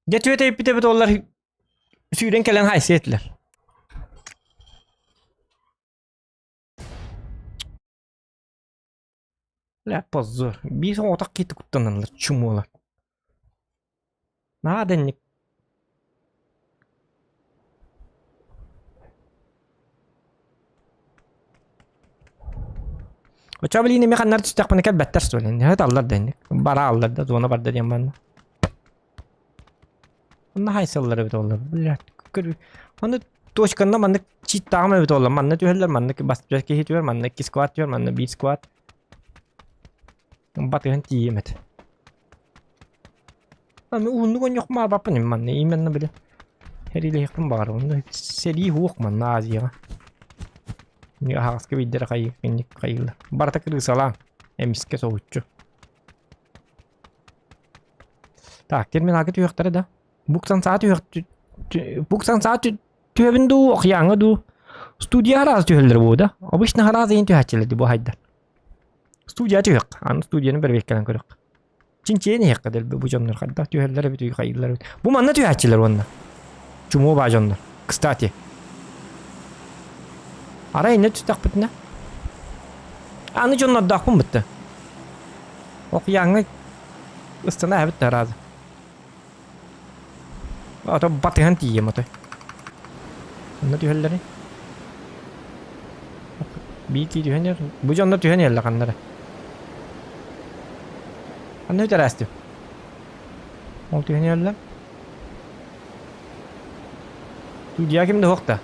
Дьэ түөтэйпит эбит оллар сүүрэн кэлэн хайсыа этилэр. Бля, позор. Биир оҕотох киһи куттаналлар, чумуолар. Наһаа дэнник. Оччо билигин эмиэ ханнар түстэхпинэ кэлбэттэр что ли? Ыһыталлар да инник. Барааллар да, зона барда диэн манна. Онно хайсаллар эбит оллар. Блядь, көр. Аны точканна маннык читтааҕым эбит оллар. Манна түһэллэр, маннык бас киһи түһэр, манна икки сквад түһэр, манна биир сквад. Батыһан тиийиэм этэ. Аны уһуннук онньох маабаппын манна именно били Сэриилэһиэхпин баҕарабын. Сэрии суох манна Азияҕа. Аһаҕаска биирдэрэ хайыы инник хайыылар. Барыта кырыысалаан. Эмискэ соһуччу. Так, терминалга түһүөхтэрэ да. Буксан саа түһүөх Буксан саа түһэбин дуу, океаҥҥа дуу. Студия араас түһэллэр буо да. Обычно араас иһин түһээччилэр бу хайдар. Студия түһүөх. Аны студияны бэрэбиэркэлээн көрүөх. Чинчийэн иһиэххэ дэлби бу дьоннор хайдах түһэллэр эбит хайыыллар эбит. Бу манна түһээччилэр уонна. Чумуо баа дьоннор. Кстати. Арай иннэ түстэхпитинэ. Аны дьоннордоохпун бытты. Окуяҥҥа ыстана эбит да араазы. Ото батыһан тиийиэм отой. Онно түһэллэрий? Биир кии түһэн иһэр. Бу дьонно түһэн иһэллэр ханна эрэ. Ханна үтэрээстим? Ол түһэн иһэллэр. Судья ким да суох да.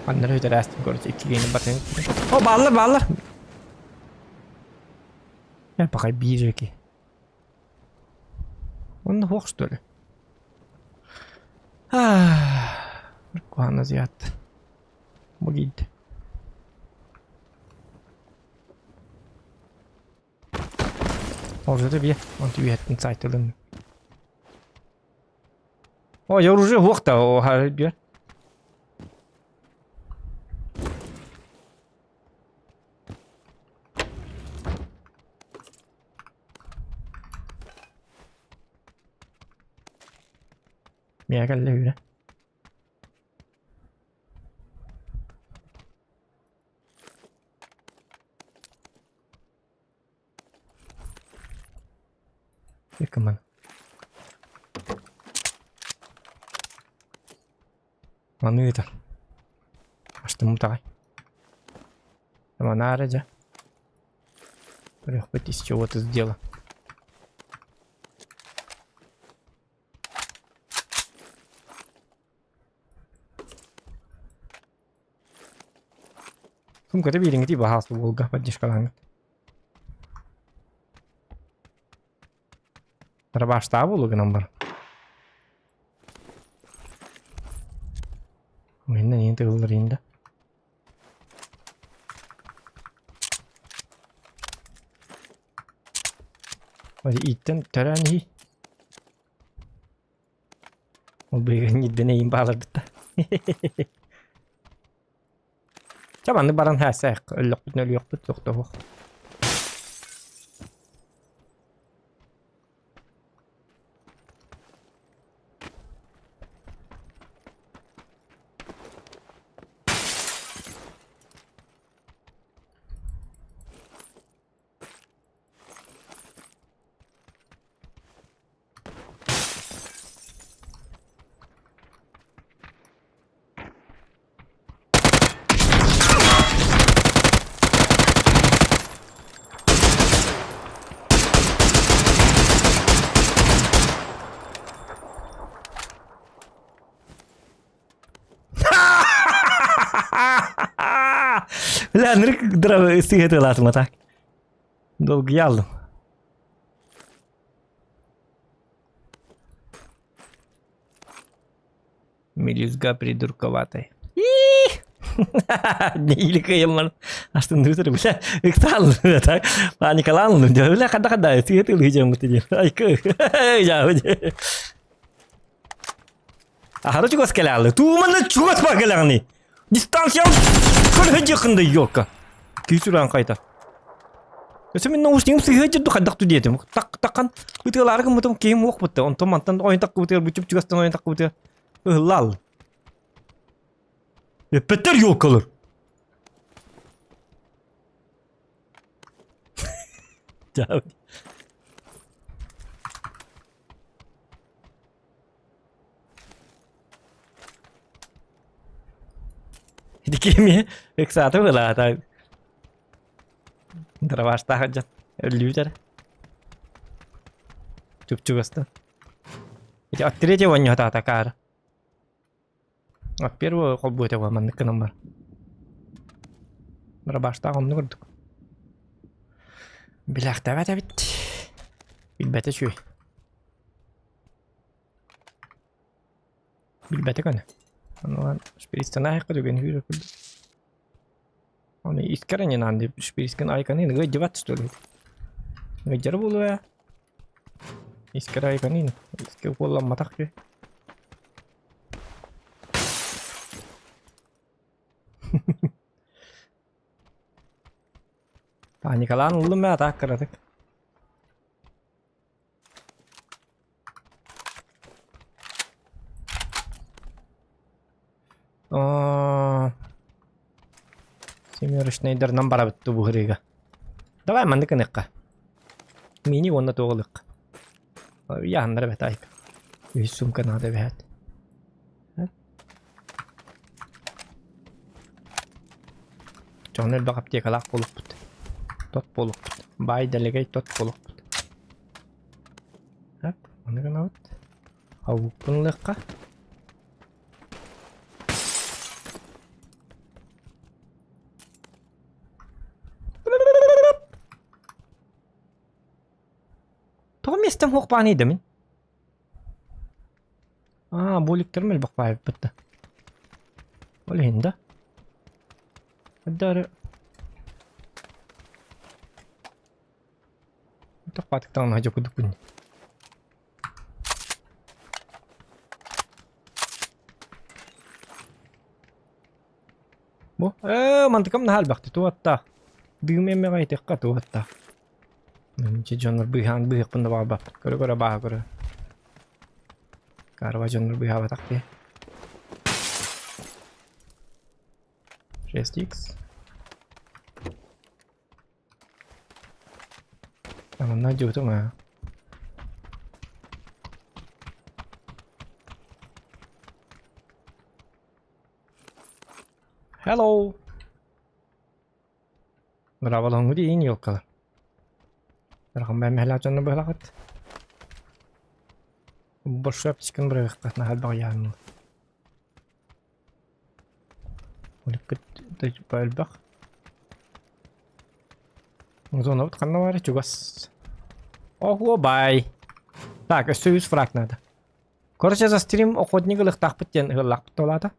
Ханна эрэ үтэрээстим короче икки киһини батыһан. О бааллар бааллар. Я пока бижики. Он суох что ли? Куһаҕан азиат. Бу киирдэ. Оружие бие. Он үһэттин сайтылын. Ой, оружие суох да, о, диэн. Миэхэ кэллэ үүрэ. Ыкыман. Маны ыытар. Астыммыт аҕай. Манаара дьэ. Көрүөхпүт из чего ты сделал. Сумката биириҥҥитий баһаас Волга поддержкалааҥҥыт. Рабаштаа буолуо гынан баран. Иннен иин тыгыллар иин да. Ииттэн төрөөн иһий. Ол быыгын ирдэнэ иин бааларбыт да. Чэ маннык баран хээсээх өллөхпүтүнэ өлүөхпүт тохтоһуох. Бля, нырык дыра сыһытылаатым так. Долгуйа алдым. Мелюзга придурковатай. Или кыйыммар астындырыр бля ыксаал так паникалаан бля хада хада сыһытылыы дьоммут дии айкы я Аһары чугас кэлэҕли. Тууманы чугас ба кэлэҕни. Дистанция көрһөдьөхында ёлка. Күүсүрэн хайта. Өсө мин наушнигым сыһыа дьырду хайдах ту диэтим. Так такхан ытыалаары гыммытым киһим уох бутта. Онтон мантан ойун таккыбытыгар бу чуп чугастан ойун таккыбытыгар ыһыллаал. Эппеттер ёлкалар. Ити кими ыксаата былаата. Дроваштаах дьон өллүүтэр. Чуп-чугастан. Ити от третьего онньоһутаата каара. От первого холбуота буолан маннык гынан бар. Дробаштаах оннук курдук. Билээхтээбэт эбит. Билбэтэ үчүгэй. Билбэтэ көнө. Ону шприцтэн аһыахха түгэн үүрэ курдук. Оны искэр аньанаан деп шприцкин айканын ыгыдьыбат что ли? Ыгыдьар буолуо Искэр айканын искэ укуолламматах үһү. Паникалаан ыллым ээ атаак кыратык. Семерочнайдарынан барабыт тубуһурыыга. Давай маннык ыныхха. Мини уонна туох ылыахха. Яһаннара бэт айка. Үһүс сумка наада эбээт. Дьон элбэх аптекалаах буолукпут. Тот буолукпут. Баай дэлэгэй тот буолукпут. Так, ону гынабыт. Авукпун ылыахха. Тоҕо миэстэм суох бааный да мин? Аа, буликтарым элбэх баайбыт да. Ол иһин да. Дары. Тохпатыктан хажа кудукун. Бу ээ мантыкам наһаа элбэхти туотта. Дыым эмэҕэ итиэххэ туотта. Дьэ дьоннор быыһаан быыһыахпын да баҕарбаппын. Көрө-көрө бааһа көрө. Карва дьоннор быыһаабатах дии. 6х. Манна дьуутум аа. Hello. Браво диин ёлкалар. Рахман мехлaa дьонно быһалаҕыт. Большой аптечканы бырагыахха наһаа элбэх ыйааһын. Уликкыт элбэх. Зонабыт ханна баар чугас. Ого бай. Так, өссө үс фраг надо. Короче, за стрим охотник ылыхтаахпыт диэн ыһыллаахпыт туолаата.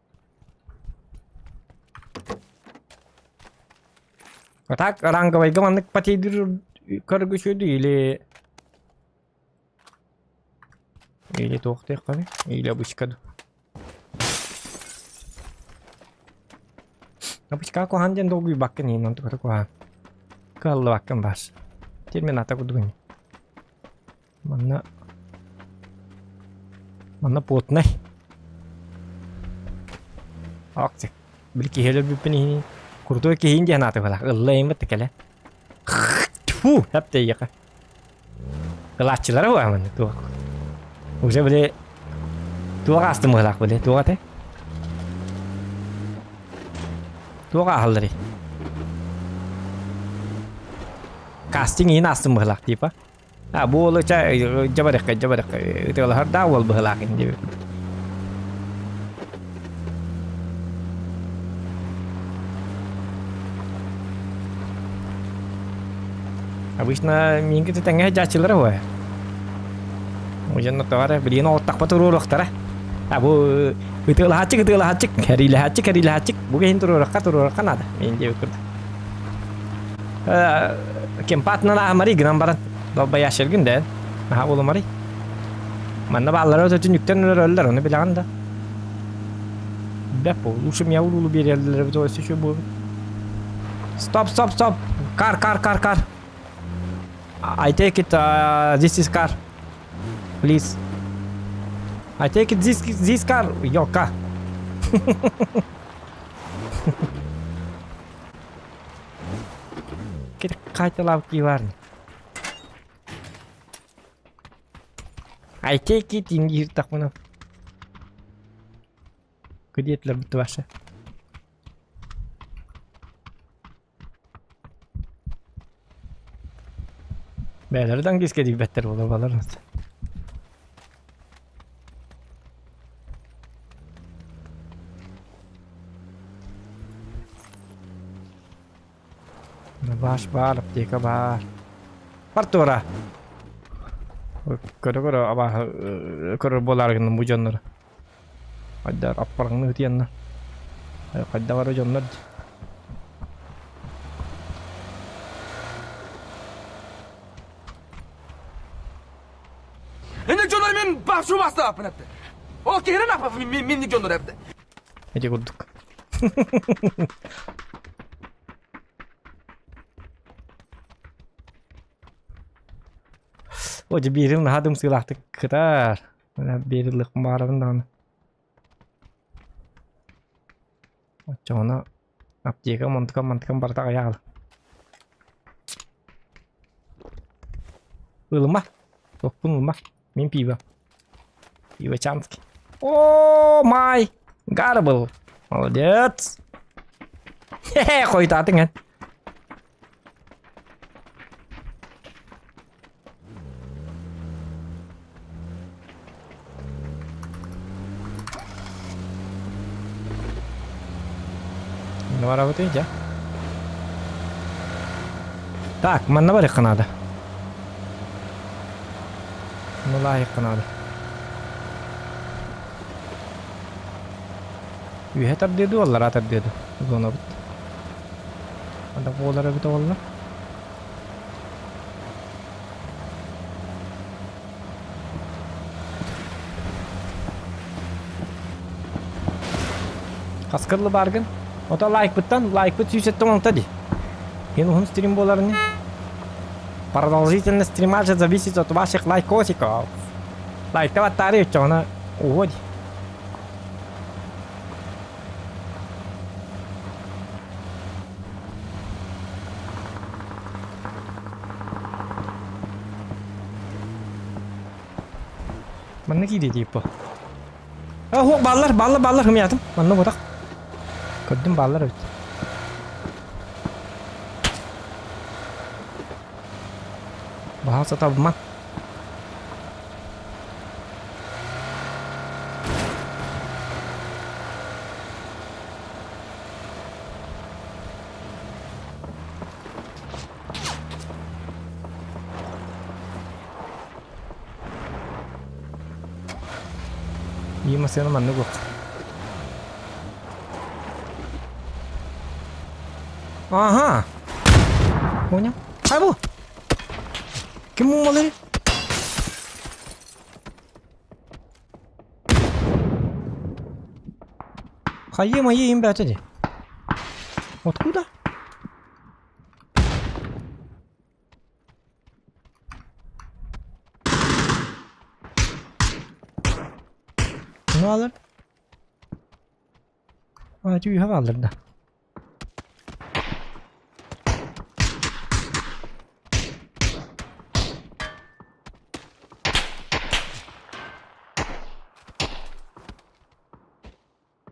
А так ранговайга маннык потейдир көргүсүдү или или туох диэххэ или обычка ду. Обычка куһаан диэн долгуйбаккын иин онтуката куһаан. Кыаллыбаккын баас. Термината курдугун. Манна Манна плотнай. Акция. Били киһи өлөрбүппүн иһин крутой киһиин диэн ааты балах. Ылла иҥмит кэлэ. Тьфу, хап тэйиэхэ. Кылааччылара буа манна туох. Уже били туох астым быһылаах били туох этэй? Туох ааһалларый? Кастинг иһин астым быһылаах типа. А бу уолу чэ дьабарыхха дьабарыхха ытыалаһар да уол быһылаах ини диэбит. Обычно миигин тэҥҥэ сылдьааччылара уһуо. Дьонно тоҕо эрэ билигин оҕуттахпа туруоруохтара. А бу ытыалаһааччык ытыалаһааччык, кэриилэһээччик кэриилэһээччик бу киһини туруорахха туруорахха наада. Мин диэбит курдук. Кемпатынан ааһымарый гынан баран долбайааччылгын да наһаа буолумарый. Манна бааллара өтөтүн үктэн өлөрөллөр, ону билэҕин да. Бэп лучше меня уруулу биэрэллэр эбит өссө үчүгэй буолбут. Стоп, стоп, стоп! Car, car, car, car. I take it, this is car. Please. I take it this car. Йока. Кайталав киварни. I take it in диир тахмына. Кудиэтлэр бутtu ваша. Бээлэрэ да английскай диирбэттэр буолар балар. Баш баар, аптека баар. Бар туора. Көрө-көрө абааһы көрөр буолаары гынным бу дьоннору. Хайдар аппараҥны ытыанна. Хайдах эрэ дьоннор дии. Инник дьоннор мин башу бастааппын этте. Ол киһирин аппа минник дьоннор эбде. Эти курдук. О, дьэ биирин наһаа дымсыылаахтык кытар. Биэриллиэхпин баҕарабын даҕаны. Оччоҕуна аптека мантыкам мантыкам барыта аҕыйах ала. Ылыма. Тохпун ылыма. Мин пиво. Пивочанский. О, май! Гарбл! Молодец! Хе-хе, хойутаатыҥ эн. Барабытый дьэ. Так, манна барыахха наада. Нулаайыахха наада. Үөһэ тардыа дуу, аллараа тардыа дуу? Зонабыт. Анда буолар эбитэ буолла. Хаскырлы бааргын. Ото лайкпыттан, лайкпыт 176 ди. Ен уһун стрим буоларын. Продолжительность стрима же зависит от ваших лайкосиков. Лайкта баттаары өччөҕүнэ уһуо ди. Манна киирии типа. А, хуох бааллар, бааллар, бааллар, хымыйаатым. Манна ботах. Көрдүм бааллар эбит. Баһа сатабыма. Биир массыына маннык уох. Ага. Понял. Хайбу. Ким мумалый? Хайы мои им бәтеди. Откуда? Ну алыр. А, түйе алыр да.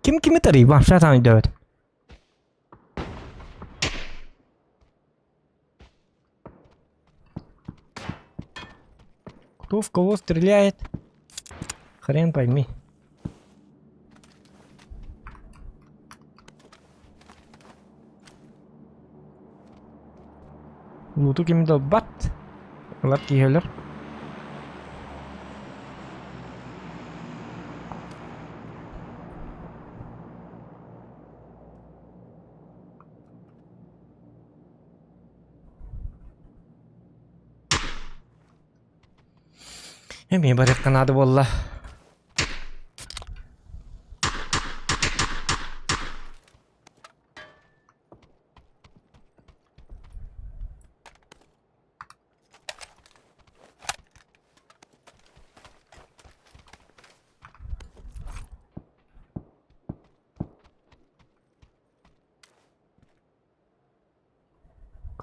Ким кими тарый? Вообще там идет. Кто в кого стреляет? Хрен пойми. Луту ким да ылбат. Ылар киһи өлөр. Эмиэ барыахха наада буолла.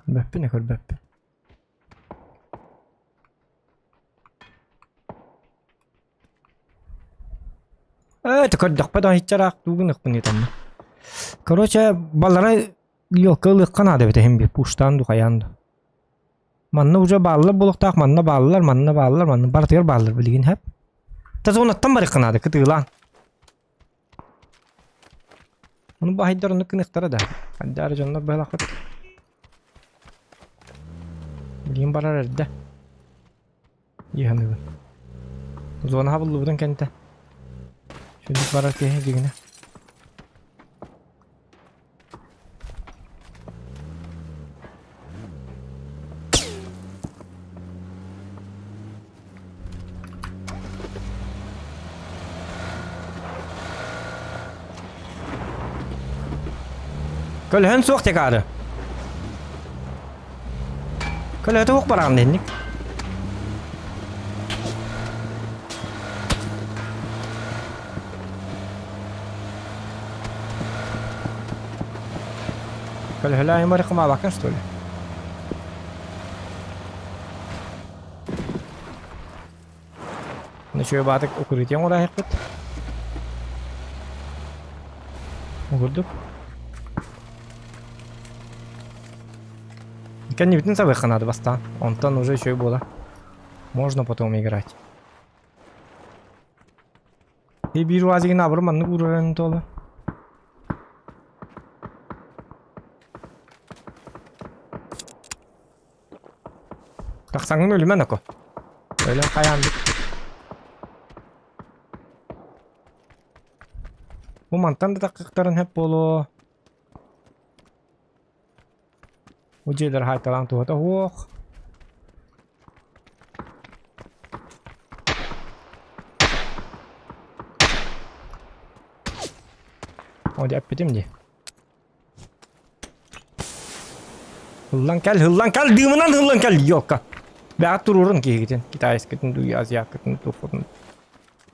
Көрбөппүн көрбөппүн. Ээ, көрдөхпө да иччараах дуугун ыкпын Короче, балара Лёка ылыахха наада эбит иһин биир пуштаан ду хайаан ду. Манна уже бааллар буолуохтаах, манна бааллар, манна бааллар, манна барытыгар бааллар билигин хэп. Тазонаттан барыахха наада кытыылаан. Ону баһайдар оннук гыныахтара да. Хайдаары дьоннор быһалахпыт. Билигин барар эрдэ. Дии саныыбын. Зона хабыллыбытын кэнтэ. Сүдүк барар киһи дьигинэ. Көлөһөн суох текаары. Көлөһөтө уох бараҕын инник. Көлөһөлөө аймары кымаабаккын что ли? Ничего баатык укрытие оҥораһыахпыт. Курдук. Кэннибитин сабыахха наада бастаан. Онтон уже еще и было. Можно потом играть. И биир уазигин абыр маннык уурарын туола. Тахсаҥҥын өлүмэн око. Өлөн хайаан бит. Бу мантан да таххыктарын хөп буолуо. Бу дьиэлэр хаайталаан туһата суох. О, дьэ эппитим дии. Ыллан кэл, ыллан кэл, дыымынан ыллан кэл, ёлка. Бэҕэ туруорун киһигитин, китайскитын, дуу, азиаккытын, туоххутун.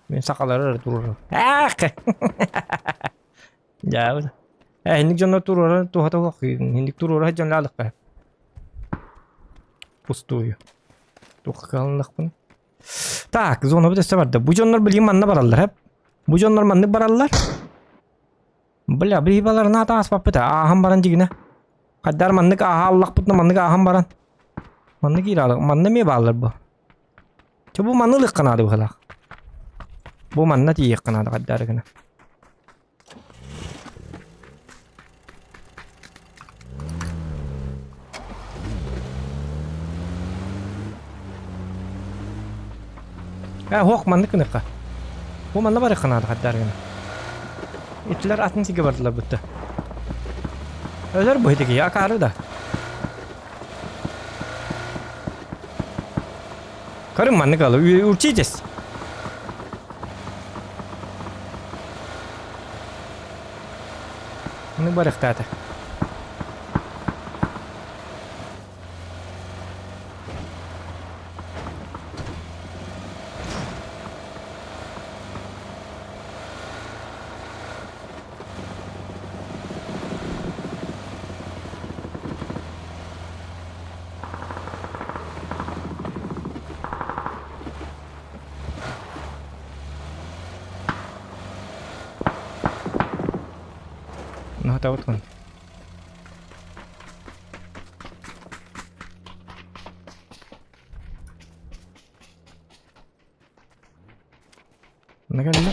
Мин сахалары эрэ туруорун. Ээх! Дьаабыт. Э, инник дьоннор туруоран туһата суох. Инник туруора дьон лаалыкка. Пустую. Туохха кыһалыннахпын. Так, зона өссө барда. Бу дьоннор билигин манна бараллар, хэп. Бу дьоннор маннык бараллар. Бля, быыбаларына ааспаппыт ааһан баран дьигинэ. Хайдар маннык ааһа аллахпытына маннык ааһан баран. Маннык киирэ манна эмиэ бааллар бу. Чэ бу манны ылыахха наада быһыылаах. Бу манна тиийиэххэ наада хайдары гына. Ээ, һуох маннык гыныахха. Бу манна барыахха наада хайдары гына. Итилэр атын сиргэ бардылар бытта. Өлөр бу итики, акаары да. Көрүҥ маннык алы, учитесь. Ну барыахтаата. Наһатабыт Манна кэллэ.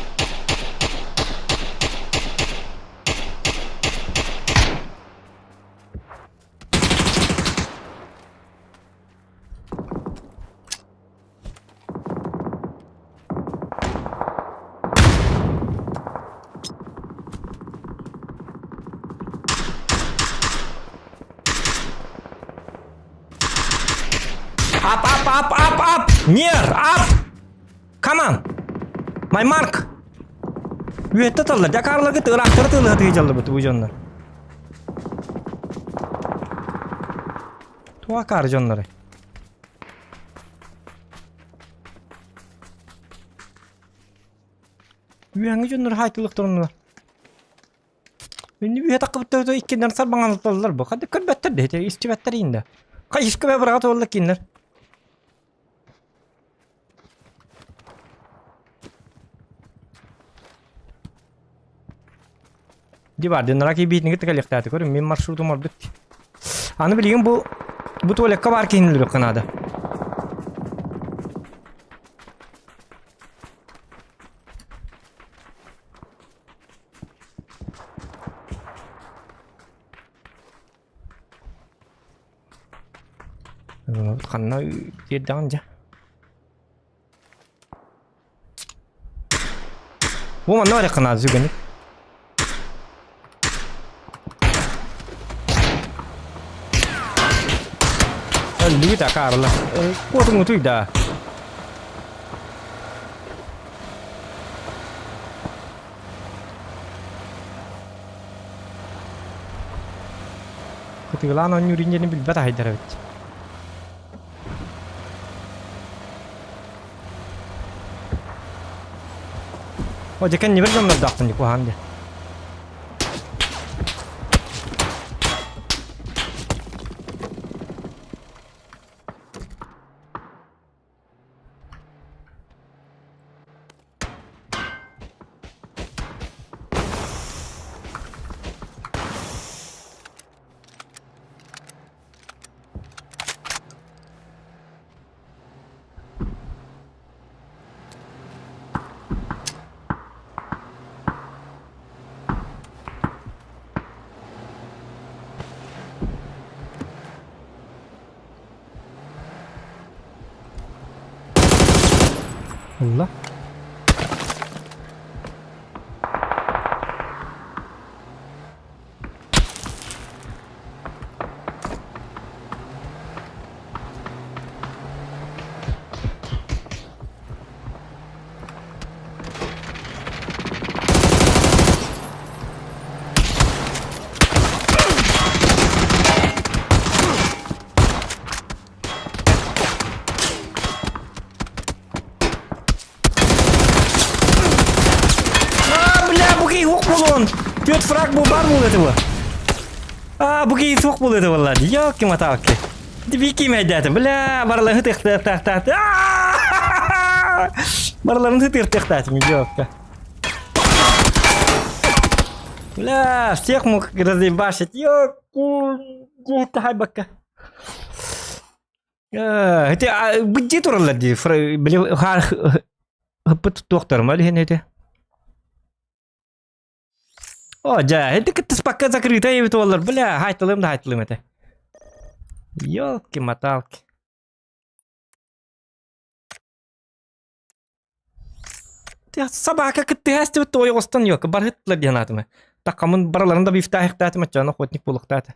Up, up, up, up, up! Near, up! Come on! My mark! Үөттэ таллар, дьакаарларга тыыраахтары тыылыһа тыыдьаллыбыт бу дьоннор. Туа каар дьоннору. Үөҥҥэ дьоннор хаайтылыктарыннылар. Инни үһэ таххыбыттар иккиннэр сарбаҥалаталлар бу. Ханна көрбөттөр да ити истибэттэр иинде. Хайыскы быраҕа туолла кинилэр. Дибар диннара киибиитин кытта кэлиэхтээтэ көрүм мин маршрутум ордук. Аны билигин бу бу туалекка баар киһини наада. Ханна тиэрдэҕин дьэ. Бу манна барыахха наада сүгэни. Өллүгүт акаарла. Куотуҥ утуй да. Кытыылаан оонньуур диэни билбэт аһайдар эбит. О, дьэ кэннибэр дьоннордоохпун дии куһаҕан дии. Ылла. А, бля, бу киһи суох буолуон. Түөрт фраг бу бар буолуо этэ бу. А, бу киһи суох буолуо этэ буолла. Ёлки-маталки. Бики мэйдээтим. Бля, барыларын ытыахтаахтаахтаах. Барыларын ытыахтаахтаатым, ёлка. Бля, всех мог разъебашить. Ёлку, хайбакка. Ити быдьыы тураллар дии, били хаар ыппыт туохтарым ол иһин ити. О, дьэ, ити кыттыспакка закрыта эбит буоллар, бля, хаайтылыым да хаайтылыым этэ. Ёлки-маталки. Собака кыттыһаастыбыт ойоҕостон ёлка барыттылар диэн аатыма. Такамын бараларын да бифтаахтаатым аччаан охотник буолуохтаата.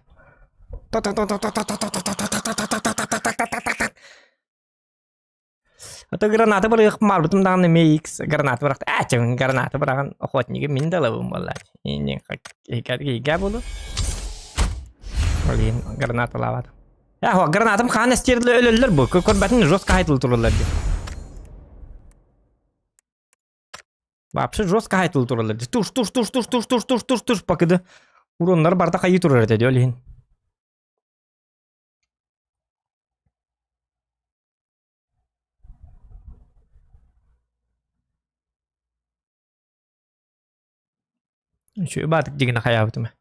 А то граната бырыах марбытым даҕаны эмиэ X граната бырахта. Аа, чэҥ граната быраҕан охотнигы мин да ылабын буоллааччы. Иһигэ буолу. Блин, гранаталаабатым. Э, гранатым хаан эстиэрлэ өлөллөр бу. Көрбөтүн жестко хайтылы тураллар дии. Вообще жестко хайтылы тураллар дии. Туш, туш, туш, туш, туш, туш, туш, туш, туш, покыды. Уроннар барда хайы турар этэ дии ол иһин. Үчүгэй баатык дьигинэ хайаабытым ээ.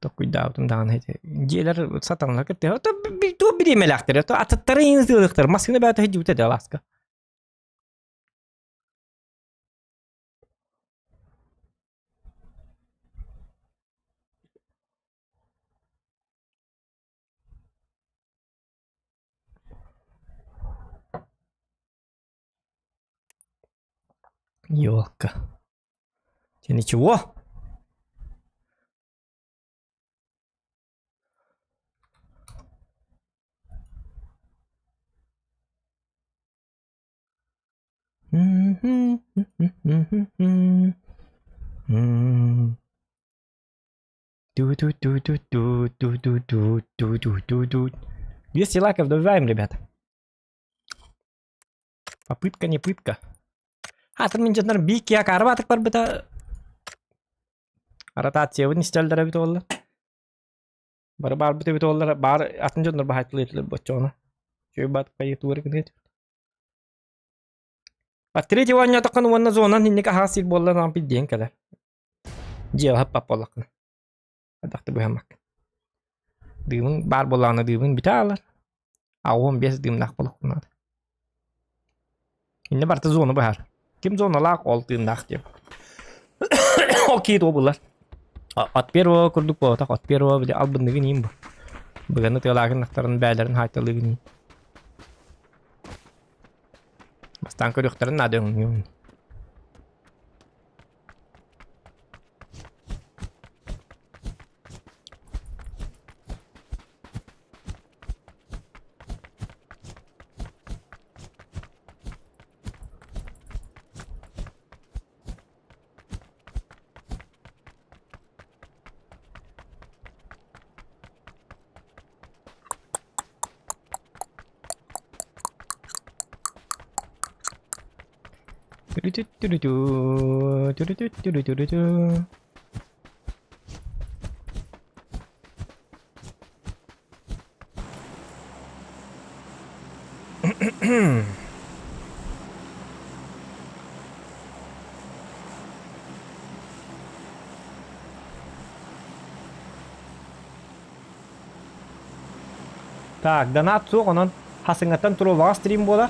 Токкуйдаабытым даҕаны ити дьиэлэр сатаналар кытта туох бириэмэлээхтэр атыттары ыытыахтар массыына бэйэтэ сылдьыбыта этэ алааска. Елка. Тебе ничего? Ту-ту-ту-ту-ту-ту-ту-ту-ту-ту. 200 лайков добиваем, ребята. Попытка не пытка. Хатыр мин дьоннор биик киһи акаарбаатык барбыта. Ротациябын истэллэр эбит уолла. Бары баарбыт эбит уоллар баар атын дьоннор баһайтылыытылар боччоҕуна. Үчүгэй баатык хайытыылар гыныт. А третий оонньоотоххун уонна зонан инник аһаас сир буолла наан пиддиэн кэлэр. Дьиэҕэ хаппап буоллаххына. Хайдах да быһаммакка. Дыымын баар буоллаҕына дыымын бүтэ аалар. 85 дыымнаах буолуоххун наада. Иннэ барыта зона быһар. Ким зоналаах, ол тыыннаах диэн. Ол киһи туох булар? От первого курдук буолбатах, от первого били албынныгын иин бу. Быганы тыалаагын ахтарын бээлэрин хаайталыгын иин. Бастаан көрүөхтэрин наада өҥнүүн. Түрүтүттүрүтү, Так, донат суох, онон хасыҥҥаттан туруолаҕа стрим буолар.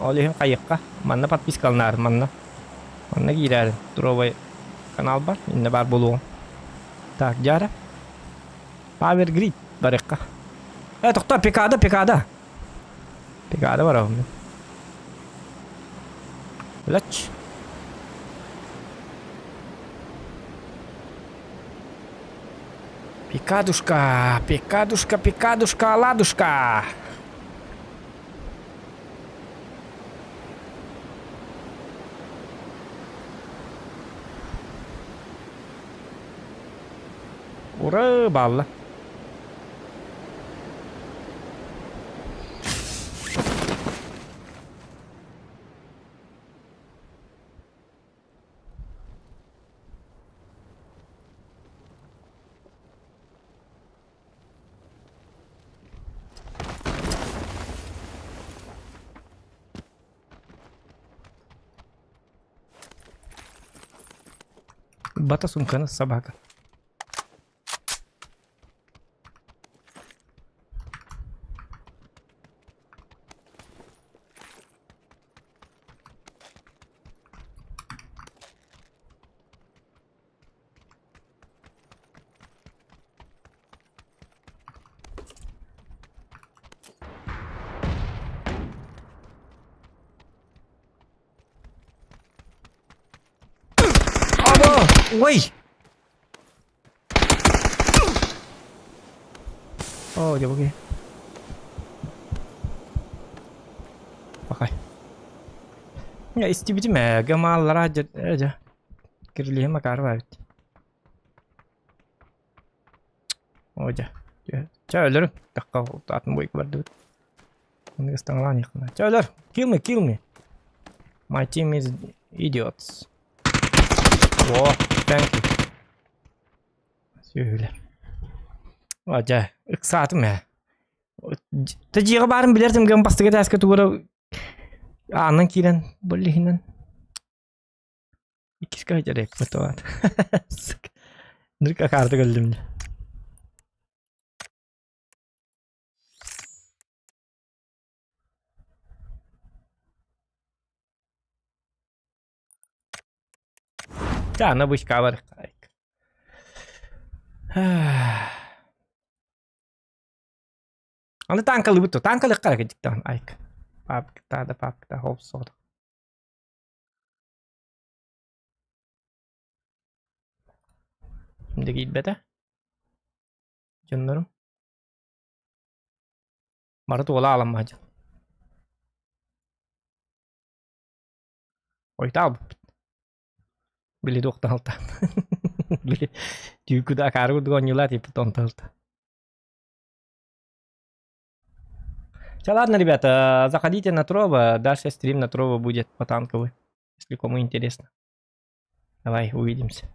Ол иһин хайыахха. Манна подпискаланаар, манна. Манна киирээр туровай канал бар, иннэ баар буолуоҕум. Так, дьара. Power Grid барыахха. Э, тохтоо, Пикада, Пикада. Пикада барабын. Лач. Пикадушка, пикадушка, пикадушка, оладушка. Ура, балла. Бата сумканы собака. Аба! Ой! О, дьэ бу Пахай. Я истибитим ээ, гамааллара дьэ дьэ. Кирилиһим акаарба эбит. О дьэ. Чэ өлөрүм. Тахха атын бойку бардыбыт. Оннук ыстаҥалаан иһиэххэ. Чэ өлөр. Kill me, kill me. My team is idiots. О, thank you. Сүөһүлэр. О, дьэ, ыксаатым ээ. Тэ дьиэҕэ баарын билэртим гын бастакы этээскэ тугура аанынан киирэн буллиһинэн иккискэ сылдьар эппит Нырка карта кэллим. Да, на бычка бар. Аны танкалыбыт то танкалык кара кедиктан айк. Папка да папка хоп сода. Кимде киирбэтэ? Дьоннорум. Бары туола аламмаһа дьон. Хойутаабыппыт. Били туохтан алтаан. Били түүкү акаары курдук оонньуулаат тиийбит онтон алта. Все, ладно, ребята, заходите на Трово. Дальше стрим на Трово будет по танковой, если кому интересно. Давай, увидимся.